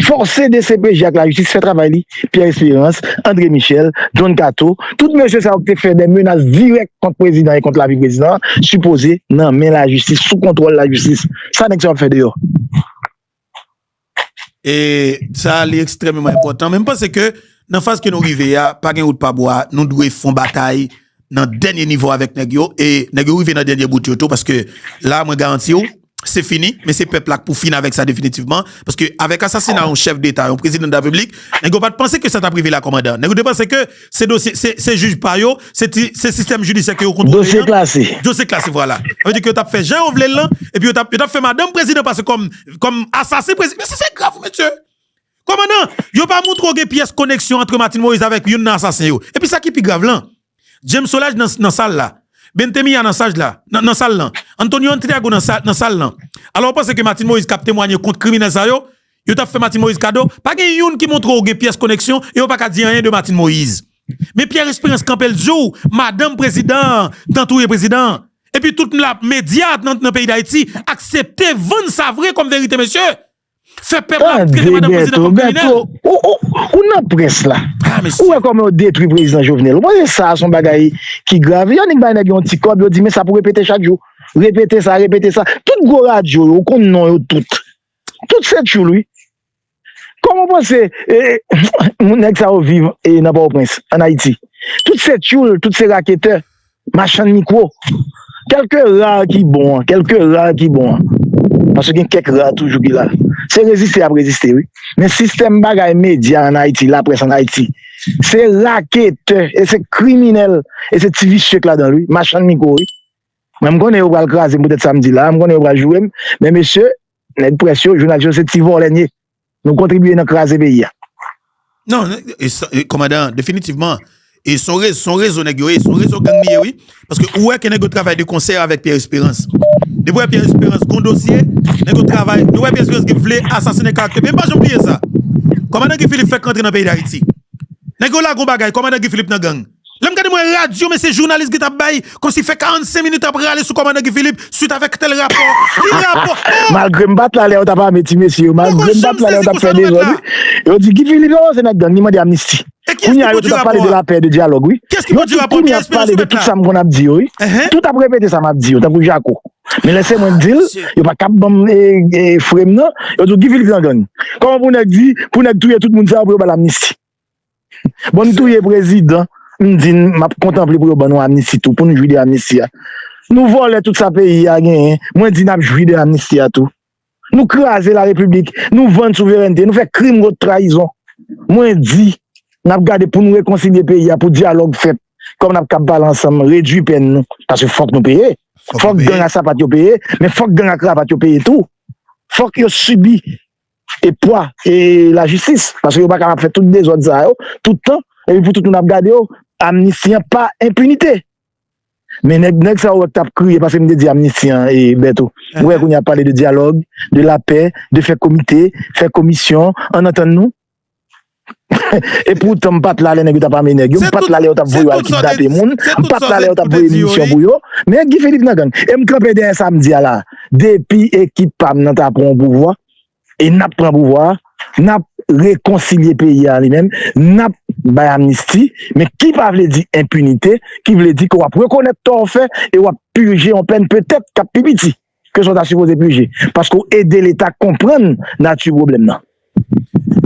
fòse D C P J ak lajistis fè travay li. Pierre Espérance, André Michel, Don Kato, tout mesye sa yo ki te fè de menas dirèk kont prezidan e kont lavi prezidan an, sipoze nan men lajistis, sou kontwòl lajistis. Sa nèg sa yo ap fè deyò? E sa li ekstrèmeman enpòtan. Men m panse ke nan faz ke nou rive a, pa gen wout pa bwa, nou dwe fè yon batay nan dènye nivo avèk nèg yo, e nèg yo rive nan dènye bout yo tou, paske la, mwen garanti w, se fini, men se pèp la k pou fin avèk sa definitivman, paske avèk asasina yon chèf deta, yon prezidan de la repiblik, nèg yo pa t panse ke sa t ap rive la, kòmandan. Nèg yo te panse ke se dosye, se, se jij pa yo, se ti, se sistèm jidisyè ke yo kontwole. Dosye klase. Dosye klase, vwala. Sa vle di ke yo t ap fè jan yo vle l lan, epi yo t ap, yo t ap fè madanm prezidan pase kòm, kòm asasen prezidan. Men sa se grav, mesye. Kòmandan, yo pa montre w gen pyès koneksyon ant Martine Moïse avèk youn nan asasen yo. Epi sa ki pi grav lan, James Solages nan, nan sal la. Benthé Miah nan sal la, nan, nan sal lan. Antonio Santiago nan sal, nan sal lan. Alò, w panse ke Martine Moïse k ap temwanye kont kriminèl sa yo, yo t ap fè Martine Moïse kado? Pa gen youn ki montre w gen pyès koneksyon e yo pa ka di anyen de Martine Moïse. Men Pierre Espérance kanpe l di w, madanm prezidan an, t antouye prezidan an. Epi tout la, medya nan, nan peyi Dayiti aksepte vann sa vre kòm verite, mesye. Fè pèp la trete madanm prezidan kòm kriminèl. Ou, ou, ou nan près la. Ou wè kòman yo detwi prezidan Jovenel. Ou panse sa a se yon bagay ki grav? Yo annik bay nèg yo yon ti kòb, yo di men sa pou repete chak jou. Repete sa, repete sa. Tout gwo radyo yo, ou konn non yo tout. Tout se tchoul, wi. Kòman w panse e, e, nèg sa yo viv e, nan Pòtoprens, ann Ayiti? Tout se tchoul, tout se raketè, machann mikwo. Kèlke ra ki bon an, kèlke ra ki bon an. Paske gen kèk ra toujou ki la. Se reziste y ap reziste, wi. Men sistèm bagay medya ann Ayiti, laprès ann Ayiti, se raketè e se kriminèl e se ti visye k ladan l, wi. Machann mikwo, wi. Mwen, m konnen yo pral kraze m poutèt sa m di la, m konnen yo pral joure m, men mesye, nèg près yo, jounalis yo, se ti vòlè n ye. Nou kontribiye nan kraze peyi a. Non, e sa, e, kòmandan, definitivman, e se yon rezo, se yon rezo nèg yo ye, se yon rezo gang li ye, wi. Paske ou wè ke nèg yo travay de konsè avèk Pierre Espérance. Depi w wè Pierre Espérance gon dosye, nèg yo travay, nou wè Pierre Espérance ki vle asasinen karaktè peyi. M pa janm bliye sa. Kòmandan Guy Philippe fèk rantre nan peyi Dayiti. Nèg yo lage yon bagay, kòmandan Guy Philippe nan gang. Lè m gade mwen radyo, men se jounalis ki t ap bay, kòmsi fè karannsenk minit ap rale sou kòmandan Guy Philippe, swit avèk tèl rapò. Ki rapò? Oh! Malgre m pa t la lè yo t ap ame ti mesye yo, malgre m pa t la lè yo t ap fè dezòd, wi. Yo di Guy Philippe, oh, se nèg gang, li mande amnisti. Kounye a, yo tout ap pale de lapè, de dyalòg, wi. Yo tout kounye a ap pale de tout sa m konn ap di yo, wi. Tout ap repete sa m ap di yo, tankou Jako. Men lè se mwen k di l, yo pa kab ban m, e, e, fre m nan, yo di Guy Philippe nan gang. Kòman pou nèg di, pou nèg touye tout moun sa yo, pou yo ba l amnisti? Bon, m touye prezidan, m di n, m ap kontanple pou yo ban nou amnisti tou, pou n jwi de amnisti a. Nou vòlè tout sa peyi a genyen, mwen di n ap jwi de amnisti a tou. Nou kraze larepiblik, nou vann souverènte, nou fè krim kont trayizon. Mwen di, n ap gade pou nou rekonsilye peyi a, pou dyalòg fèt, kòm n ap kab pale ansanm, redwi pèn nou, paske fòk nou peye. Fòk gang ak sapat yo peye, men fòk gang ak kravat yo peye tou. Fòk yo sibi e pwa e lajistis, paske yo pa kapab fè tout dezòd sa yo tout tan, epi pou tout moun ap gade yo, amnisti an pa enpinite. Men nèg, nèg sa yo wè k t ap kriye paske m te di amnisti an, e, Bèto. Ou wè kounye a ap pale de dyalòg, de lapè, de fè komite, fè komisyon, ann antann nou. E poutan m pa t la lè nèg yo t ap ame nèg yo, m pa t la lè yo t ap voye yo al kidnape moun, m pa t la lè yo t ap voye minisyon pou yo. Men Guy Philippe nan gang. E m kanpe dèyè sa m di a la. Depi ekip pa m nan ta pran yon pouvwa, e n ap pran pouvwa a, n ap rekonsilye peyi a li menm, n ap bay amnisti, men ki pa vle di enpinite, ki vle di ke w ap rekonèt tò w fè e w ap pije yon pèn petèt k ap pi piti ke sa w ta sipoze pije, paske w ede Leta konprann nati pwoblèm nan.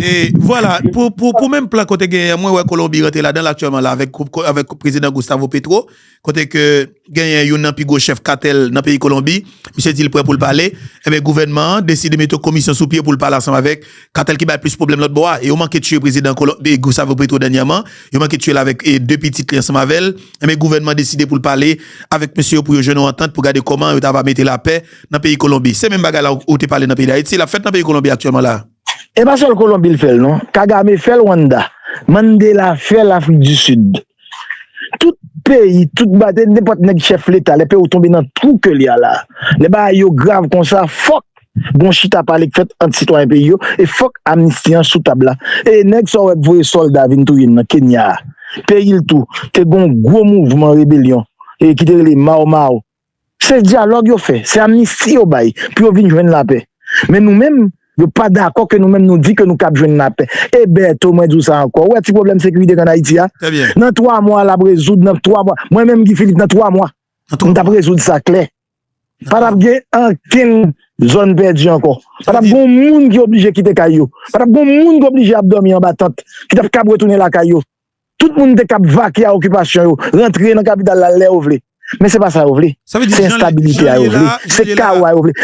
E vwala, pou, pou, pou menm plan kote genyen, mwen wè Kolonbi rantre ladan l aktyèlman la avèk, avèk prezidan Gustavo Petro, kote ke genyen youn nan pi gwo chèf katèl nan peyi Kolonbi, misye di l prè pou l pale, enben gouvènman an deside mete yon komisyon sou pye pou l pale ansanm avèk katèl ki bay plis pwoblèm lòt bò a, e yo manke tiye prezidan Gustavo Petro dènyèman, yo manke tiye l avèk de pitit li ansanm avè l, enben gouvènman deside pou l pale avèk mesye yo pou yo jwenn yon antant pou gade kòman yo ta va mete lapè nan peyi Kolonbi. Se menm bagay la ou te pale nan peyi Dayiti, l ap fèt nan peyi Kolonbi aktyèlman la. E pa sèl Kolonbi l fè l non. Kagame fè l Rwanda. Mandela fè l Afrik di Sid. Tout peyi, tout bagay, nenpòt nèg chèf leta, lè peyi w tonbe nan twou ke l ye a la, lè bagay yo grav konsa, fòk gon chita pale k fèt ant sitwayen peyi yo, e fòk amnisti an sou tab la. E nèg sa w wè k voye sòlda vin touye n nan Kenya a, peyi l tou, te gon gwo mouvman rebelyon e ki te rele Mau Mau. Se dyalòg yo fè, se amnisti yo bay pou yo vin jwenn lapè. Men nou menm, yo pa dakò ke nou menm nou di ke nou kab jwenn lapè. E Bèto, mwen di w sa ankò, ou wè ti pwoblèm sekirite k ann Ayiti a? Nan twa mwa l ap rezoud, nan twa mwa. Mwen menm Guy Philippe, nan twa mwa, m t ap rezoud sa klè. Pa t ap gen ankenn zòn pèdi ankò. Pa t ap gen yon moun ki oblije kite kay yo. Pa t ap gen yon moun ki oblije ap dòmi anba tant, ki t ap kab retounen lakay yo. Tout moun te kab vake a okipasyon yo, rantre nan kapital la lè yo vle. Men se pa sa yo vle. Se enstabilite a yo vle. Se kawo a yo vle.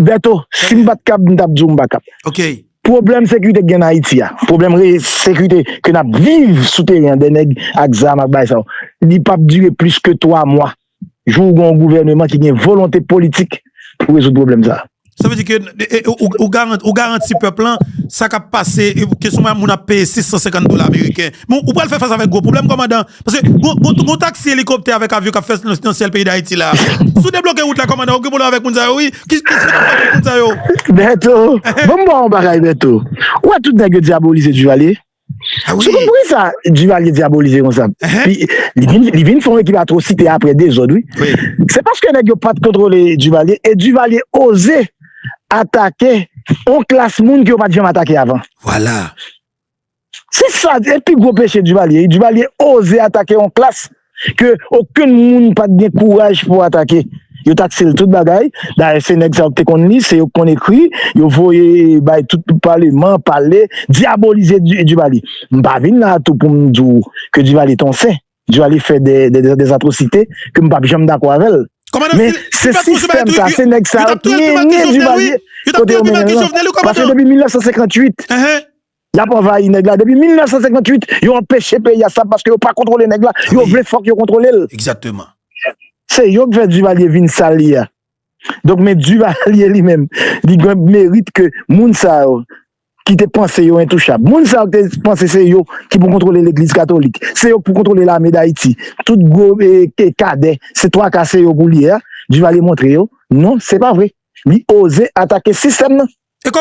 Bèto, si m pa t kab, m t ap di w m pa kab. Pwoblèm sekirite k gen nan Ayiti a, pwoblèm sekirite ke n ap viv sou teren an, de nèg ak zam ak bagay sa yo, li p ap dire plis ke twa mwa. Jou ou gen yon gouvèneman ki gen volonte politik pou rezoud pwoblèm sa a. Sa vle di ke ou garanti pèp lan sa k ap pase, kesyon moun ap peye sis san senkant dola ameriken. Men ou pral fè fas avèk gwo pwoblèm, kòmandan. Paske gon taksi elikoptè avèk avyon k ap fèt nan syèl peyi Dayiti la. Si w debloke wout la, kòmandan, ou gen pwoblèm avèk moun sa yo, wi. Ki sa k ap fèt avèk moun sa yo? Bèto, ban m ba w yon bagay, Bèto. Ou wè tout nèg yo dyabolize Duvalier? Ou konn poukisa Duvalier dyabolize konsa? Li vin fè yon ekip atwosite apre dezòd, wi. Se paske nèg yo pa t kontwole Duvalier, e Duvalier oze atake yon klas moun ke yo pa t janm atake avan. Vwala. Se sa, e pi gwo peche Duvalier. Duvalier oze atake yon klas ke okenn moun pa t gen kouraj pou atake. Yo takse l tout bagay. Dayè, se nèg sa yo k te konn li, se yo k konn ekri, yo voye bay tout paleman, pale, dyabolize Duvalier. M pa vin la tou pou m di w ke Duvalier t on sen. Duvalier fè de, de, de, de atwosite ke m p ap janm dakò avè l. Men se sistèm sa, se nèg sa yo k mennen Duvalier kote yo mennen l lan. Paske depi mil nèf san senkantuit, y ap anvayi nèg la. Depi mil nèf san senkantuit, yo anpeche peyi a stab paske yo pa kontwole nèg la. Yo vle fòk yo kontwole l. Se yo k fè Duvalier vin sa l ye a. Donk, men Duvalier li menm, li gen merit ke moun sa yo ki te panse yo entouchab. Moun sa yo ki te panse se yo ki pou kontwole legliz katolik, se yo ki pou kontwole lame Dayiti, tout gwo e, e kadè, se twa ka se yo pou l ye a, Duvalier montre yo, non, se pa vre. Li oze atake sistèm nan.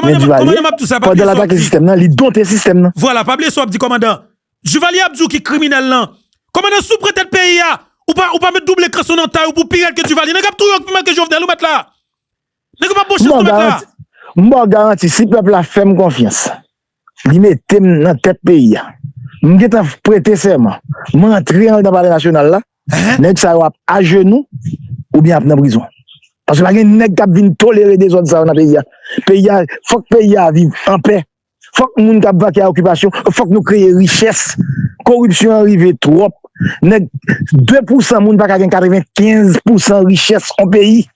Men Duvalier, pandan l atake sistèm nan, li donte sistèm nan. Vwala, pa bliye sa w ap di, kòmandan. Duvalier ap di w ki kriminèl lan. Kòmandan, si w pran tèt peyi a, ou pa, ou pa met double kanson nan tay ou pou w pi rèd ke Duvalier. Nèg ap touye w pi mal ke Jovenel, ou mèt la. Nèg yo p ap bouche sou mèt la. M ba w garanti, si pèp la fè m konfyans, li mete m nan tèt peyi a, m gentan prete sèman, m antre andan Palè Nasyonal la, nèg sa yo ap ajenou oubyen ap nan prizon. Paske pa gen nèg k ap vin tolere dezòd sa yo nan peyi a. Peyi a, fòk peyi a viv anpè. Fòk moun k ap vake a okipasyon, fòk nou kreye richès. Koripsyon an rive twòp. Nèg, de pousan moun pa ka gen katrevenkenz pousan richès yon peyi.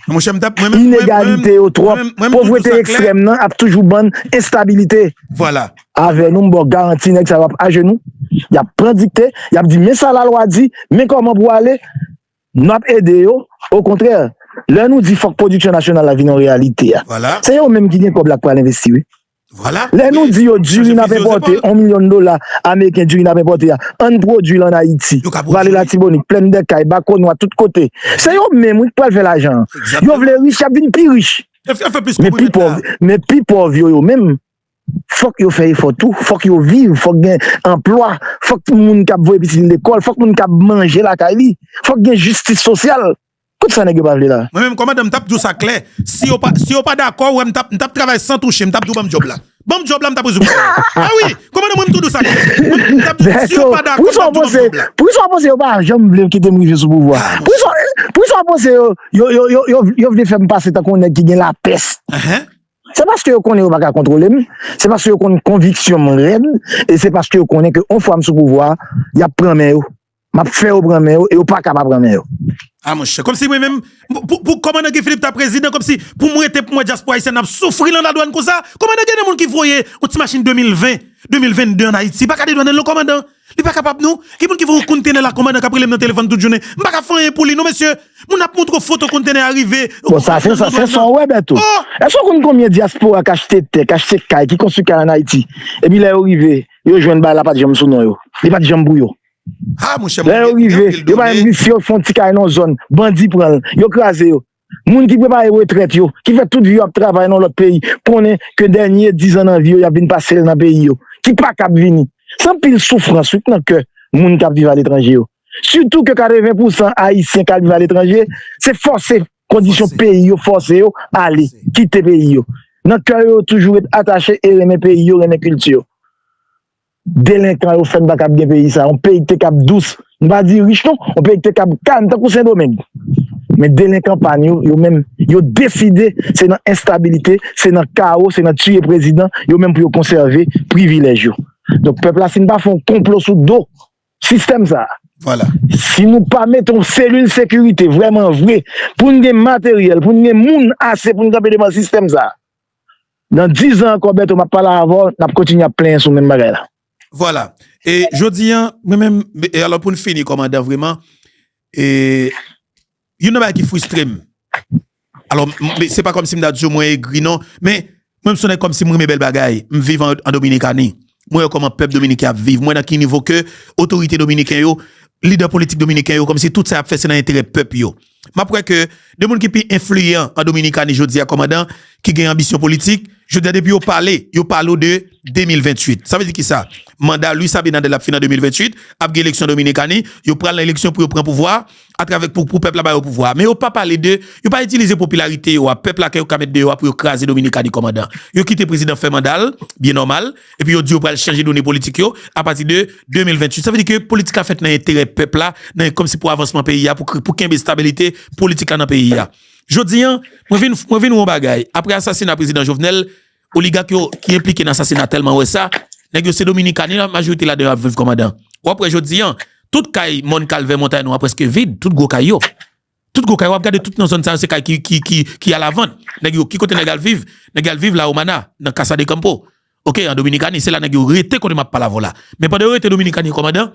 Inegalite yo twòp. Povrete ekstrèm nan ap toujou ban n enstabilite. Avè nou, m ba w garanti, nèg sa yo ap ajenou. Y ap pran dikte, y ap di, men sa lalwa di, men kòman pou ale. N ap ede yo. Okontrè, lè nou di fòk pwodiksyon nasyonal la vin yon reyalite a, se yo menm ki gen kòb la k pral envesti, wi. Vwala. Lè nou di yo diri n ap enpòte, yon milyon dola ameriken diri n ap enpòte a, ann pwodui l ann Ayiti, Vale Latibonit, Plèn dè Kay, Bakonwa, tout kote. Se yo menm, wi, k pral fè lajan an. Yo vle rich, y ap vin pi rich. Men pi pòv, men pi pòv yo, yo menm, fòk yo fè efò tou, fòk yo viv, fòk gen anplwa, fòk moun k ap voye pitit li lekòl, fòk moun k ap manje lakay li, fòk gen jistis sosyal. Kot sa nèg yo pa vle la? Mwen menm, kòmandan, m t ap di w sa klè. Si yo pa, si yo pa dakò, w wè, m t ap, m t ap travay san touche, m t ap di w ban m djòb la. Ban m djòb la, m t ap rezoud pwoblèm. Ah wi, kòmandan, mwen m tou di w sa klè. Mwen, m t ap di w, si yo pa dakò, m t ap di w ban m djòb la. Poukisa w panse yo pa janm vle kite m rive sou pouvwa? Poukisa, poukisa w panse yo, yo, yo, yo, yo, yo vle fè m pase tankou yon nèg ki gen lapès? Se paske yo konnen yo pa ka kontwole m, se paske yo konn konviksyon m rèd, e se paske yo konnen ke yon fwa m sou pouvwa, y ap pran men yo. M ap fè yo pran men yo, e yo pa ka pa pran men yo. Ah, monchè, kòmsi mwen menm, pou, pou kòmandan Guy Philippe ta prezidan, kòmsi pou mwen rete pou mwen dyaspora ayisyèn ap soufri nan ladwàn konsa, kòmandan gen de moun ki voye yon ti machin de mil ven, de mil venn de ann Ayiti, pa ka dedwannen l non, kòmandan. Li pa kapab non. Gen moun ki voye yon kontenè la, kòmandan k ap rele m nan telefòn tout jounen. M pa ka fè anyen pou li non, mesye. Moun ap montre w foto kontenè a rive. Bon, sa se sa, se sa w wè, Bèto. Èske w konn konbyen dyaspora k achte tè, k achte kay, ki konstwi kay ann Ayiti? Epi lè yo rive, yo jwenn bagay la pa t janm sou non yo. Li pa t janm pou yo. Ha, monchè, lè yo rive, yo pa menm rive si yo fè yon ti kay nan yon zòn, bandi pran l, yo kraze yo. Moun ki prepare retrèt yo, ki fè tout vi yo ap travay nan lòt peyi, konnen ke dènye diz an nan vi yo, y ap vin pase l nan peyi yo, ki pa kab vini. Se anpil soufrans, wi, k nan kè moun k ap viv aletranje yo. Sitou ke katreven pousan Ayisyen k al viv aletranje, se fòse, kondisyon peyi yo fòse yo ale, kite peyi yo. Nan kè yo, yo toujou ret atache e renmen peyi yo, renmen kilti yo. Delenkan yo fè n pa kab gen peyi sa. Yon peyi ki te kab dous. M pa di rich non, yon peyi ki te kab kalm tankou Sendomeng. Men delenkan pa n yo, yo menm, yo deside se nan enstabilite, se nan kawo, se nan tiye prezidan, yo menm pou yo konsève privilèj yo. Donk pèp la, si n pa fè yon konplo sou do sistèm sa a, si nou pa mete yon selil sekirite vrèman vre, pou n gen materyèl, pou n gen moun ase pou n kanpe devan sistèm sa a, nan diz an ankò, Bèto, m ap pale avè w, n ap kontinye ap plenyen sou menm bagay la. Vwala. E jodi a, mwen menm, e alò pou n fini, kòmandan, vrèman, e youn nan bagay ki fristre m, alò, m, se pa kòmsi m ta di w mwen egri, non, men mwen, m se yon nèg kòmsi m renmen bèl bagay, m viv an, an Dominikani. Mwen wè kòman pèp dominiken ap viv, mwen nan ki nivo ke otorite dominiken yo, lidè politik dominiken yo, kòmsi tout sa y ap fè se nan enterè pèp yo. M ap wè ke de moun ki pi enfliyan an Dominikani jodi a, kòmandan, ki gen anbisyon politik, jodi a depi yo pale, yo pale w de de mil venntuit. Sa vle di kisa? Manda Luis Abinader ap fin an de mil venntuit, ap gen eleksyon Dominikani, yo pral nan eleksyon pou yo pran pouvwa, atravè pou, pou pèp la ba yo pouvwa. Men yo pa pale de, yo pa itilize popilarite yo a, pèp la ke yo ka met deyò a pou yo kraze Dominikani, kòmandan. Yo kite prezidan fè manda l, byen nòmal, epi yo di yo pral chanje done politik yo apati de de mil venntuit. Sa vle di ke politik la fèt nan enterè pèp la, nan kòmsi pou avansman peyi a, pou, pou kenbe estabilite politik la nan peyi a. Jodi a, mwen vin, mwen vin wè yon bagay. Apre asasina prezidan Jovenel, oligak yo ki enplike nan asasina tèlman wè sa, nèg yo se Dominikani, la majorite ladan yo ap viv, kòmandan. W ap wè jodi a, tout kay mòn Kalvè, Montay Nwa prèske vid, tout gwo kay yo. Tout gwo kay, w ap gade tout nan zòn sa yo, se kay ki, ki, ki, ki alavant. Nèg yo, ki kote nèg al viv? Nèg al viv La Romana, nan Casa de Campo. Oke, an Dominikani, se la nèg yo rete kote m ap pale avè w la. Men pandan yo rete Dominikani, kòmandan,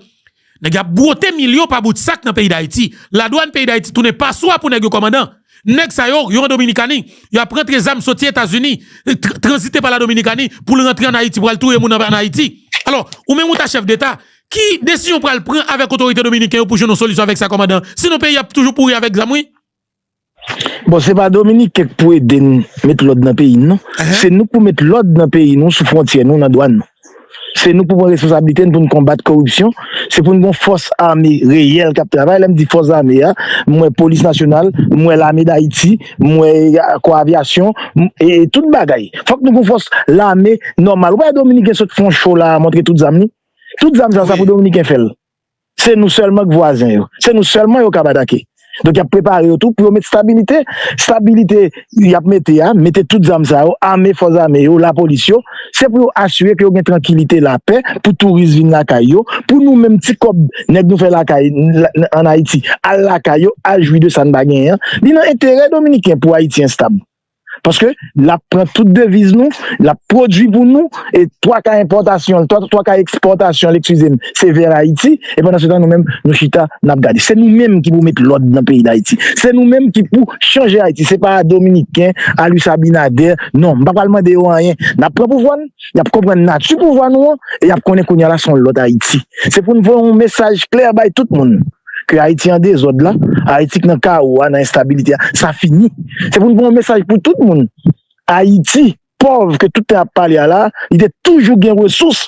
nèg yo ap bwote milyon pa bout sak nan peyi Dayiti. Ladwàn peyi Dayiti tounen paswa pou nèg yo, kòmandan. Nèg sa yo, yo an Dominikani, y ap rantre zam soti Etazini, tr-, tranzite pa la Dominikani pou l rantre ann Ayiti, pou al touye moun anba ann Ayiti. Alò, ou menm ou ta chèf deta, ki desizyon w pral pran avèk otorite dominiken yo pou jwenn yon solisyon avèk sa, kòmandan? Sinon, peyi a ap toujou pouri avèk zam, wi. Bon, se pa Dominiken k pou ede n met lòd nan peyi n, non. Se nou k pou met lòd nan peyi nou, sou fwontyè nou, nan dwàn nou. Se nou k pou pran responsablite n pou n konbat kòripsyon. Se pou n gen yon fòs ame reyèl k ap travay. Lè m di fòs ame a, m wè Polis Nasyonal, m wè Lame Dayiti, m wè, a, Kò Avyasyon, m, e, e tout bagay. Fòk nou gen yon fòs lame nòmal. Ou pa wè Dominiken sot fè yon cho la a, montre tout zam li? Tout zam sa, sa pou Dominiken fè l. Se nou sèlman k vwazen yo. Se nou sèlman yo kab atake. Donk, y ap prepare yo tou pou yo met stabilite. Stabilite y ap mete a, mete tout zam sa yo, ame fòs ame yo, lapolis yo, se pou yo asire ke yo gen trankilite, lapè, pou touris vin lakay yo, pou nou menm ti kòb nèg nou fè lakay, la, ann Ayiti, al lakay yo, al jwi de sa n pa genyen an. Li nan enterè dominiken pou Ayiti estab. Paske l ap pran tout deviz nou, l ap pwodui pou nou, e twa ka enpòtasyon l, twa, twa ka ekspòtasyon l, eskize m, se vè Ayiti, e pandan se tan nou menm, nou chita, n ap gade. Se nou menm ki pou met lòd nan peyi Dayiti. Se nou menm ki pou chanje Ayiti. Se pa Dominiken, a Luis Abinader, non, m pa pral mande yo anyen. N ap pran pouvwa n, y ap konprann nati pouvwa nou an, e y ap konnen kounye a la se yon lòt Ayiti. Se pou n voye yon mesaj klè bay tout moun ke Ayiti an dezòd la, Ayiti k nan kawo a, nan enstabilite a, sa fini. Se pou n voye yon mesaj pou tout moun. Ayiti, pòv ke tout tan ap pale a la, li te toujou gen resous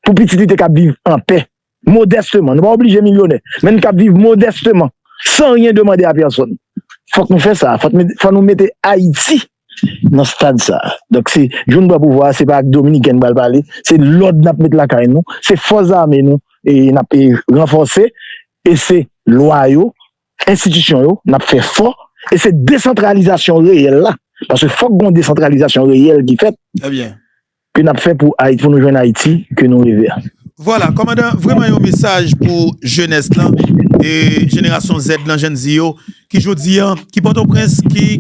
pou pitit li te kab viv anpè, modèsteman. Nou pa oblije milyonè, men n kab viv modèsteman, san rien demander à personne. Fòk nou fè sa. Fòk, fòk nou mete Ayiti nan stad sa. Donk, se, jou n pran pouvwa a, se pa ak Dominiken n pral pale, se lòd n ap met lakay nou, se fòs zame nou, e n ap, e, ranfòse, e se lwa yo, enstitisyon yo, n ap fè fò, e se desantralizasyon reyèl la. Paske fòk gen yon desantralizasyon reyèl ki fèt, ke n ap fè pou Ayiti, pou nou jwenn Ayiti ke nou reve a. Vwala, kòmandan, vrèman yon mesaj pou jenès lan, e jenerasyon Z lan, Gen Z yo, ki jodi a, ki Pòtoprens, ki,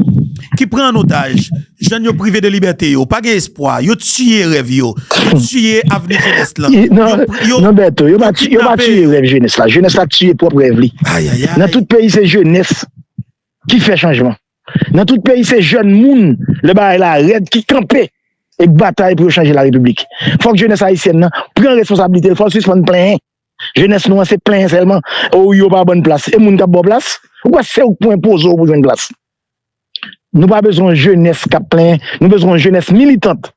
ki pran an otaj. Jèn yo prive de libète yo, pa gen espwa, yo tiye rèv yo, yo tiye avni jenès lan. Non, Bèto, yo pa tiye rèv jenès la. Jenès la tiye pwòp rèv li. Nan tout peyi, se jenès ki fè chanjman. Nan tout peyi, se jèn moun, lè bagay la rèd, ki kanpe e k batay pou yo chanje larepiblik. Fòk jenès ayisyèn nan pran responsablite l, fò l sispann plenyen. Jenès nou an se plenyen sèlman. O wi, yo pa ban n plas. E moun k ap ba w plas? Ou kwè se ou k pou enpoze w pou jwenn plas? Nou pa bezwen yon jenès k ap plenyen. Nou bezwen yon jenès militant.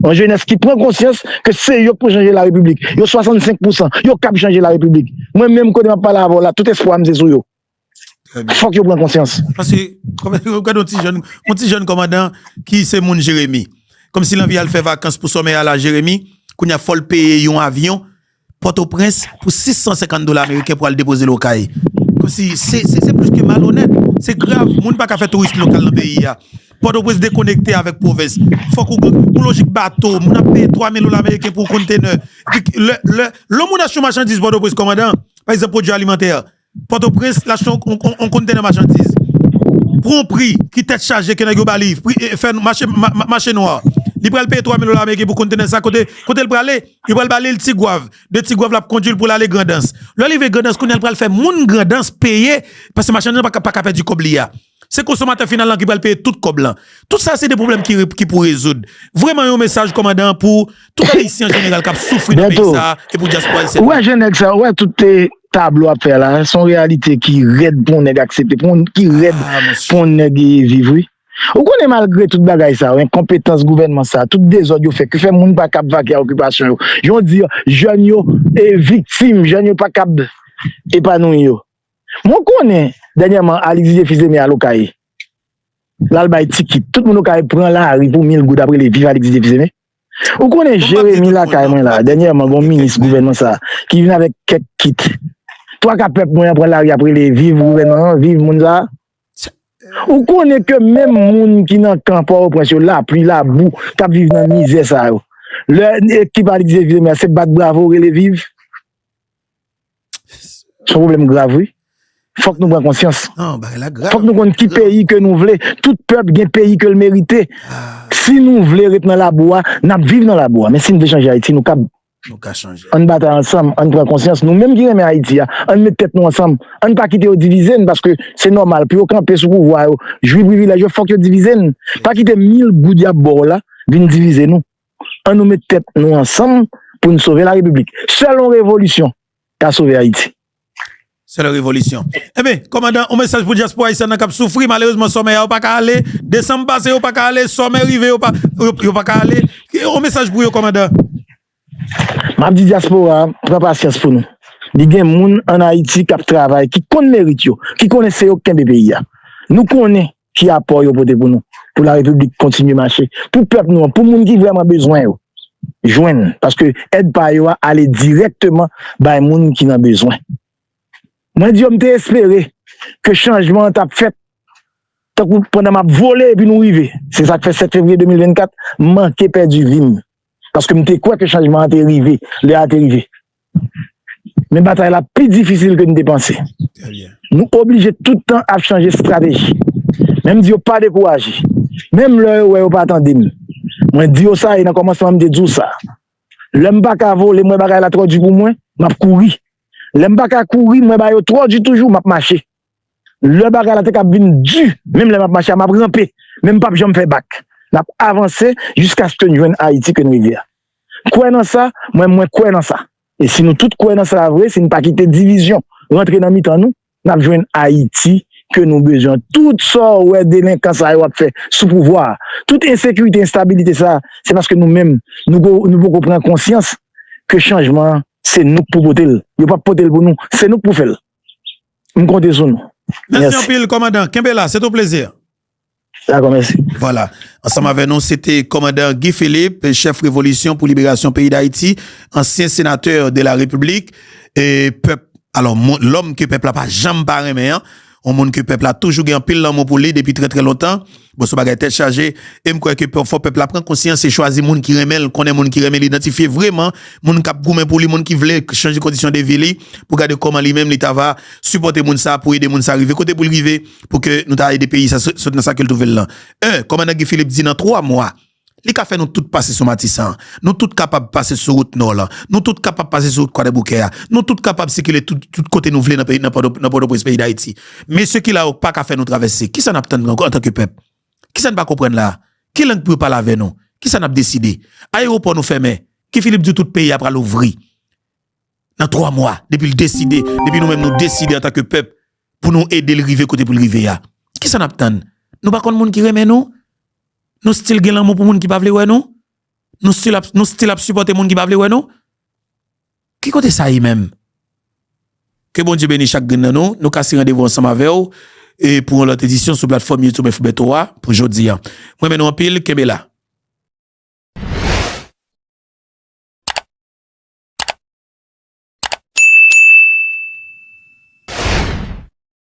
Yon jenès ki pran konsyans ke se yo k pou chanje larepiblik. Yo swasannsenk pousan. Yo kab chanje larepiblik. Mwen menm kote m ap pale avè w la, tout espwa m se sou yo. Fòk yo pran konsyans. Paske, gade yon ti jèn, yon ti jèn kòmandan ki se moun Jeremi. Kòmsi l anvi al fè vakans pou sòmè a la Jeremi, kounye a fò l peye yon avyon Pòtoprens pou sis san senkant dola ameriken pou al depoze l Okay. Kòmsi se, se, se plis ke malonèt. Se grav. Moun pa ka fè touris lokal nan peyi a. Pòtoprens dekonekte avèk pwovens. Fòk ou, ou lojik bato. Moun ap peye twa mil dola ameriken pou yon kontenè. Epi lè, lè, lè moun achte yon machandiz Pòtoprens, kòmandan, pa egzanp, pwodui alimantè, Pòtoprens, l achte yon, yon, yon, yon kontenè machandiz. Pou yon pri ki tèt chaje ke nèg yo ba li, pri, e, fè mache, ma, ma, mache nwa. Li pral peye twa mil dola ameriken pou kontenè sa, kote, kote l prale? Yo pral ba li l Tigwav. De Tigwav, l ap kondui l pou l ale Grandans. Lè l rive Grandans, kounye a l pral fè moun Grandans peye, paske machandiz lan pa ka, pa ka pèdi kòb li a. Se konsomatè final lan ki pral peye tout kòb lan. Tout sa se de pwoblèm ki, ki pou rezoud. Vrèman yon mesaj kòmandan pou tout Ayisyen an jeneral k ap soufri nan peyi sa a e pou dyaspora ayisyen. Ou wè jan nèg sa, ou wè tout tablo ap fè la, se yon reyalite ki rèd pou yon nèg aksepte, pou yon, ki rèd pou yon nèg viv wi. Ou konnen malgre tout bagay sa yo, enkonpetans gouvènman sa, tout dezòd yo fè, ki fè moun pa kab vake a okipasyon yo. Jan w di, jèn yo e viktim, jèn yo pa kab epanouyi yo. Mwen konnen dènyèman Alix Didier Fils-Aimé al Okay. L al bay tikit. Tout moun Okay pran lari pou mil goud ap rele viv Alix Didier Fils-Aimé. Ou konnen Jeremi lakay mwen la, dènyèman gon minis gouvènman sa ki vin avèk kèk kit. Twa ka pèp mwen an pran lari ap rele viv gouvènman an, viv moun sa. Ou konnen ke menm moun ki nan kan Pòtoprens yo, lapli, labou, k ap viv nan mizè sa yo. Lè ekip Alix Didier Fils-Aimé se bat bravo rele viv. Se yon pwoblèm grav wi. Fòk nou pran konsyans. Fòk nou konn ki peyi ke nou vle. Tout pèp gen peyi ke l merite. Si nou vle ret nan labou a, n ap viv nan labou a. Men si n vle chanje Ayiti, nou kab. Ann batay ansanm, ann pran konsyans. Nou menm ki renmen Ayiti a, ann met tèt nou ansanm. Ann pa kite yo divize n, paske se nòmal. Pou yo kanpe sou pouvwa yo, jwi privilèj yo, fòk yo divize n. Pa kite mil goud y ap ba w la vin divize nou. Ann nou met tèt nou ansanm pou n sove larepiblik. Sèl yon revolisyon ka sove Ayiti. Sèl revolisyon. Enben, kòmandan, yon mesaj pou dyaspora ayisyèn nan k ap soufri. Malerezman, sòmè a yo pa ka ale. Desanm pase, yo pa ka ale. Sòmè rive, yo pa, yo, yo pa ka ale. Yon mesaj pou yo, kòmandan. M ap di dyaspora a, pran pasyans pou nou. Li gen moun ann Ayiti k ap travay, ki konn merit yo, ki konnen se yo k kenbe peyi a. Nou konnen ki apò yo pote pou nou, pou larepiblik kontinye mache, pou pèp nou an, pou moun ki vrèman bezwen yo jwenn, paske èd pa yo a ale dirèkteman bay moun ki nan bezwen. Mwen di yo m te espere ke chanjman an t ap fèt, tankou pandan m ap vole epi nou rive. Se sa k fè sèt fevriye de mil vennkat, m manke pèdi vi m. Paske m te kwè ke chanjman an te rive, lè a te rive. Men batay la pi difisil ke n te panse. Nou oblije tout tan ap chanje estrateji. Men m di yo pa dekouraje. Menm lè yo wè yo pa tande m, mwen di yo sa, e nan kòmansman m te di w sa. Lè m pa ka vole, m wè bagay la twò di pou mwen, m ap kouri. Lè m pa ka kouri, m wè bagay yo twò di toujou, m ap mache. Lè bagay la te ka vin di, menm lè m ap mache a, m ap ranpe, men m p ap janm fè bak. N ap avanse jiskaske n jwenn Ayiti ke n reve a. Kwè nan sa, mwen, mwen kwè nan sa. E si nou tout kwè nan sa vre, si n pa kite divizyon rantre nan mitan nou, n ap jwenn Ayiti ke nou bezwen. Tout sa w wè delenkan sa yo ap fè sou pouvwa a, tout ensekirite, enstabilite sa, se paske nou menm, nou, nou poko pran konsyans ke chanjman an, se nou k pou pote l. Yo p ap pote l pou nou, se nou k pou fè l. M konte sou nou. Mèsi anpil, kòmandan. Kenbe la, se ton plezi. Dakò, mèsi. Vwala. Ansanm avè nou, se te kòmandan Guy Philippe, chèf Revolisyon pou Liberasyon Peyi Dayiti, ansyen senatè de la Repiblik, e pèp, alò, lòm ke pèp la pa janm pa renmen an, yon moun ke pèp la toujou gen anpil lanmou pou li depi trè, trè lontan. Bon, se yon bagay tèt chaje, e m kwè ke fò pèp la pran konsyans e chwazi moun ki renmen l, konnen moun ki renmen l, idantifye vrèman moun k ap goumen pou li, moun ki vle chanje kondisyon de vi li, pou gade kòman li menm li ta va sipòte moun sa, pou ede moun sa rive kote pou l rive, pou ke nou ta ede peyi sa sot nan sa ke l twouve l lan. En, kòmandan Guy Philippe di nan twa mwa, li ka fè nou tout pase sou Matisan. Nou tout kapab pase sou wout Nò lan. Nou tout kapab pase sou wout Kwadèboukè a. Nou tout kapab sikile tout, tout kote nou vle nan peyi, nan Pòtoprens, peyi Dayiti. Mesye ki la yo pa ka fè nou travèse. Kisa n ap tann ankò antanke pèp? Kisa n pa konprann la? Ki lang pou yo pale avè nou? Kisa n ap deside? Ayewopò nou fèmen. Guy Philippe di tout peyi a pral ouvri nan twa mwa, depi l deside, depi nou menm nou deside antanke pèp pou nou ede l rive kote pou l rive a. Kisa n ap tann? Nou pa konn moun ki renmen nou? Nou still gen lanmou pou moun ki pa vle wè nou? Nou still ap, nou still ap sipòte moun ki pa vle wè nou? Ki kote sa ye menm? Ke Bondye beni chak grenn nan nou. Nou kase randevou ansanm avè w e pou yon lòt edisyon sou platfòm YouTube Info Bertho a pou jodi a. Mwen renmen nou anpil, kenbe la.